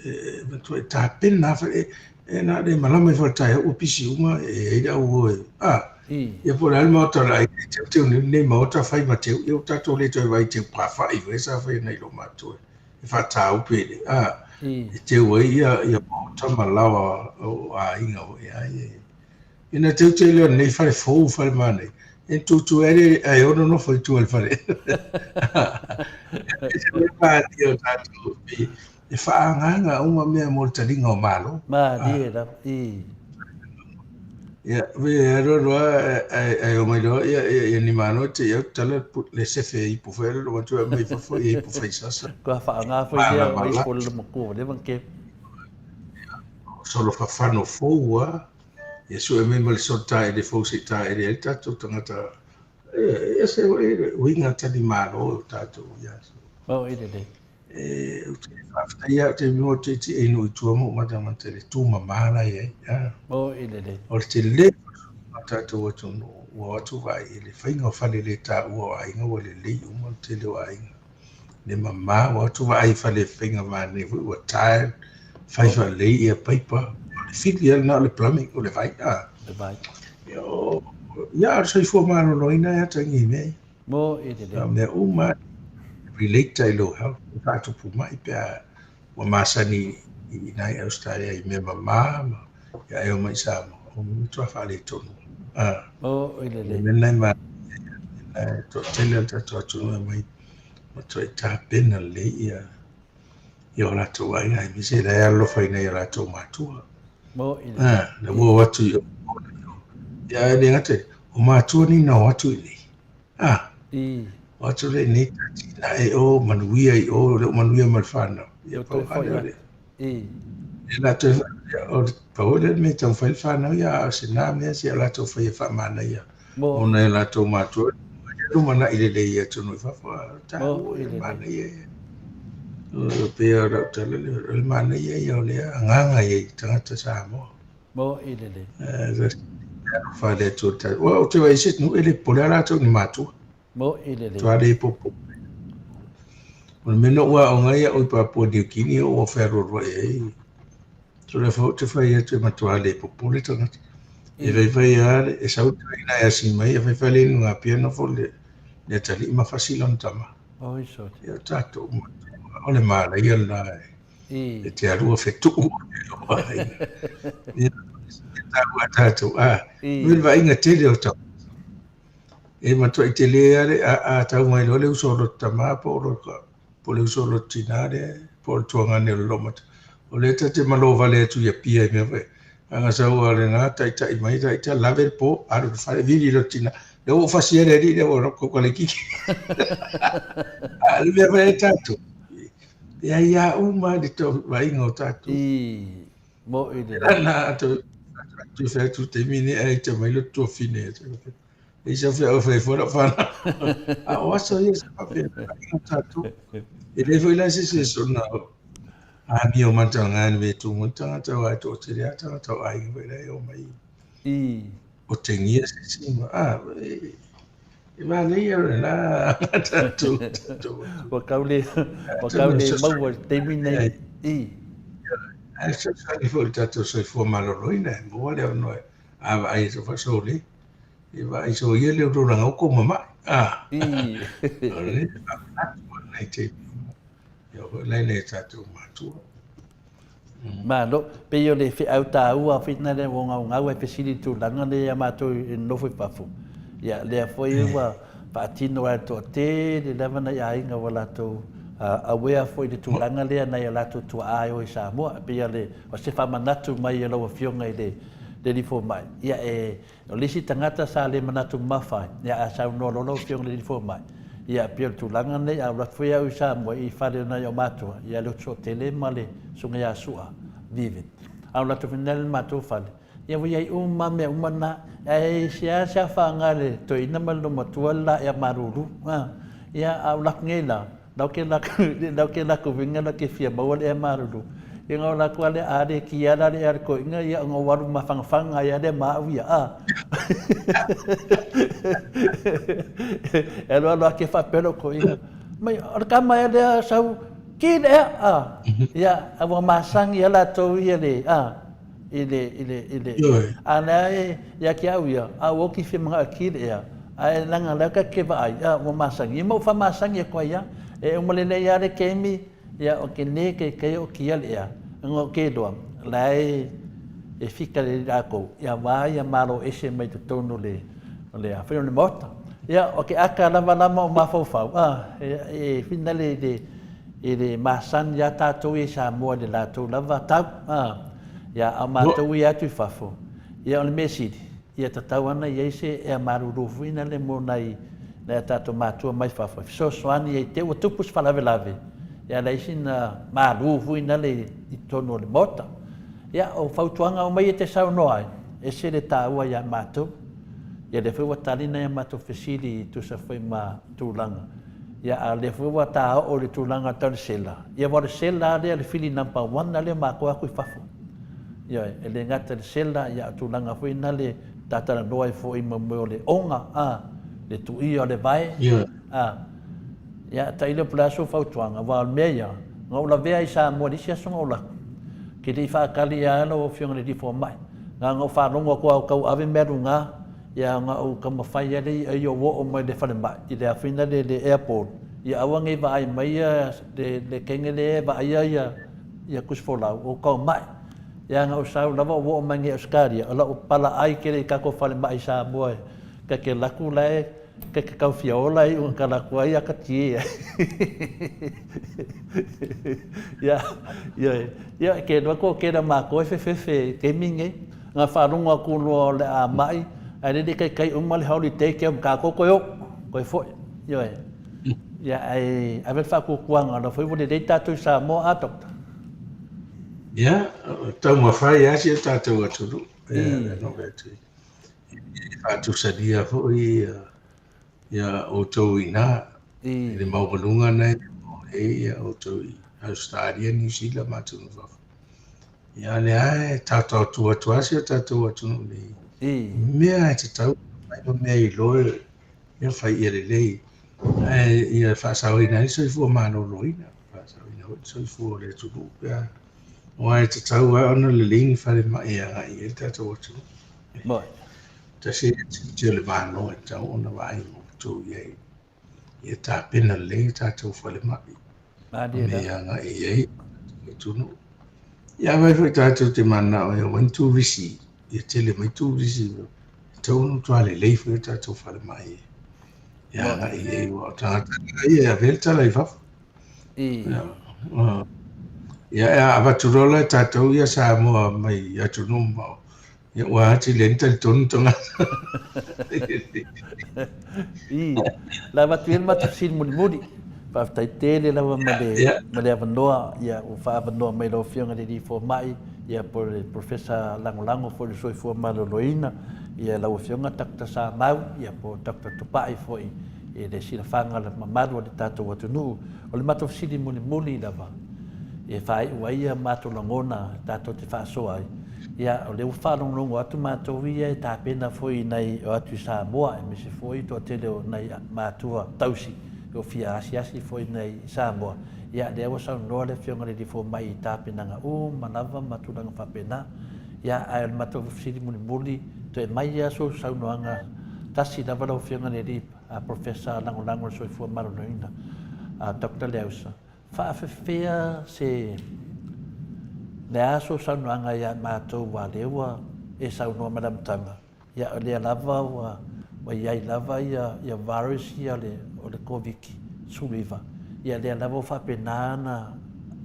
e matuai tapena e, e na le malama i faletaia ua pisi uma e ai le au o e a Ia po o le a le maota o le aiga e teuteu nei lenei maota fai ma teu, ia ua tatou le toe vaai i teu pafa'i foi sa fai e nai lo matou e faataupe i le, a, e teu ai ia, ia maota ma laoa o aiga foi a ia. Ina teuteu lea o lenei fale fou, fale manaia, e tutu ai le, ae ono nofo i tua i le fale. E se mea malie o tatou, e faaagaaga uma mea mo le taliga o Malo. Malie lava, i. Ia, ve alu alu lava ae omai loa ia, ia, ia ni malo te i au tala le sefe e ipu foi alu atu mai fafo ia ipu fai sasa. Kua whaanga foi lea o ipu le matua le van ke. Solo fafano fou a. Ia sue mai ma le solo taele fou se taele ai tatou tagata. E ese foi uiga tali malo o tatou ia. Oh, i lelei. E, ou te faafetai lava, ou te mea te ti e nuu i tua ma ou matamata i le tumama la e i ai. Ah. Oh, i lelei. O le tele o tatou atunuu ua o atu vaai i le faiga o fale le taua o aiga ua lelei uma le tele o aiga. Le mama ua o atu vaai i fale faiga manaia foi ua tile, fai faalelei ia paipa. le fili lena o le plumbing, o le vai. A. Le vai. Ia, o, ia, o le soifua maloloina e atagia i mea ia. Mo i lelei. O mea uma relate ai lou health, e faatupu mai pe a ua masani i nai Australia i mea mama ma ia e omai i Samoa, o matua faaletonu. A. Mo i lelei. O le mea lena e manaia ia, e toatele o le tatou atunuu e omai matuai tapena lelei ia i o latou aiga, aemaise la e alolofaina i o latou matua. Mo i lelei. A, na ua o atu i o, ia e le gata, o matua nei na o atu i nei. A, I. o atu lea i nei na e o manuia i o, le o manuia ma le whanau. Ia pau hale o le. I. E la toe o le pau le me tau whai whanau ia a se nā mea se a latou whai e whaamana ia. Mo. Ona e latou mātua. E ruma na i le le ia tonu i fafo. Ta Mo ua i e le mana ia. O pea o rau tala le o le mana ia ia o le anganga ia i tangata Samoa. Mo i lelei. Alofa le Atua i le tatou. Ou te vaai i se atunuu e le popole lava latou i ni matua. Mo i lelei. Matua le popo. O le mea na ou aoga ai au i Papua New Guinea ua fealualuai ai. So le foi ou te fai atu e matua le popole tagata. E faifai lava, e sau le toeaina e asi mai, e faifai le inu apia nofo le le atalii ma fasi lona tama. Oi sole. Ia o tatou matua, o le manaia lena e I. E te alua fetuu e lou aiga. Ia, e taua a tatou, a, I. nui le vaaiga tele o tau. E matuai tele lava le a, a tau mai loa le uso o loto tama po o loto, po o le uso o loto tinā lea, po o le tuagane o le lomata. O lea ta te malo vale atu i Apia i mea foi. Ana sau lava lena, taitai mai, taitai, lave le po, alu i le fale, vili loto tinā. Lea ua ou fasi ai le alii lea ua kauka laikiki. A o le mea foi e tatou. E ai a uma le vaaiga o tatou. I mo i lelei. Lana atu atu fai atu taimi nei ai te mai lo tuafine. E isa fai au fai fora whana. A o aso ia sa faapea vaaiga o tatou. E le foi la se se sona amio matanga ni me tungu tangata wa to tele a tangata o aiga foi la e o mai. I. O tengia se sima. Ah, e, e manaia o lena tatou tatou. Ua kau le, ua kau le maua i le taimi nei. I. Ae fesoasoani foi i le tatou soifua maloloina e maua le avanoa a vaai e faasoa e vaai soia le tulaga o kou mama'i. Ah. I. O le faamanatu nai taimi ia foi lai nai tatou matua. Malo, pei o le feau taua foi lena lea ua gaugau ai fesili i le tulaga lea ia matou e nonofo i fafo. Ia, lea foi ua faatino ai le toatele lava nai aiga ua latou aware foi i le tulaga lea nai a latou tuaa e o i Samoa. E pei o le, o se faamanatu mai e lau Afioga i le Alii Fomai, ia e O le isi tagata sa le manatu mamafa ai, ia a saunoa loa lau Afioga i le Alii Fomai, ia e pei o le tulaga lenei, a alu atu foi au i Samoa i fale o nai o matua, ia le Tootele ma le Susuga ia Sua Vivid. A alu atu foi le matou fale, ia ua i ai uma mea uma na, ae seasea afaga le toeaina ma le loomatua le la ea malulu. Ia a alu atu nei la, Lau ke laku, lau ke laku winga la ke fia maua le ea malulu. Ia nga o laku ale a le ki ala le ea le koinga ia nga walu ma whangawhanga ia le ma au ia a. E alo alo ake whapelo koinga. Mai, o le kama e lea sau, ki le ea a. Ia, a ua masangi ia latou ia le, a. I le, i le, i le, a lea e, ia ki au ia, a ua oki fia manga ki le ea. Ae leaga lea ka ke vaai, a ua masangi. Ia ma ua faamasani atu ai a. E uma lelei a le kemi, ia o ke ne ke ke o kia le ea. Nga o ke loa, la e e fika le lakou, ia va ia malo ese mai totonu le o le a whai o le maota. Ia o ke aka lava lama o mafaufau, a e, e whina le le i le masani ia tatou ia i Samoa i le latou lava tau, a ia a matou ia atu i fafo. Ia o le mea sili, Ia tatau ana i ai se ea malulu foi nale mo nai nai a tatou matua mai fafo e fesoasoani ai te ua tupu se faalavelave ia leai sina malu foi nale i totonu o le Maota. Ia o fautuaga uma ia e te saunoa ai, ese le taua ia matou. Ia lea foi ua tali nai a matou fesili e tusa foi ma tulaga. Ia a o lea foi ua ta oo i le tulaga tau le sela. Ia aua o le sela lea le fili number one lea matou atu i fafo. Ioe, e le gata i le sela, ia a o tulaga foi na le ta talanoa ai foi ma mea o le oga, a, le tuia o le vae, a. Ia, tailo po o le a sou fautuaga, aua o le mea ia, na ou lavea ai i Samoa i le isi aso na ou alu atu. Ke le i faatali ia lau Afioga i le Alii Fomai, na ona ou faalogo atu lava o tau ave mea luga, ia ona ou taumafai lava lea ia ou oo mai i le falemai, i le afina lea i le airport, ia aua ne i vaai mai ia le teine lea e vaaia ia tusifolau o tau mai. Ia na ou sau lava ou oo mai nei i Ausetalia, o lau palaai tele i tatou falemai i Samoa ta te alu atu la e ta te tau fia ola e iu ina tala atu ai ata tie ai. Ia, ioe. Ia, ke iloa toatele o matou e fefefe i taimi nei, na faalogo atu loa o le a mai, ae le i taitai uma le holiday ke o tatou toe oo, toe foi. Ioe. Ia, ae ave le faatuatuaga o la foi ua lelei tatou i Samoa, a Doctor? Ia, taumafai lava si o tatou atunuu. Ia, no atu. E faatusalia foi ia outou i ina i le maualuga lena e i ai outou i Ausetalia, Niu Sila ma atunuu i fafo. Ia lea e taotaotua atu lava si o tatou atunuu nei i mea e tatau ona fai ma mea e iloa ia fai ia lelei ae ia faasaoina ai le soifua maloloina, faasaoina foi le soifua o le atunuu pe a aua e tatau lava ona lelei ni falemai e agai i ai le tatou atunuu. Tasi ia tiute o le Malo e tatau ona vaai ma outou i ai ia tapena lelei o tatou falemai ma mea e agai i ai le atunuu. Ia afai foi tatou te mananao e omai ni turisi, ia tele mai turisi, e tatau ona matua lelei foi o tatou falemai e agai i ai, aua o tagata ia e ave ai le tala i fafo. Ia, a avatu loa la e tatou ia Samoa mai atunuu mamao, Ia, ua atili ai ona talitonu tagata. I, la avatu ia le matou fesili mulimuli. Faafetai tele lava ma le, yeah. ma le avanoa, ia, ua faaavanoa mai lau Afioga i le Alii Fomai, ia, po o le Professor Lagolago foi i le Soifua Maloloina, ia, lau Afioga Doctor Samau, ia, po o Doctor Tupai foi i le silafaga mamalu o le tatou atunuu. O le matou fesili mulimuli lava, e faaiu ai a matou lagona tatou te faasoa ai, Ia, o lea ua faalogologo atu matou ia e tapena foi i nai o atu i Samoa, aemaise foi toatele o nai matua tausi o fia asiasi foi i nai Samoa. Ia, lea ua saunoa le Afioga i le Alii Fomai i tapenaga uma lava ma tulaga faapena. Ia, ae o le matou fesili mulimuli, toe aumai lava sou saunoaga tasi lava lau Afioga i le Alii Professor Lagolago o le Soifua Maloloina, Doctor Leausa, Faafefea se le a sou saunoaga ia matou aua lea ua e saunoa mai le amataga, ia o lea lava ua ua iai lava ia ia virus ia o le o le Koviti 19, ia lea lava ua faapena ona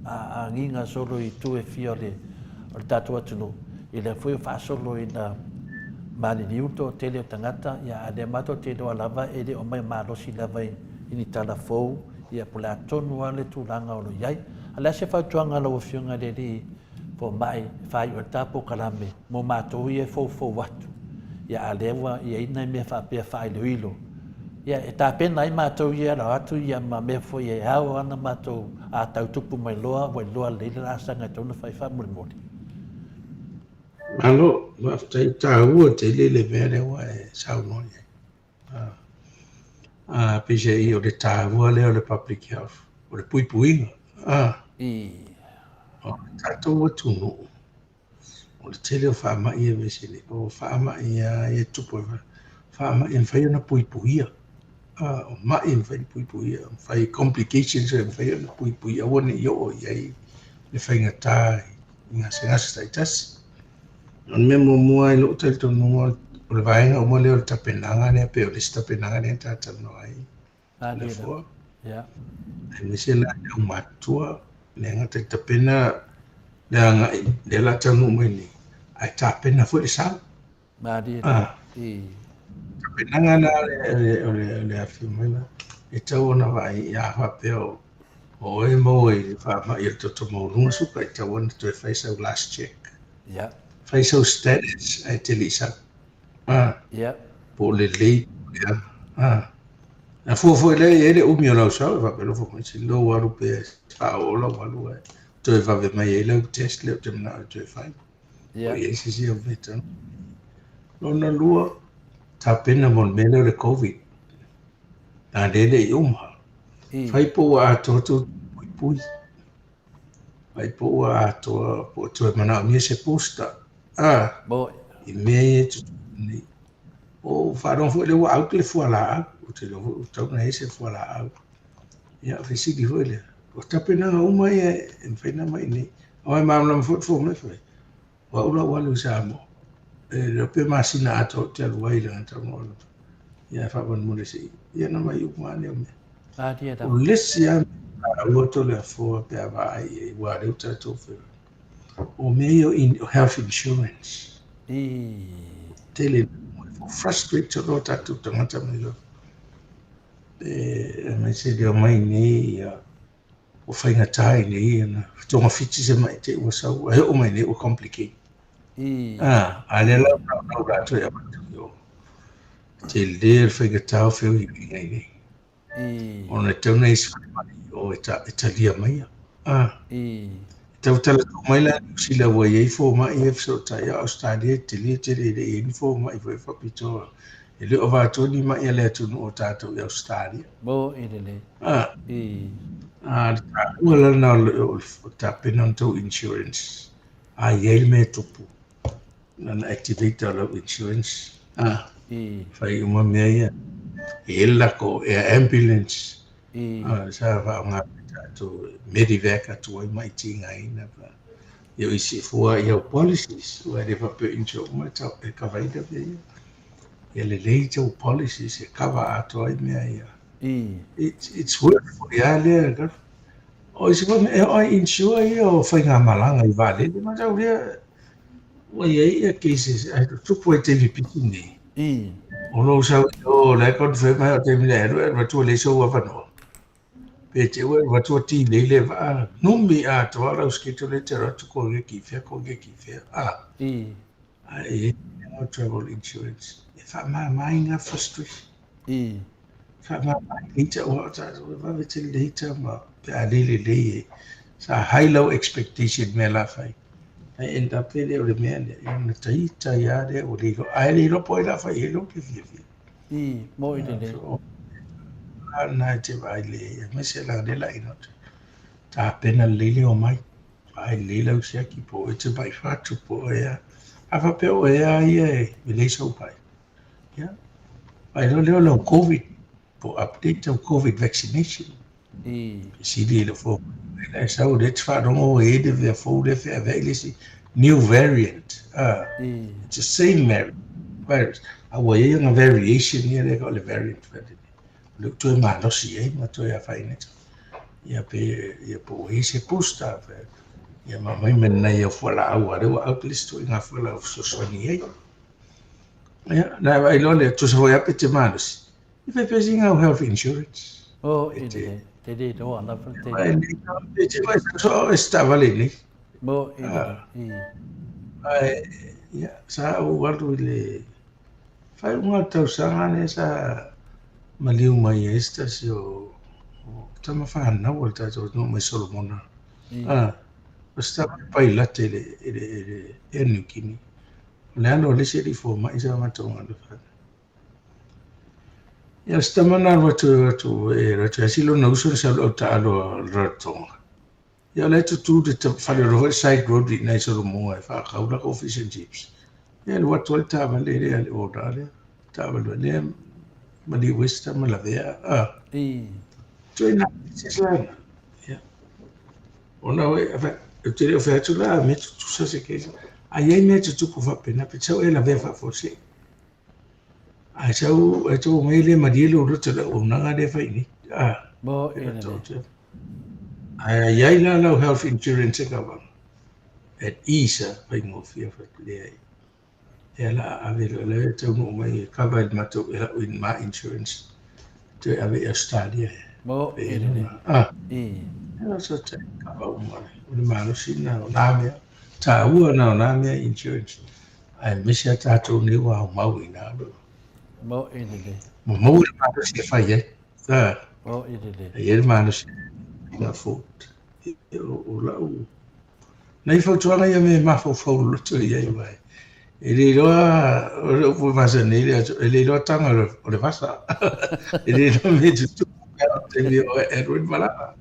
agiga solo i itu e fia o le o le tatou atunuu, ia lea foi ua faasolo ina maliliu le toatele o tagata, ia a lea matou te iloa lava e le o aumai malosi lava i ni tala fou Ia, po o le a tonu lava le tulaga o lo o i ai. A o le a se fautuaga a lau Afioga i le Alii Fomai e faaiu ai le ta polokalame mo matou ia e foufou atu, ia a o lea ua i ai nai mea faapea faailoilo, ia e tapena ai matou ia e alo atu ia ma mea foi e ao ana matou a tau tupu mai loa ua iloa lelei le laasaga e tatau ona fai faamolemole. Malo, faafetai taua tele le mea lea ua e saunoa i ai. Peiseai o le taua lea o le public health, o le puipuiga. O le tatou atunuu, o le tele o faamai e vevesi nei, o faamai lava ia e tupu ai, faamai e mafai ona puipuia. O mai e mafai ona puipuia, e mafai complications e mafai ona puipuia aua ne i oo i ai le faigata i gasegase taitasi. O le mea muamua i lou talitonuga, o le vaega uma lea o le tapenaga lea, pei o le isi tapenaga lea na ta talanoa ai, le foa. Aemaise la le aumatutua, le gata i tapena le agai, lea o le a taunuu mai nei, ae tapena foi le sau. Malie ah. I. Tapenaga la o le afifio mai la, e tatau ona vaai a faapea o oe e maua i le faamai o le toto maualuga suka, e tatau ona toe fai sau last check. Yeah. Fai sau status ae te le i sau. Ah. Yeah. Po o lelei, po o le a. Ah. A fua foi lea e i ai le umi o lau sau, e faapea loa fai mai, se lou alu pea e faaoo lau alu ae toe vave mai ai lau test lea ou te manao e toe fai. Yeah. I ai se isi au mea Lona lua, tapena mo le mea lea o le Covid. A lea le i uma. Fai po ua atoa tou puipui. Ai po ua atoa, po o toe manaomia se booster. Ah, i mea ia e tutupu nei. O faalogo foi lea ua out le fualaau, ou te iloa foi ua tatau ona i ai se fualaau. Ia, fesili foi lea, o tapenaga uma ia e mafai ona aumai i inei. Aua e malamalama foi le fomai fai, o au la ua alu i Samoa, e le iloa pe masina atoa ou te alu ai leaga e tatau ona ou alu atu. Ia ae faamolemole se i, ia ona aumai uma lava lea o mea. O le isi lava mea taua Toleafoa pe a vaai i ai, aua o lea ua tatou feiloai, o mea ia o health insurance. Tele frustrate loa tatou tagata mai fafo. Aemaise le omai nei ia ua faigata i inei ona togafiti se mai te i ua sau ae oo mai nei ua complicate. Ah, a lea la ua naunau latou e avatu i o. Tele le faigata o feoiaiga i inei. Ona e tatau ona i ai se falemai i o e talia maia. Ah. E tautala tuu mai la Niu Sila ua i ai fomai ia e fesootai, a o Ausetalia e tele tele e le i ai ni fomai foi faapitoa. E le o avatua ni mai a le atunuu o tatou i Ausetalia. Mo i lelei. Ah. A le taua la lena o le tapena o le tou insurance. A i ai le mea e tupu, na ona activate o lau insurance. Ah. Fai uma mea ia. E i ai le latou air ambulance. Sa faaaoga e tatou medevac atu ai mai tigaina pa. Ia o isi fua i au policies, aua e le faapea o insure uma e kavaina mea ia. Ia lelei tou policies e cover atoa ai mea ia. It's worth foi lava lea. O isi foi mea, e oo lava i insure ia o faigamalaga i vaalele, matau lea ua i ai ia cases ae tutupu ai i taimi pisi nei. O lou sau i o la e confirm mai o taimi le alu e alu atu ua leai sou avanoa. Pe te ua alu atu ua delay le vaa, numi atoa lau schedule e te alu atu koe ki whea, koe ki whea. Ah. Ae i ai ngā travel insurance e whaamāmā ai ngā frustration. Whaamāmā ai le heater, aua o tātou e vave tele le heater ma pe a le lelei e sa high low expectation mea la whai. Ae end up e le o le mea lea, ia ona taita ia lea ua le iloa, ae le iloa po o ai la whai e lo ke fiafia. Mo i lelei. So, a nā e te vaai le, aemaise la le la ina tapena lelei le omai. Vaai lelei lau siaki po o e te mai fatu po o ea. A faapea o ea ia e lelei sou mai. Ia. Vaai loa lea o lau Covid po o update lau Covid vaccination. Fesili i le fomai. E sau lea e te faalogo ua i ai le mea fou lea e feaveai le isi new variant. It's the same virus. A ua i ai ana variation ia lea o le variant. O lea ua toe malosi ai ma toe afaina ai. Ia pe ia po ua i ai se booster pe ia ma aumai ma nai au fualaau aua o lea ua out le isi ituaiga fualaau e fesoasoani ai. Ia, na vaai loa lea, tusa foi lava pe te malosi, e fai pea sina au health insurance. Oh, e te, te le roa lava te. Ai, nei, te te vai so e se taavale nei. Mo, e, e. Ai, ia, sa ou alu i le faaiuga o le tausaga lea sa maliu mai ai se tasi o tama fanau a le tatou atunuu mai Solomona. Ah, o se tama pailate i le, i le, i le Air Niugini. O le alo o le isi alii fomai sa matou galue. Ia o se tama na alu atu atu e alu atu e asi lona uso na sau i le au taalo a Rarotonga. Ia o la e tutū le fale o le foi side road i ina i Solomua e faatau lako fish and chips. Ia alu atu ai le taavale lea le order lea, taavale lea maliu ai se tama lavea. Ah. Toe na se la. Ia. Ona oe, ou te le o fai atu la, mea tutusa se case. A i ai mea tutupu faapena, pe sau e lavea faafuasei. Ae sau, ae tou omai le malie lou loto i le auaunaga lea e fai nei. Ah, Mo e lelei. Ae i ai la lau health insurance e kava. At ease, ah, faigofie leai. Ia la a ave loa lea e taunuu mai e kava i le matou i lau in ma insurance. Toe ave i Australia e. Mo e lelei. Ah. Ia so te kava uma. O le malosi na o nā mea. Tāua na o nā mea insurance. Aemaise a tatou nei ua aumau i ina. Mo e lelei. Ua maua le malosi e fai ai. Mo e lelei. E i ai le malosi e afford. O lau nai fautuaga ia me mafaufau loloto i ai aua e le iloa o le upu e masani ai le aso, e le iloa taga o le vasa. E le iloa mea e tutupu pe a o le taimi e alu ai le malama.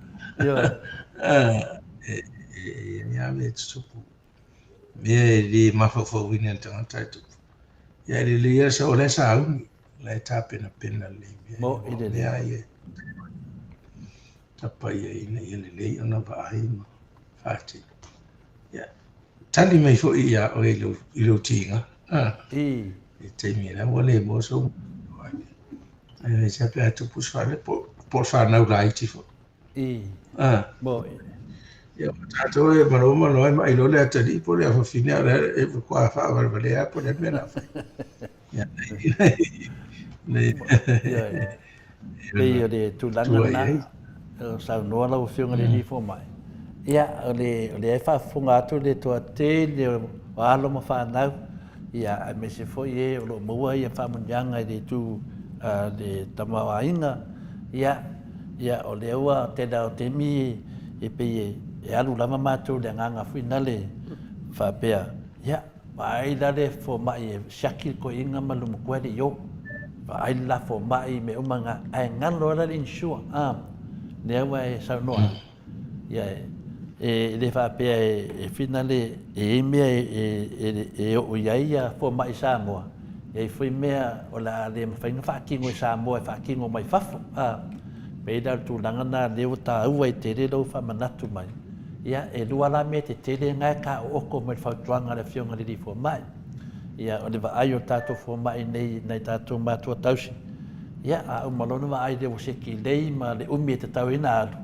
E lea e tutupu. Mea e le mafaufauina e le tagata e tupu. Ia e lelei lava sau o la e sauni, o la e tapenapena lelei mea ia. Mo i lelei. Mea ia tapa ia ina ia lelei ona vaai ma faatino. Ia, tali mai foi ia oe i lou, i lou tiga. Ah, I. I taimi la ua le maua sou Ai, se pe a tupu se fale, po, po o le whanau laiti foi. I. Ah. Mo i. Ia, o tātou e malo malo ai mai lo le atalii po le afafine a le e kua whaavalevale a po le mea la whai. Ia, nei, nei. Pei o le tulaga lena o saunoa lau Afioga i le Alii Fomai. Ia, o le, o lea e faafofoga atu le toatele o alo ma fanau, ia, aemaise foi e o lo o maua ia faamanuiaga i le itu a le tamaoaiga, ia, ia, o lea ua tele lava o taimi e pei e alu lava matou i le agaga foi nale faapea, ia, Vaai la le fomai e siaki le toeaina ma le matua e le i o. Vaai le la fomai i mea uma na, ae galo ai la le insure, a, lea ua e saunoa ai. Ia, e le faapea e fina le, e i ai mea e oo i ai ia fomai i Samoa, e i ai foi mea o le a le mafai ona faatino e Samoa e faatino mai fafo, a. Pei la o le tulaga lena lea ua taua ai tele lou faamanatu mai. Ia, e lua la mea tetele na e taoto mai le fautuaga a le Afioga i le Alii Fomai. Ia, o le vaai o le tatou fomai nei i nai tatou matua tausi, ia, a uma loa ona vaai lea ua sekilei ma le umi e tatau ai ona alu,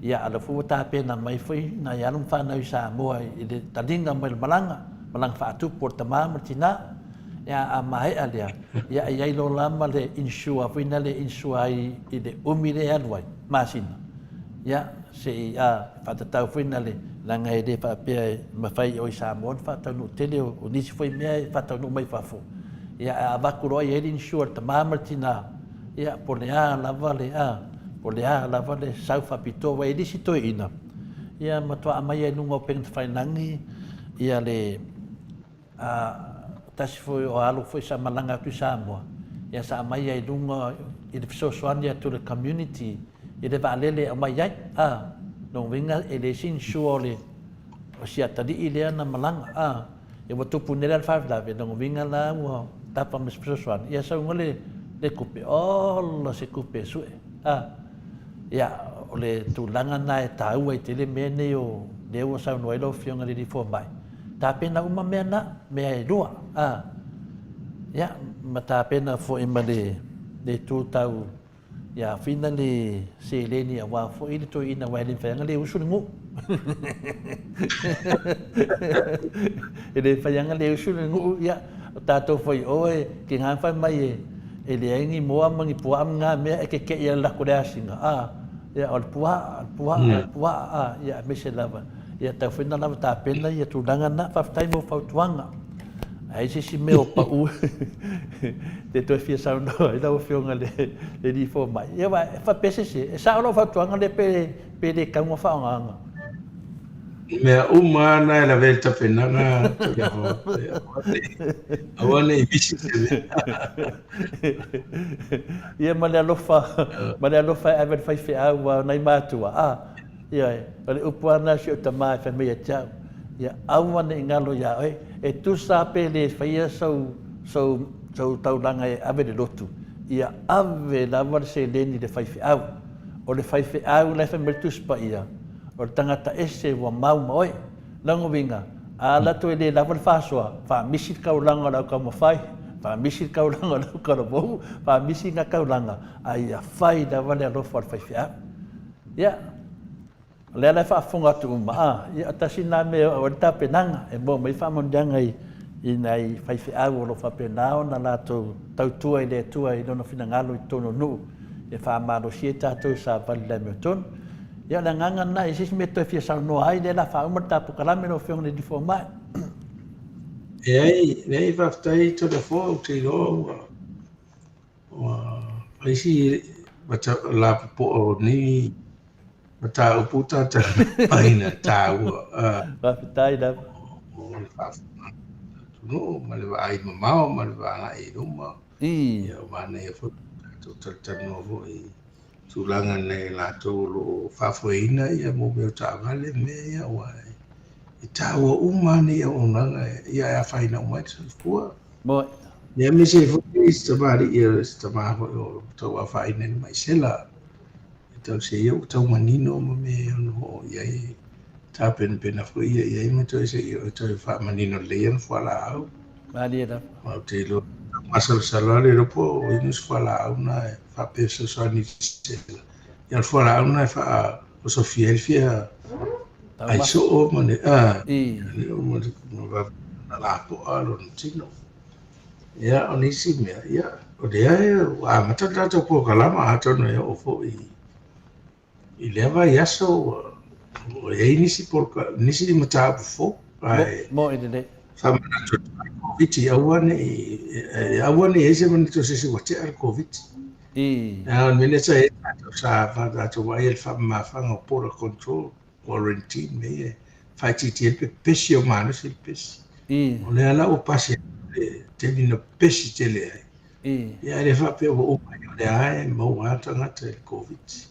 ia, a o lea foi ua tapena mai foi nai alo ma fanau i Samoa i le taliga mai o le malaga, malaga faatupu a le tama ma le tina. Ia, a maea lea, ia, e i ai loa la ma le insure foi lea e insure ai i le umi lea e alu ai, masina. Ia, se i, a, faatatau foi na le, leaga e le faapea e mafai o i Samoa ona faataunuu tele o, o nisi foi mea e faataunuu mai fafo. Ia, ae a avatu loa i ai le insure a le tama ma le tina, ia, po o le a lava le, a, po o le a lava le sau faapitoa, aua e le isi toeaina, ia, matua aumai lava i luga o upega tafailagi, ia le, A tasi foi o alo foi sa malaga atu i Samoa, ia sa aumai ai i luga i le fesoasoani atu i le community i le vaalele e aumai ai. A, lona uiga e leai se insure o le o si atalii lea na malaga. A, ia ua tupu nei la le faalavelave, lona uiga la ua tapa ma se fesoasoani, ia sau loa le le tupe, ola se tupe e sue. A, ia o le tulaga lena e taua ai tele mea nei o lea ua saunoa ai lau Afioga i le Alii Fomai, Tapena uma mea na, mea e lua, a. Ia, ma tapena foi ma le, le itu tau, ia whina le seleni aua foi le toeaina aua e le mafai lava ona le usu le nuu. E le mafai lava ona le usu le nuu, ia, o tatou foi o e tiga ona fai mai e, e leai ni moa ma ni puaa ma na mea e keke'i e alu atu i le asiga, a. Ia, o le puaa, o le puaa, o le puaa, a, ia, aemaise lava. Ia tau foi na lava tapena ia tulaga na. Faafetai mo fautuaga. Ai se isi mea o pau te toe fia saunoa ai lau Afioga i le Alii Fomai. Ia aua e faapea se isi, e sao lau fautuaga lea pe, pe le tau ona faaaogaina. Mea uma lava na e lavea i le tapenaga, aua ne i misi se mea. Ia ma le alofa, ma le alofa e ave i le faifeau aua o nai matua, a. Ioe, o le upu lava lena a si ou tama e fai mai ia te au, Ia aua ne i galo iā oe, e tusa lava pe le faia sou, sou, sou taulaga e ave i le lotu, ia ave lava le seleni i le faifeau. O le faifeau la e fai mai le Tusi Paia, o le tagata ese ua mau ma oe. Lona uiga, a latou e le lava le faasoa, faamisi le taulaga o le autaumafai, faamisi le taulaga o le autalavou, faamisi ngā taulaga, a ia fai lava le alofa o le faifeau. Ia, o lea la e faafofoga atu uma, a, ia, tasi lena mea e oo ai le tapenaga, e maua mai ai faamanuiaga i, i nai faifeau o lo o faapena ona latou tautua i le Atua i Lona finagalo i totonu o nuu, e faamalosi ai tatou i savali i le amiotonu. Ia, o le agaga lena, i se isi mea e toe fia saunoa ai, lea o le a faauma le ta polokalame lau Afioga i le Alii Fomai. Leai, leai, faafetai Toleafoa, ou te iloa ua Ua fai si lapopoa o nei mataupu talanoaina taua. Faafetai lava. O le faafofoga a le atunuu ma le vaai mamao ma le vaai i luma. Ia, ua manaia foi tatou talatalanoa foi i tulaga nei latou o lo o faafoeina ia mea o taavale ma mea ia, aua E taua uma lava nei auaunaga ia e afaina uma ai le soifua. Ia aemaise ai foi isi tamalii o se tama foi o tau afaina i le mai sela. E tau se ia ua tau manino ma mea e ono oo i ai. Tapenapena foi ia i ai ma toe se i toe faamanino lelei ana fualaau. Malie lava. Ma ou te iloa, tau masalosalo lava le iloa po o inu se fualaau na e faapea e fesoasoani i le sela. Ia o le fualaau na e faaosofia ai le fia ai soo ma le a ma le ma lapoa lona tino. Ia, o nisi mea, ia, o lea ua amata le tatou polokalama atonu e oo foi i lea vaiaso ua i ai nisi poloka, nisi mataupu fou. Ae Moe lelei. faamanatu atu ai Koviti, aua ne i, aua ne i ai se manatu o se isi ua tea le Koviti. A o le mea lea sa i ai tatou, sa tatou vaaia le faamamafaga o border control, quarantine, mea ia e faaitiitia ai le pepesi o malosi le pepesi. O lea la ua pasi atu le taimi na pepesi tele ai. Ia ae le faapea ua uma ai, o lea lava e maua lava tagata i le Koviti.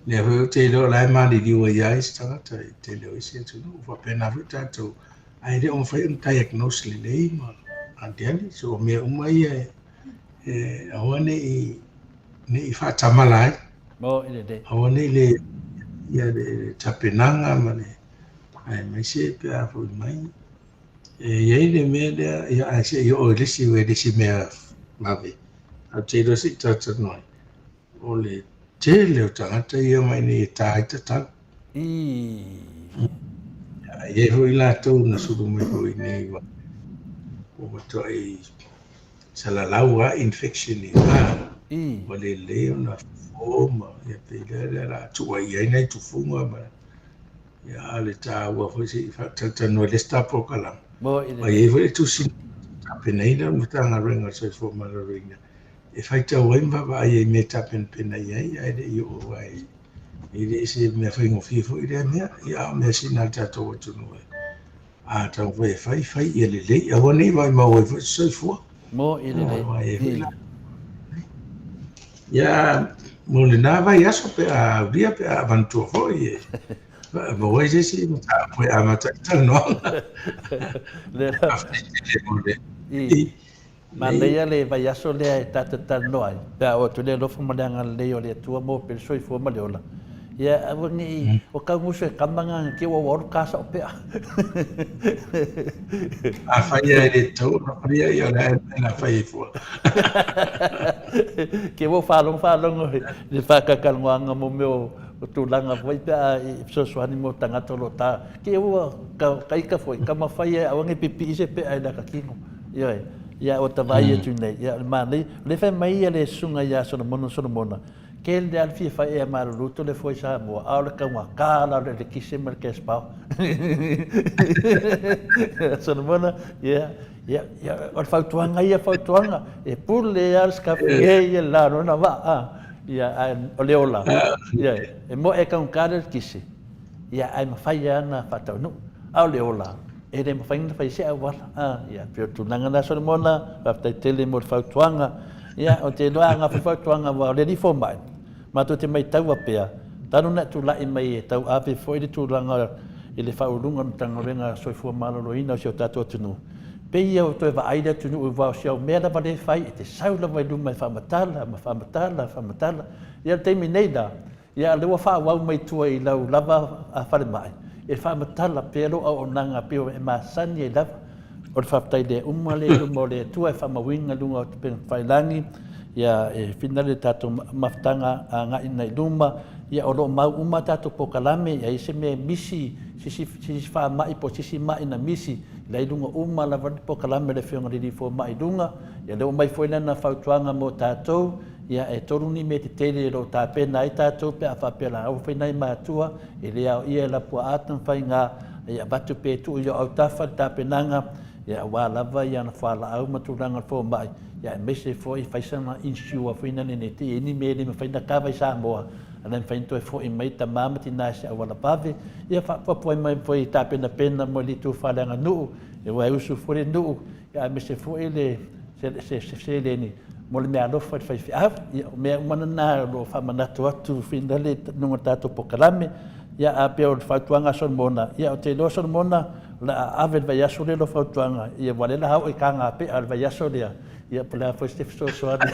O lea foi ou te iloa o la e maliliu ai lava isi tagata i le tele o isi atunuu. Faapena foi tatou, ae le o mafai ona diagnose lelei ma aliali. So o mea uma ia e aua ne i ne i faatamala ai. Mo i lelei. Aua ne i le ia le tapenaga ma le aemaise pe a foi mai. E i ai le mea lea, ia ae se i oo i le isi, i le isi mea vave. Ae ou te iloa se i talatalanoa ai, o le tele o tagata ia mai nei e ta ai tatau. E i ai foi latou na sulu mai foi nei ua matuai salalau lava infection i ina, ua le lelei ona fofo ma ia pei lea o le a tuuaia ai nai tufuga ma ia a o le taua foi se i faatalatalanoa i le isi ta polokalame. Ma e i ai foi le tusi na tapenaina e le Matagaluega o le Soifua Maloloina e faitau ai ma vaavaai ai i mea e tapenapena i ai ae le i oo ai e le o se mea faigofie foi lea mea, ia a o mea sina a le tatou atunuu e a taumafai e fai, fai ia lelei, aua ne i maumau ai foi se soifua. Mo i lelei. Ai. Ia, mo lena vaiaso pe a aulia pe a manatua foi e maua ai se isi mataupu e amata ai talanoaga. Faafetai tele mo le. Manaia le vaiaso lea e tatou te talanoa ai, pe a oo atu le alofa ma le agalelei o le Atua mo pea le soifua ma le ola. Ia aua ne i, o kau musu e kama nga ke ua ua olu ka sao pea. Afai e le tatau ona faia, ia o le a e la fai ai fua. Ke ua faalogo faalogo i le faakakalanoaga mo mea o tulaga foi pe a i fesoasoani mo tagata o lo o ta. Ke ua ka ika foi, ka mafai e aua ne i pipii se pea i laka kino. Ioe, ia ua ta vaai atu nei, ia o le manaia. O lea e fai mai ia le susuga ia Solomona Solomona, ke le a le fia fai ea malulu tole foi Samoa, a o le taugata la o le elekise ma le cash power. Solomona, ia, ia, ia, o le fautuaga ia fautuaga, e pule a le sikafi e ia la lona vaa, a, ia, ae o le ola, ia, e moe e taugata le elekise, Ia, ae mafai lava ona faataunuu. A o le ola, e le mafai ona fai se auala. A, ia, pei o le tulaga lena Solomona, faafetai tele mo le fautuaga. Ia, ou te iloa a na foi fautuaga aua o le alii fomai, matou te maitaua pea, talu ona e tulai mai e tauave foi le tulaga i le Faauluuluga o le Matagaluega Soifua Maloloina o si o tatou atunuu, pei ia ua toe vaai le atunuu aua o si au mea lava lea e fai, e te sau lava i luma e faamatala ma faamatala, faamatala. Ia, o le taimi nei la, Ia, lea ua faaauau mai tua i lau lava falemai, e faamatala pea lou auaunaga pei e masani ai lava. O le faafetai le uma lea i luma o le Atua e faamauina i luga o Upega Tafailagi, ia, e finale le tatou mafutaga agai i luma. Ia, o lo o mau uma a tatou polokalame, e i ai se mea e misi, se isi faamai po o se isi mai na misi, o la e i luga uma lava le polokalame a le Afioga i le Alii Fomai i luga. Ia, lea ua aumai foi lana fautuaga mo tatou, Ia, e tolu ni mea tetele o lo o tapena ai tatou pe a faapea la ua fai nai matua, e le aoia e Lapuaa Tamafaiga, ia avatu pe tuu i o autafa le tapenaga, ia aua lava ia ana fualaau ma tulaga o le fomai, ia aemaise foi fai sana insure foi lea ne i te i ai ni mea e le mafai ona kava i Samoa, a le mafai ona toe foi mai tama ma tina i se auala vave, ia faapuapuai mai foi i tapenapena mo le itu faaleaganuu, aua e usu foi le nuu, ia aemaise foi le se seleni mo le meaalofa i le faifeau. Ia, o mea uma na o lo o faamanatu atu finale i luga o le tatou polokalame. Ia, a pei o le fautuaga a Solomona, ia, ou te iloa Solomona, o le a ave i le vaiaso lea lou fautuaga, ia, aua o lea o le a oo i kagape'a o le vaiaso lea, ia, po o le a foi se fesoasoani.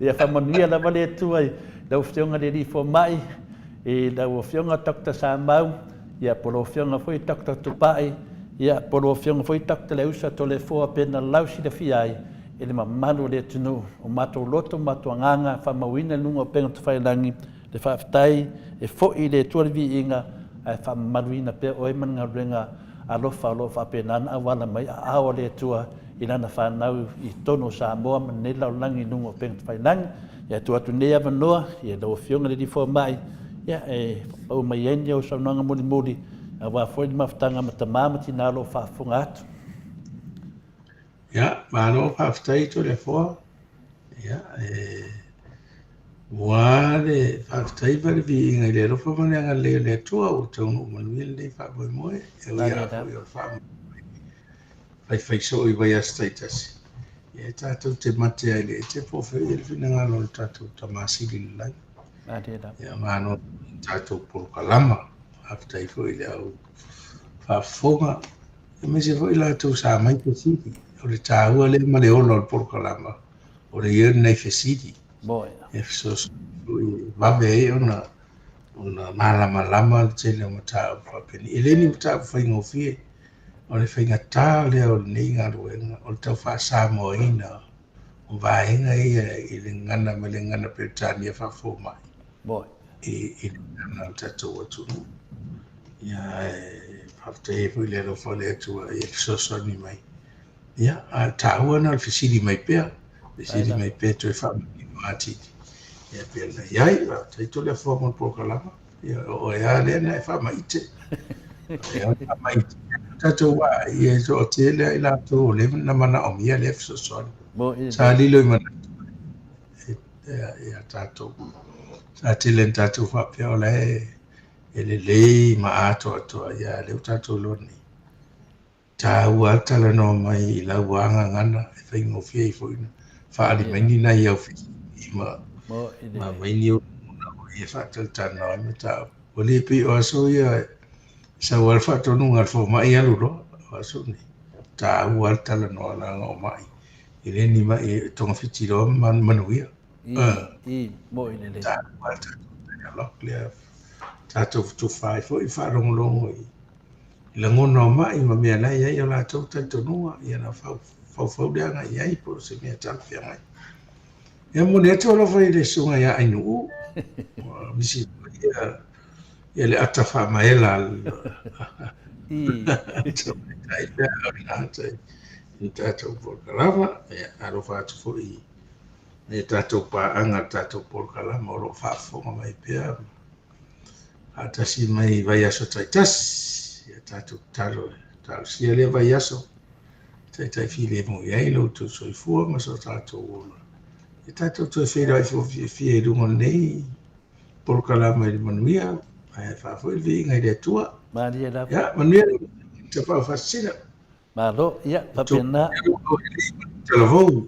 Ia faamanuia lava le Atua i lau Afioga i le Alii Fomai, i lau Afioga Doctor Samau, ia, po o lau Afioga foi Doctor Tupai, ia, po o lau Afioga foi Doctor Leausa Toleafoa Pena Lau silafia ai e le mamalu o le atunuu. O matou loto ma matou agaga faamauina i luga o upega tafailagi le faafetai e foi i le Atua le viiga ae faamamaluina pea oe ma le galuega alofa o lo o faapena ona auala mai aao a le Atua i lana fanau i totonu o Samoa ma lenei lalolagi i luga o upega tafailagi. Ia tuu atu nei avanoa i lau Afioga i le Alii Fomai ia e pau mai ai ni au saunoaga mulimuli aua foi le mafutaga ma tama ma tina o lo o faafofoga atu. Ia, malo faafetai Toleafoa. Ia, e ua le faafetai ma le viiga i le alofa ma le agalelei o le Atua ua taunuu manuia lenei faamoemoe. E ui lava foi o le faamoemoe faifai soo i vaiaso taitasi. Ia, e tatou te mate ai i le ete po o fea o i ai le finagalo o le tatou Tama Sili i le lagi. Ia, malo i le tatou polokalama. Faafetai foi i le au faafofoga. Aemaise foi latou sa aumai fesili. O le taua lea ma le ola o le polokalama, o le i ai o lenei fesili. E fesoasoani foi e vave ai ona ona malamalama le tele o mataupu faapenei. E le ni mataupu faigofie, o le faigata lea o lenei galuega, o le tau faa-Samoaina o vaega ia i le gagana mai le gagana Peretania faafomai. I le gagana a le tatou atunuu. Ia, ae faafetai ai foi i le alofa o le Atua i le fesoasoani mai. Ia, a o le taua lena o le fesili mai pea, fesili mai pea toe faamanino atili. Ia, pei ona i ai, faafetai Toleafoa mo le polokalama. Ia, o oe lava lea na e faamaite. O oe lava e faamaite. O tatou vaa, ia e toatele lava i latou o lea na manaomia lea fesoasoani. Sa lilo i manatu ia tatou. Sa tele ina tatou faapea o la e e lelei ma atoatoa, ia a o lea ua tatou iloa nei, taua lava le talanoa mai i lau gagana e faigofie ai foi ona faaali mai ni nai au fesili ma aumai ni ou lagona foi e faatalatalanoa ai mataupu. Ua le pei o aso ia e sau lava le faatonuga a le fomai alu loa, o aso nei, taua lava le talanoa leaga o mai, e le ni mai e togafiti loa ma manuia. I, moʻi lelei. Taua le tatou dialogue lea, tatou fetufaai foi faalogologo i lagona o mai ma mea la e i ai o latou talitonuga, ia ona faufau lea agai i ai po o se mea talafeagai. Ia momoli atu alofa i le susuga ia Ainuu, ua misi foi ia, ia le ata faamaela a le tamaitai lea o le ata i le tatou polokalama. Ia alofa atu foi i me tatou paaga le tatou polokalama o lo o faafofoga mai pea faatasi mai i vaiaso taitasi. Ia tatou tatalo e talosia lea vaiaso taitai filemu i ai lo outou soifua ma so tatou ola. Ia tatou toe feiloai fiafia i luga o lenei polokalama i le manuia, ae faafoi le viiga i le Atua. Malie lava. Ia, manuia le Tapaau Faasisina. Malo, ia, faapena. Talavou.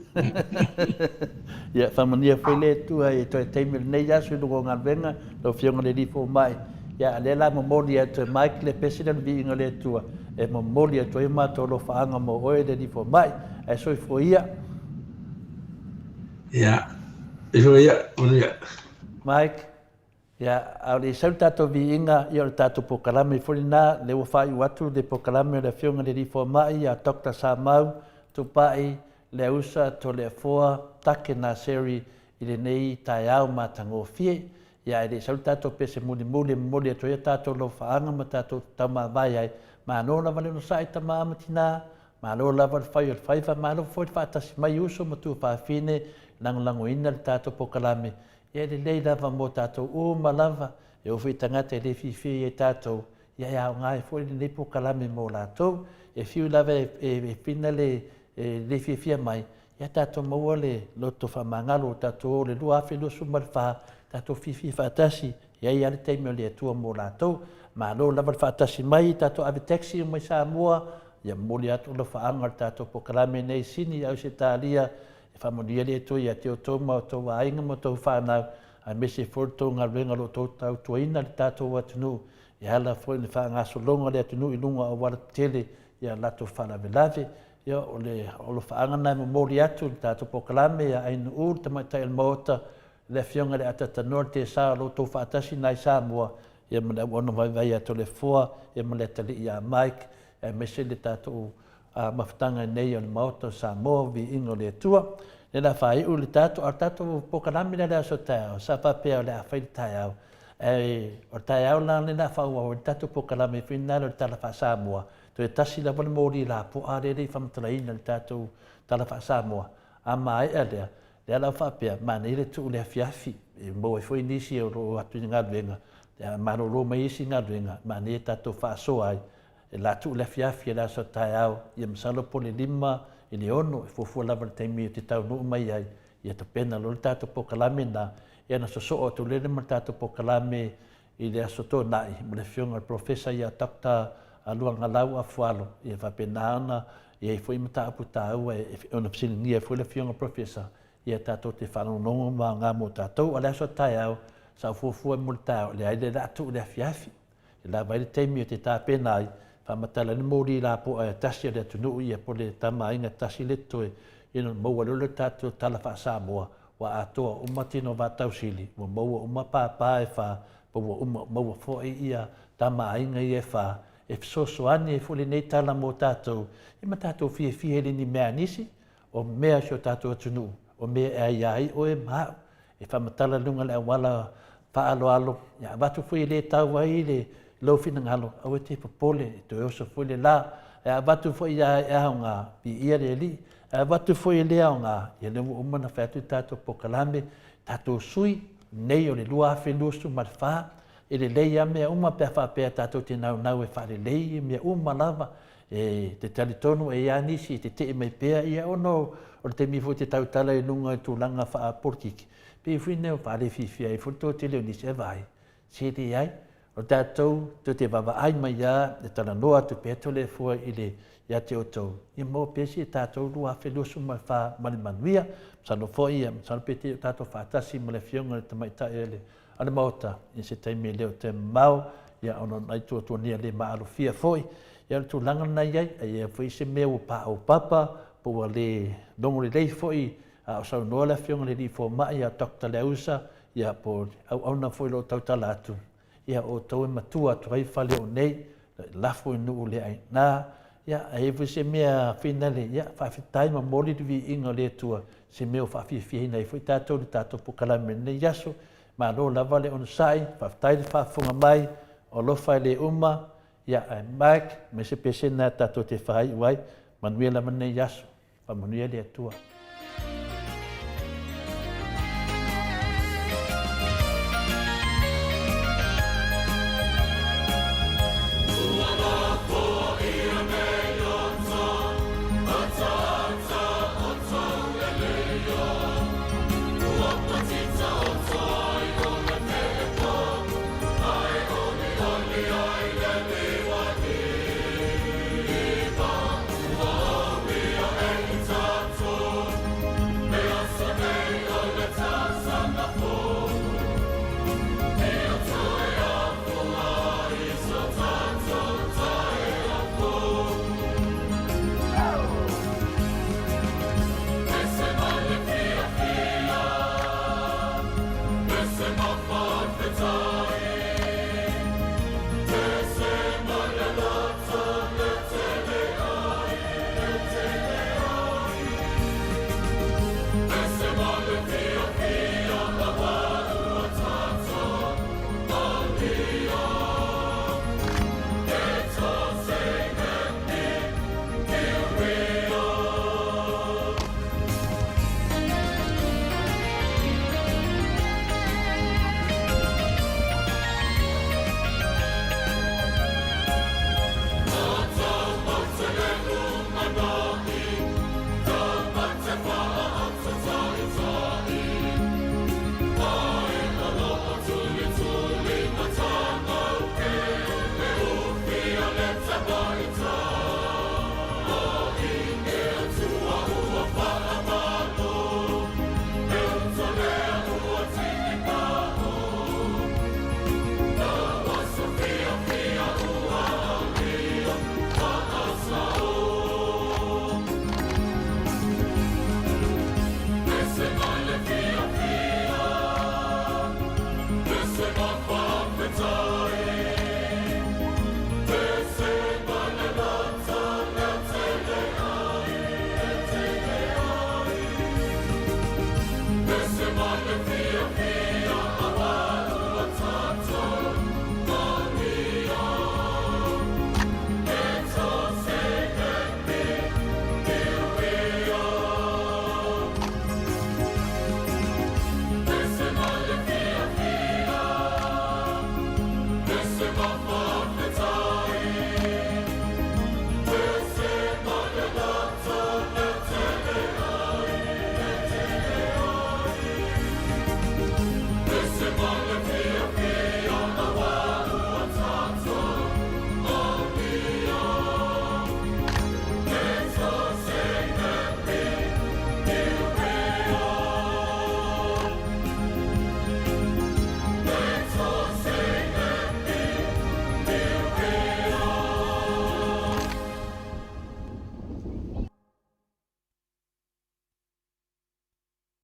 Ia, faamanuia foi le Atua i toe taimi o lenei aso i luga o galuega, lau Afioga i le Alii Fomai. Ia, a o lea la momoli atu e Mike le pese lea o le viiga o le Atua, e momoli atu ai o matou alofaaga mo oe le Alii Fomai. Ae soifua ia. Ia, soifua ia, manuia. Mike. Ia, a o le i sau le tatou viiga, ia o le tatou polokalame foi lena, lea ua faaiu atu le polokalame o le Afioga i le Alii Fomai ia Doctor Samau Tupai Leausa Toleafoa Take Naseri i lenei taeao matagofie. Ia, ae le i sau le tatou pese mulimuli e momoli atu ai a tatou lofaaga ma tatou taumavae ai, malo lava le onosai tama ma tina, malo lava le fai o le faiva, malo foi le faatasi mai uso ma tuafafine, lagolagoina le tatou polokalame Ia e lelei lava mo tatou uma lava, e oo foi i tagata e le fiafia ia i tatou, ia e aoga ai foi lenei polokalame mo latou. E fiu lava e fina le le fiafia mai, ia tatou maua le loto faamagalo o tatou o le 2024, tatou fiafia faatasi, e i ai lava le taimi o le Atua mo latou. Malo lava le faatasi mai, tatou ave taxi uma i Samoa, ia momoli atu alofaaga o le tatou polokalame nei i Sini, Ausetalia, E faamanuia le Atua ia te outou ma outou aiga ma outou fanau. aemaise foi le tou galuega o lo o tou tautuaina le tatou atunuu e ala foi i le faagasologa o le atunuu i luga o auala tetele i a latou faalavelave. Ia, o le alofaaga lena e momoli atu i le tatou polokalame ia Ainuu, le Tamaitai o le Maota, le Afioga i le Atatanoa, le Tesa o lo outou faatasi i na i Samoa, ia ma le auauna vaivai ia Toleafoa, ia ma le atalii ia Mike, aemaise le tatou mafutaga nei o le Maota o Samoa, viiga o le Atua. Lea la faaiu le tatou, a o le tatou polokalame lea i le aso taeao, sa faapea o le a fai le taeao, ae o le taeao la lea o le a faaauau ai le tatou polokalame foi lena o le Tala Faa-Samoa, toe tasi lava le moli lapoa lea e le i faamatalaina i le tatou Tala Faa-Samoa. A maea lea, lea la ua faapea, manaia le tuu i le afiafi, e maua ai foi nisi o lo o atu i galuega, a malolo mai isi galuega, manaia tatou faasoa ai, e la tuu i le afiafi o le aso taeao, ia masalo po o le 5 i le 6, e fuafua lava i le taimi ou te taunuu mai ai, ia tapena loa le tatou polokalame lena, ia ona sosoo atu lea ma le tatou polokalame i le Aso Toonai ma le Afioga i le Polofesa ia Doctor Luagalau Afualo, ia faapena ona i ai foi mataupu taua e ono fesiligia ai foi le Afioga i le Polofesa, ia tatou te faalogologo ma aoga mo tatou. A o le aso a taeao, sa ou fuafua mo le taeao, leai o le a tuu i le afiafi. E lava ai le taimi ou te tapena ai, faamatala ai le moli lapoa e tasi a le atunuu ia po o le Tama a Aiga tasi lea e totoe, ia ona maua loa lea o le tatou tala faa-Samoa ua atoa uma tino o vaatausili, ua maua uma pāpā e fa, ma ua uma maua foi ia Tama a Aiga ia e fa, e fesoasoani ai foi lenei tala mo tatou, ia ma tatou fiafia i le ni mea a nisi, o mea a si o tatou atunuu, o mea e aia ai oe ma au. E faamatala i luga o le auala faaaloalo, ia avatu foi e le tau ai le lou finagalo, aua e te popole, e toe oso foi le la. E avatu foi ia e aoga, viia le Alii. E avatu foi e le aoga, ia lea ua uma ona fai atu le tatou polokalame, tatou sui nei o le 2024, e lelei lava mea uma pe a faapea tatou te naunau e faalelei mea uma lava. E te talitonu e i ai nisi e tetee mai pea, ia ona o le taimi foi e te tautala i luga i tulaga faapolitiki, pei foi nei o faalefiafia ai foi le toatele o nisi, e vaai, se leai, o tatou tou te vaavaai mai lava e talanoa atu pea Toleafoa i le ia te outou, ia maua pea si a tatou 2024 ma le manuia. Masalo foi, ia, masalo pe te i o tatou faatasi ma le Afioga i le Tamaitai o le a le Maota i se taimi e le o toe mamao, ia ona o nai tuatuagia le maalofia foi, ia o le tulaga lena e i ai, a i ai foi se mea ua paopapa po ua le logo lelei foi a o saunoa le Afioga i le Alii Fomai ia Doctor Leausa, ia po o auauna foi o lo o tautala atu, ia o outou e matua atu ai fale o nei, lafo i nuu le aina, ia a i ai foi se mea finale, ia faafetai ma momoli le viiga o le Atua, se mea ua faafiafiaina ai foi tatou i le tatou polokalame i lenei aso. Malo lava le onosai, faafetai le faafofoga mai, o alofa e le uma, ia ae Mike, ma se pesena tatou te faaiu ai, manuia lava lenei aso, faamanuia le Atua.